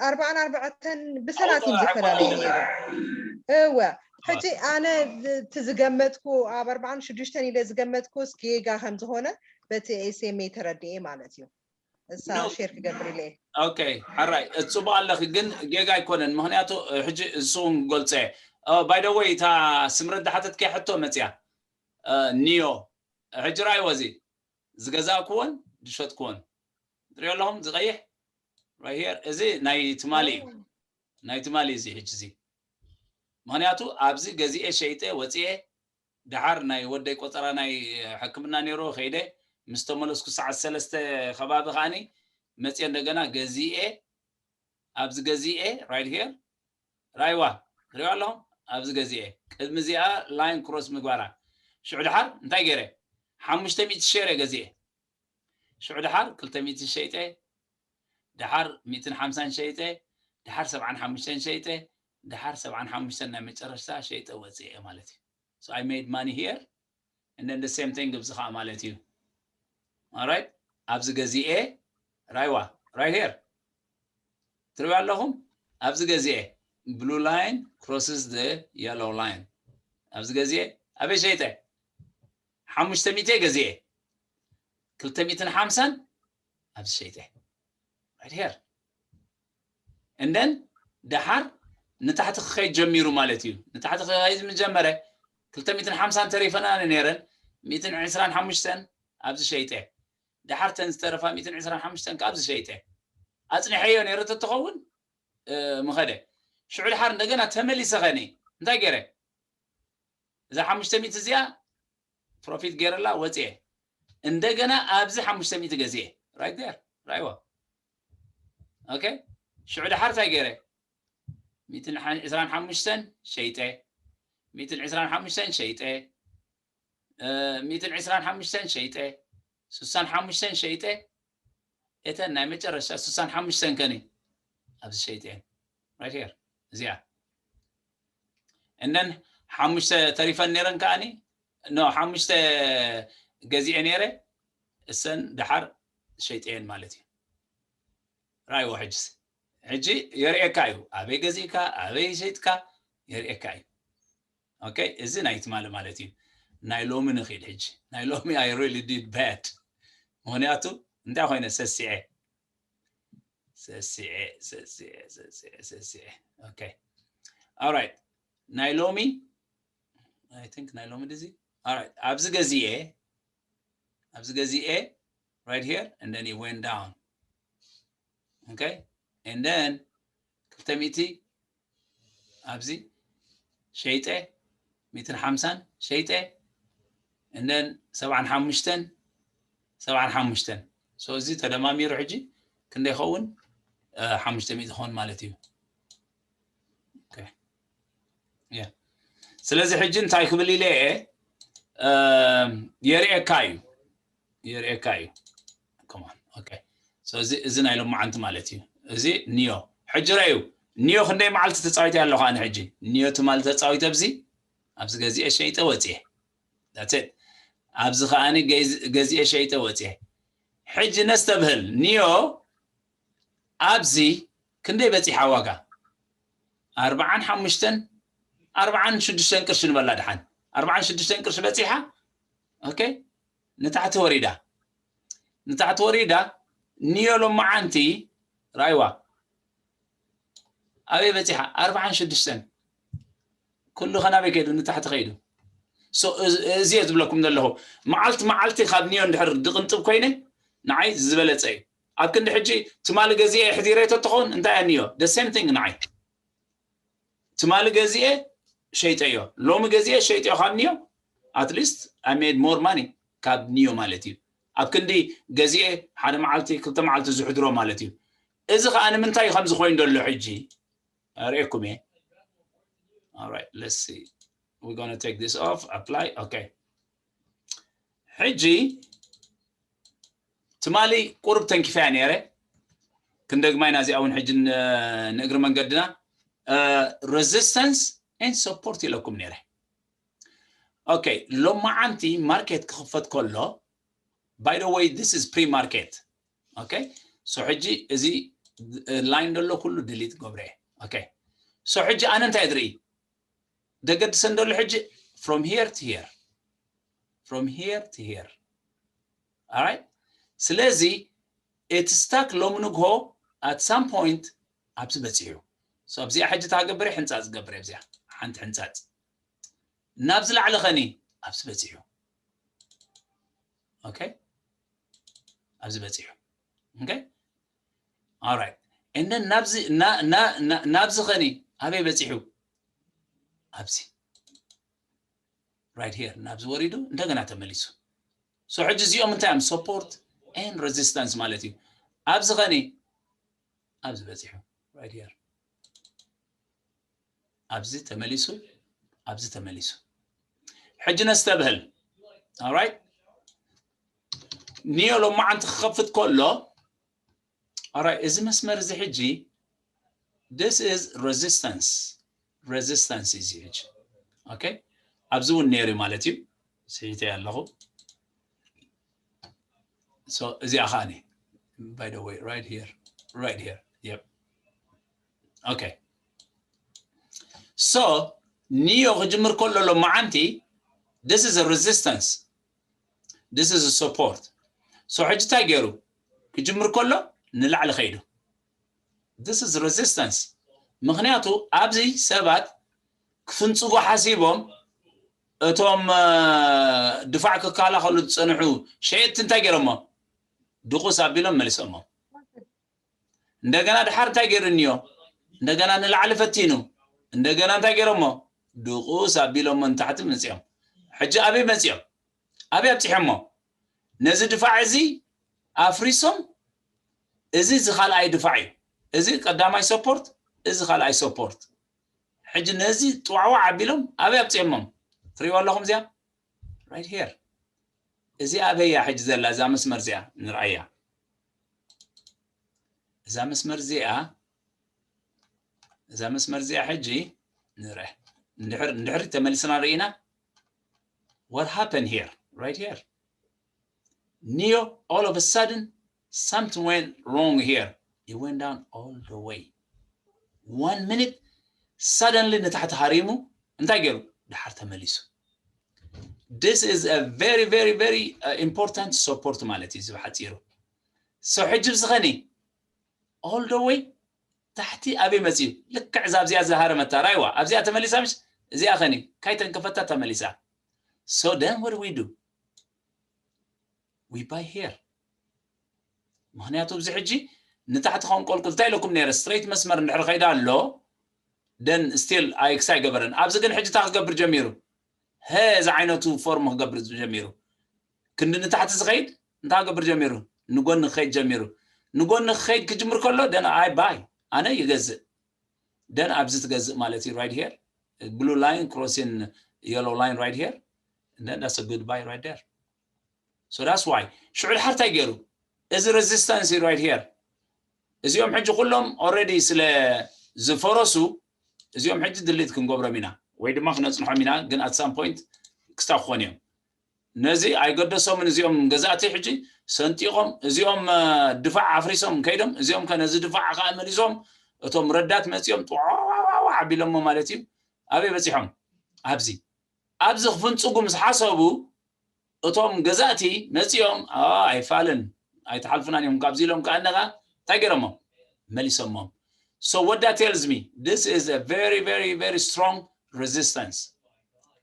ኣርባዓን ኣርባዕተን ብሰናቲም ዝተፈላለዩ ነይሩ እወ ሕጂ ኣነ እቲ ዝገመትኩ ኣብ ኣርባዓን ሽዱሽተን ኢለ ዝገመትኩ ጌጋ ከም ዝኾነ በቲ ኤስኤምኤ ተረድኤ ማለት እዩ እሳ ሼር ክገብር ኢለ okay ሓራይ ጽቡቅ ኣለኺ ግን ጌጋ ኣይኮነን ምክንያቱ ሕጂ እሱ ክገልጾ እየ by the way እታ ስምረት ዝሓተትኪያ ሕቶ መጽያ ኒዮ ሕጂ ራእይዎ እዚ ዝገዛእክዎን ዝሸጥክዎን ትሪኦ ኣለኹም ዝቀይሕ right here እዚ ናይ ትማሊ እዩ ናይ ትማሊ እዚ ሕጂ እዚ ምክንያቱ ኣብዚ ገዚኤ ሸይጠ ወፅኤ ደሓር ናይ ወደይ ቆፀራ ናይ ሕክምና ነይሩ ከይደ ምስ ተመለስኩ ሰዓት ሰለስተ ከባቢ ከዓኒ መፅየ እንደገና ገዚኤ ኣብዚ ገዚኤ right here ራይዋ ሪዋ ኣለኹም ኣብዚ ገዚኤ ቅድሚ እዚኣ line cross ምግባራ ሽዑ ደሓር እንታይ ገይረ ሓሙሽተ ሚእቲ ሸር ገዚኤ ሽዑ ደሓር ክልተ ሚእቲ ሸይጠ ደሓር ሚእትን ሓምሳን ሸይጠ ደሓር ሰብዓን ሓሙሽተን ሸይጠ ደሓር ሰብዓን ሓሙሽተን ናይ መጨረሽታ ሸይጠ ወፅኤ ማለት እዩ so I made money here and then the same thing ግብዚ ከዓ ማለት እዩ alright ኣብዚ ገዚኤ ራይዋ right here ትሪኡ ኣለኹም ኣብዚ ገዚኤ blue line crosses the yellow line ኣብዚ ገዚኤ ኣበይ ሸይጠ ሓሙሽተ ሚእቲ ገዚኤ ክልተ ሚእትን ሓምሳን ኣብዚ ሸይጠ right here and then ደሓር ንታሕቲ ክኸይድ ጀሚሩ ማለት እዩ ንታሕቲ ክኸይድ ምስ ጀመረ ክልተ ሚእትን ሓምሳን ተሪፈና ነይረን ሚእትን ዕስራን ሓሙሽተን ኣብዚ ሸይጠ ደሓር ተን ዝተረፋ ሚእትን ዕስራን ሓሙሽተን ከ ኣብዚ ሸይጠ ኣፅኒሐዮ ነይረ ተትኸውን ምኸደ ሽዑ ደሓር እንደገና ተመሊሰ ኸኒ እንታይ ገይረ እዛ ሓሙሽተ ሚእቲ እዚኣ profit ገይረላ ወፅየ እንደገና ኣብዚ ሓሙሽተ ሚእቲ ገዚኤ right there ራይዋ okay ሽዑ ደሓር እንታይ ገይረ ሚእትን ዕስራን ሓሙሽተን ሸይጠ ሚእትን ዕስራን ሓሙሽተን ሸይጠ ሚእትን ዕስራን ሓሙሽተን ሸይጠ ስሳን ሓሙሽተን ሸይጠ እተን ናይ መጨረሻ ስሳን ሓሙሽተን ከኒ ኣብዚ ሸይጠ እየን right here እዚኣ and then ሓሙሽተ ተሪፈን ነይረን ከዓኒ no ሓሙሽተ ገዚኤ ነይረ እሰን ደሓር ሸይጠየን ማለት እዩ ራይዎ ሕጅስ ሕጂ የርእየካ እዩ ኣበይ ገዚእካ ኣበይ ሸይጥካ የርእየካ እዩ okay እዚ ናይ ትማሊ ማለት እዩ ናይ ሎሚ ንኺድ ሕጂ ናይ ሎሚ I really did bad ምክንያቱ እንታይ ኮይነ ሰሲዐ ሰሲዐ ሰሲዐ ሰሲዐ ሰሲዐ okay alright ናይ ሎሚ I think ናይ ሎሚ ድዚ alright ኣብዚ ገዚኤ ኣብዚ ገዚኤ right here and then it went down okay and then ክልተ ሚእቲ ኣብዚ ሸይጠ ሚእትን ሓምሳን ሸይጠ and then ሰብዓን ሓሙሽተን ሰብዓን ሓሙሽተን so እዚ ተደማሚሩ ሕጂ ክንደይ ይኸውን ሓሙሽተ ሚእቲ ክኾን ማለት እዩ ስለዚ ሕጂ እንታይ ክብል ኢለ እየ የርእየካ እዩ የርእየካ እዩ እዚ ናይ ሎማዓንቲ ማለት እዩ እዚ ኒዮ ሕጂ ረዩ ኒዮ ክንደይ መዓልቲ ተፃዊተ ኣለኹ ኣነ ሕጂ ኒዮ ትማሊ ተፃዊተ ኣብዚ ኣብዚ ገዚኤ ሸይጠ ወፅየ that's it ኣብዚ ከዓኒ ገዚኤ ሸይጠ ወፅየ ሕጂ ነስተብህል ኒዮ ኣብዚ ክንደይ በፂሓ ዋጋ ኣርብዓን ሓሙሽተን ኣርብዓን ሽዱሽተን ቅርሺ ንበላ ድሓን ኣርብዓን ሽዱሽተን ቅርሺ በፂሓ okay ንታሕቲ ወሪዳ ንታሕቲ ወሪዳ ኒዮ ሎማዓንቲ ራይዋ ኣበይ በፂሓ ኣርብዓን ሽዱሽተን ኩሉ ከናበይ ከይዱ ንታሕቲ ከይዱ እዚ እየ ዝብለኩም ዘለኹ መዓልቲ መዓልቲ ካብ ኒዮ እንድሕር ድቕንጥብ ኮይነ ንዓይ ዝበለፀ እዩ ኣብ ክንዲ ሕጂ ትማሊ ገዚኤ ሕዲረቶ ትኸውን እንታይ እያ ኒዮ the same thing ንዓይ ትማሊ ገዚኤ ሸይጠዮ ሎሚ ገዚኤ ሸይጠዮ ካብ ኒዮ at least I made more money ካብ ኒዮ ማለት እዩ ኣብ ክንዲ ገዚኤ ሓደ መዓልቲ ክልተ መዓልቲ ዝሕድሮ ማለት እዩ እዚ ከዓ ንምንታይ እዩ ከምዚ ኮይኑ ዘሎ ሕጂ ኣርእየኩም እየ All right, let's see. We're gonna take this off, apply. Okay. ሕጂ ትማሊ ቁሩብ ተንኪፈያ ነይረ ክንደግማ ኢና እዚኣ እውን ሕጂ ንእግሪ መንገድና resistance and support ኢለኩም ነይረ okay ሎማዓንቲ market ክኽፈት ከሎ by the way this is pre market okay so ሕጂ እዚ line ዘሎ ኩሉ delete ገብረ okay so ሕጂ ኣነ እንታይ ድርኢ ደገድሰን ዘሎ ሕጂ from here to here from here to here alright ስለዚ እቲ stock ሎሚ ንግሆ at some point ኣብዚ በፂሑ so ኣብዚኣ ሕጂ ታገብረ ሕንፃፅ ገብረ ኣብዚኣ ሓንቲ ሕንፃፅ ናብዚ ላዕሊ ኸኒ ኣብዚ በፂሑ okay ኣብዚ በፂሑ okay alright and then ናብዚ ናብዚ ኸኒ ኣበይ በፂሑ ኣብዚ right here ናብዚ ወሪዱ እንደገና ተመሊሱ። So ሕጂ እዚኦም እንታይ እዮም? Support and resistance ማለት እዩ። ኣብዚ ኸኒ ኣብዚ በፂሑ right here ኣብዚ ተመሊሱ ኣብዚ ተመሊሱ። ሕጂ ነስተብህል። Alright፣ ኒዮ ሎማዓንቲ ክኸፍት ከሎ፣ alright፣ እዚ መስመር እዚ ሕጂ this is resistance፣ resistance እዚ ሕጂ okay፣ ኣብዚ እውን ነይሩ ማለት እዩ። ስሒተ ኣለኹ። So እዚኣ ኸዓኒ by the way right here right here yep okay። So ኒዮ ክጅምር ከሎ ሎማዓንቲ this is a resistance፣ this is a support። So ሕጂ እንታይ ገይሩ? ክጅምር ከሎ ንላዕሊ ኸይዱ። This is resistance። ምኽንያቱ ኣብዚ ሰባት ክፍንፅጉ ሓሲቦም እቶም ድፋዕ ክከላኸሉ ዝፀንሑ ሸየጥቲ እንታይ ገይሮሞ? ድቑስ ኣቢሎም መሊሶሞ። እንደገና ድሓር እንታይ ገይሩ ኒዮ? እንደገና ንላዕሊ ፈቲኑ። እንደገና እንታይ ገይሮሞ? ድቑስ ኣቢሎሞ ንታሕቲ መፂኦም። ሕጂ ኣበይ መፂኦም? ኣበይ ኣብፂሖሞ? ነዚ ድፋዕ እዚ ኣፍሪሶም። እዚ እዚ ካልኣይ ድፋዕ እዩ። እዚ ቀዳማይ support፣ እዚ ካልኣይ support። ሕጂ ነዚ ጥዋዕዋዕ ኣቢሎም ኣበይ ኣብፂኦሞም? ትሪእዋ ኣለኹም እዚኣ right here። እዚ ኣበይ እያ ሕጂ ዘላ? እዛ መስመር እዚኣ ንርኣያ። እዛ መስመር እዚኣ እዛ መስመር እዚኣ ሕጂ ንርአ። እንድሕር እንድሕሪ ተመሊስና ርኢና what happened here right here. Neo, all of a sudden, something went wrong here. He went down all the way. One minute, suddenly ንታሕቲ ሃሪሙ እንታይ ገይሩ? ድሓር ተመሊሱ። This is a very very very uh, important support ማለት እዩ። እዚ ብሓፂሩ so ሕጂ ብዝኸኒ all the way ታሕቲ ኣበይ መፅዩ? ልክዕ እዛ ኣብዚኣ ዝሃረመታ ራይዋ ኣብዚኣ ተመሊሳ ምሽ እዚኣ ኸኒ ካይተንከፈታ ተመሊሳ። So then what do we do? We buy here። ምኽንያቱ ኣብዚ ሕጂ ንታሕቲ ከንቆልቁል እንታይ ኢለኩም ነይረ? Straight መስመር እንድሕር ኸይዳ ኣሎ then still ኣይክሳይ ገበረን። ኣብዚ ግን ሕጂ እንታይ ክገብር ጀሚሩ? ሀ እዚ ዓይነቱ ፎርም ክገብር ጀሚሩ። ክንዲ ንታሕቲ ዝኸይድ እንታይ ክገብር ጀሚሩ? ንጎኒ ክኸይድ ጀሚሩ። ንጎኒ ክኸይድ ክጅምር ከሎ then I buy፣ ኣነ ይገዝእ። Then ኣብዚ ትገዝእ ማለት እዩ right here። Blue line crossing yellow line right here. Then that's a good buy right there. So that's why ሽዑ ድሓር እንታይ ገይሩ? እዚ resistance እዩ right here። እዚኦም ሕጂ ኩሎም already ስለ ዝፈረሱ እዚኦም ሕጂ delete ክንገብሮም ኢና ወይ ድማ ክነፅንሖም ኢና። ግን at some point ክስታ ክኾኑ እዮም። ነዚ ኣይገደሶምን። እዚኦም ገዛእቲ ሕጂ ሰንጢቖም እዚኦም ድፋዕ ኣፍሪሶም ከይዶም እዚኦም ከ ነዚ ድፋዕ ከዓ መሊሶም እቶም ረዳት መፂኦም ጥዋዕዋዕዋዕ ኣቢሎሞ ማለት እዩ። ኣበይ በፂሖም? ኣብዚ ኣብዚ ክፍንፅጉ ምስ ሓሰቡ እቶም ገዛእቲ መፂኦም ኣይፋልን ኣይትሓልፉናን እዮም ካብዚ ኢሎም ከኣነኻ እንታይ ገይሮሞ? መሊሶሞም። So what that tells me, this is a very very very strong resistance።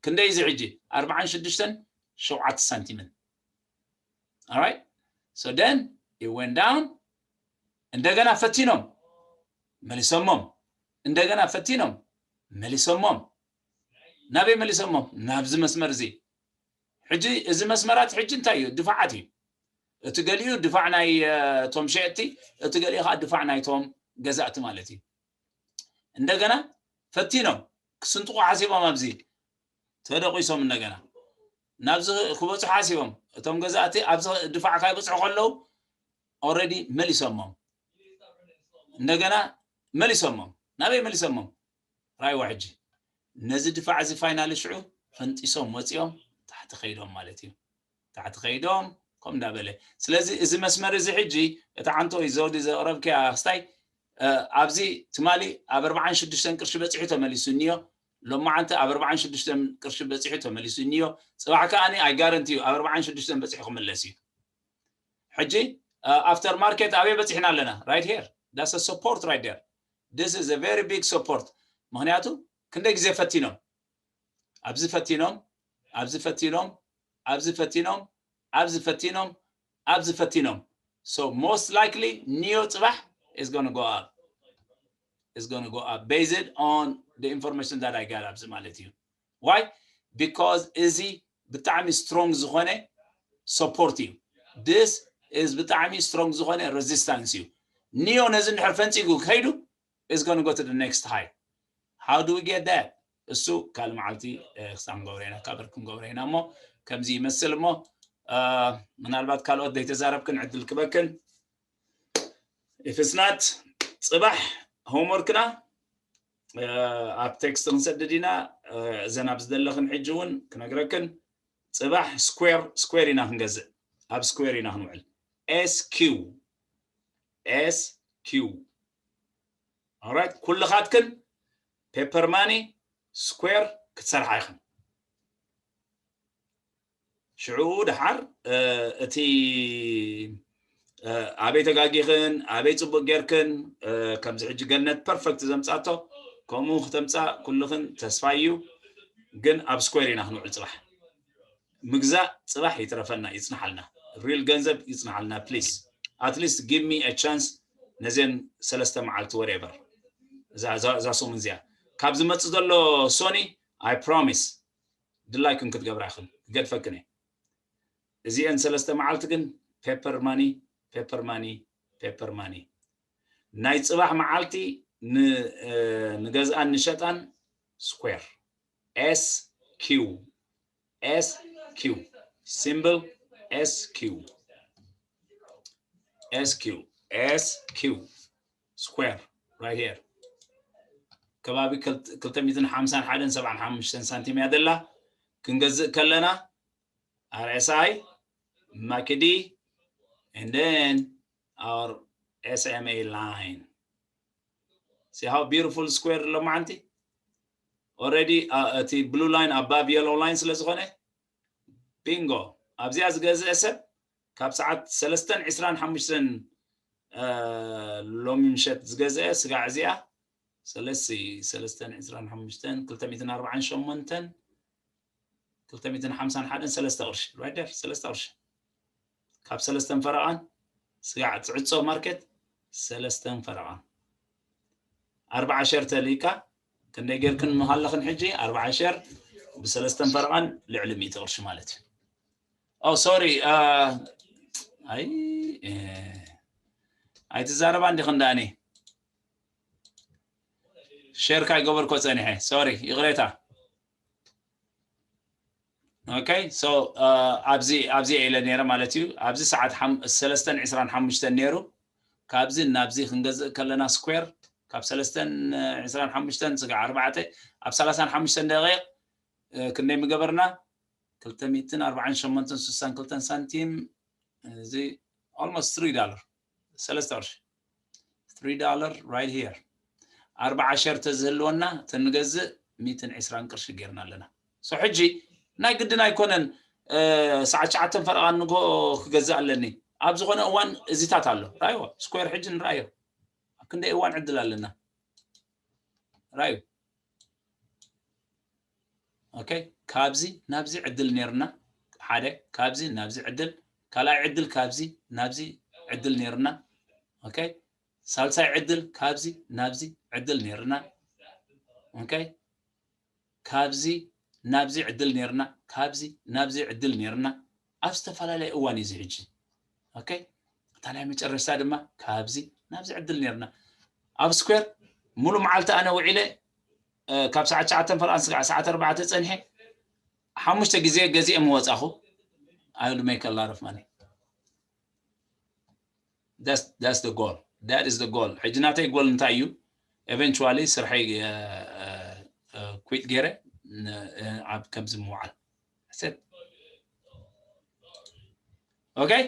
ክንደይ እዚ ሕጂ ኣርብዓን ሽዱሽተን ሸውዓተ ሳንቲምን። Alright, so then it went down። እንደገና ፈቲኖም መሊሶሞም። እንደገና ፈቲኖም መሊሶሞም። ናበይ መሊሶሞም? ናብዚ መስመር እዚ። ሕጂ እዚ መስመራት ሕጂ እንታይ እዩ? ድፋዓት እዩ። እቲ ገሊኡ ድፋዕ ናይ እቶም ሸየጥቲ፣ እቲ ገሊኡ ከዓ ድፋዕ ናይቶም ገዛእቲ ማለት እዩ። እንደገና ፈቲኖም ክስንጥቑ ሓሲቦም ኣብዚ ተደቂሶም እንደገና ናብዚ ክበፅሑ ሓሲቦም እቶም ገዛእቲ ኣብዚ ድፋዕ ካይበፅሑ ከለዉ already መሊሶሞም። እንደገና መሊሶሞም። ናበይ መሊሶሞም? ራይዋ ሕጂ ነዚ ድፋዕ እዚ ፋይናሊ ሽዑ ፈንጢሶም ወፂኦም ታሕቲ ከይዶም ማለት እዩ። ታሕቲ ከይዶም ከም እንዳበለ። ስለዚ እዚ መስመር እዚ ሕጂ እቲ ዓንቶ ወይ ዘውዲ ዘቕረብክያ ክስታይ ኣብዚ ትማሊ ኣብ ኣርብዓን ሽዱሽተን ቅርሺ በፂሑ ተመሊሱ እኒዮ። ሎማዓንቲ ኣብ ኣርብዓን ሽዱሽተን ቅርሺ በፂሑ ተመሊሱ እኒዮ። ፅባሕ ከዓኒ ኣይ ጋረንቲ እዩ ኣብ ኣርብዓን ሽዱሽተን በፂሑ ክምለስ እዩ። ሕጂ after market ኣበይ በፂሕና ኣለና? Right here, that's a support right there. This is a very big support። ምክንያቱ ክንደይ ግዜ ፈቲኖም ኣብዚ ፈቲኖም ኣብዚ ፈቲኖም ኣብዚ ፈቲኖም ኣብዚ ፈቲኖም ኣብዚ ፈቲኖም። So most likely ኒዮ ፅባሕ is gonna go up, is gonna go up based on the information that I got ኣብዚ ማለት እዩ። Why? because እዚ ብጣዕሚ strong ዝኾነ support እዩ። This is ብጣዕሚ strong ዝኾነ resistance እዩ። ኒዮ ነዚ እንድሕር ፈንፂጉ ከይዱ is going to go to the next high. How do we get that? እሱ ካልእ መዓልቲ ክሳብ ክንገብሮ ኢና፣ ካበር ክንገብሮ ኢና። እሞ ከምዚ ይመስል። እሞ ምናልባት ካልኦት ዘይተዛረብክን ዕድል ክበክን። If it's not, ፅባሕ homeworkና ኣብ text ክንሰድድ ኢና። እዘን ኣብ ዝደለኽን ሕጂ እውን ክነግረክን። ፅባሕ square square ኢና ክንገዝእ፣ ኣብ square ኢና ክንውዕል። S Q S Q Alright፣ ኩልኻትክን paper money square ክትሰርሓ ኢኽን። ሽዑ ደሓር እቲ ኣበይ ተጋጊኽን ኣበይ ፅቡቅ ጌርክን፣ ከምዚ ሕጂ ገነት perfect ዘምፃቶ ከምኡ ክተምፃ ኩልኽን ተስፋ እዩ። ግን ኣብ square ኢና ክንውዕል ፅባሕ። ምግዛእ ፅባሕ ይትረፈና፣ ይፅንሓልና፣ real ገንዘብ ይፅንሓልና። Please, at least give me a chance። ነዚን ሰለስተ መዓልቲ whatever፣ እዛ ሰሙን እዚኣ ካብ ዝመፅእ ዘሎ ሶኒ፣ I promise ድላይክን ክትገብራ ኢኽን፣ ክገድፈክን እየ። እዚአን ሰለስተ መዓልቲ ግን paper money, paper money, paper money። ናይ ፅባሕ መዓልቲ ንገዝኣን ንሸጣን square። S Q S Q symbol S Q S Q S Q square right here። ከባቢ ክልተ ሚእትን ሓምሳን ሓደን ሰብዓን ሓሙሽተን ሳንቲም እያ ደላ። ክንገዝእ ከለና R S I, M A C D, and then our S M A line. See how beautiful square ሎማዓንቲ? Already እቲ blue line above yellow line ስለ ዝኾነ፣ bingo። ኣብዚኣ ዝገዝአ ሰብ ካብ ሰዓት ሰለስተን ዕስራን ሓሙሽተን ሎሚ ምሸት ዝገዝአ ስጋዕ እዚኣ ሰለስተ ሰለስተን ዕስራን ሓሙሽተን ክልተ ሚእትን ኣርባዓን ሸሞንተን ክልተ ሚእትን ሓምሳን ሓደን ሰለስተ ቅርሺ፣ right there፣ ሰለስተ ቅርሺ። ካብ ሰለስተን ፈረቓን ስጋዕ ትዕጾ ማርኬት ሰለስተን ፈረቓን። ኣርባዓ ሸር ተልኢካ ክንደይ ጌርክን ምሃለኽን ሕጂ? ኣርባዓ ሸር ብሰለስተን ፈረቓን ልዕሊ ሚእቲ ቅርሺ ማለት እዩ። Oh sorry፣ ኣይ ኣይትዛረባ እንዲኽን ዳኒ። ሸር ካይገበርኮ ጸኒሐ፣ sorry፣ ይቕሬታ። Okay፣ so ኣብዚ ኣብዚ ኢለ ነይረ ማለት እዩ። ኣብዚ ሰዓት ሰለስተን ዕስራን ሓሙሽተን ነይሩ። ካብዚ ናብዚ ክንገዝእ ከለና square ካብ ሰለስተን ዕስራን ሓሙሽተን ስጋዕ ኣርባዕተ ኣብ ሰላሳን ሓሙሽተን ደቂቕ ክንደይ ምገበርና? ክልተ ሚእትን ኣርባዓን ሸሞንተን ስሳን ክልተን ሳንቲም። እዚ almost three dollar፣ ሰለስተ ቅርሺ፣ three dollar right here። ኣርባዓ ሸር ተዝህልወና ተንገዝእ ሚእትን ዕስራን ቅርሺ ጌርና ኣለና። So ሕጂ ናይ ግድን ኣይኮነን ሰዓት ትሽዓተን ፈረቓን ንጎ ክገዝእ ኣለኒ። ኣብ ዝኾነ እዋን እዚታት ኣሎ። ራዮ square ሕጂ ንራዮ። ኣብ ክንደይ እዋን ዕድል ኣለና? ራዩ። Okay፣ ካብዚ ናብዚ ዕድል ነይርና። ሓደ፣ ካብዚ ናብዚ ዕድል፣ ካልኣይ ዕድል ካብዚ ናብዚ ዕድል ነይርና። Okay፣ ሳልሳይ ዕድል ካብዚ ናብዚ ዕድል ነይርና። Okay፣ ካብዚ ናብዚ ዕድል ነይርና፣ ካብዚ ናብዚ ዕድል ነይርና። ኣብ ዝተፈላለየ እዋን እዩ እዚ ሕጂ። Okay፣ እታ ናይ መጨረሽታ ድማ ካብዚ ናብዚ ዕድል ነይርና። ኣብ square ሙሉ መዓልቲ ኣነ ውዒለ ካብ ሰዓት ትሽዓተን ፈረቓን ስጋዕ ሰዓት ኣርባዕተ ጸኒሐ ሓሙሽተ ግዜ ገዚኤ ምወጻኹ። I will make a lot of money። That's that's the goal. That is the goal. ሕጂ ናተይ ጎል እንታይ እዩ? Eventually ስርሐይ quit ገይረ ኣብ ከምዚ ምውዓል። That's it። Okay?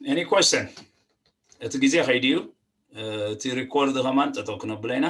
Any question? እቲ ግዜ ከይድዩ፣ እቲ record ከማን ጠጠው ክነብሎ ኢና።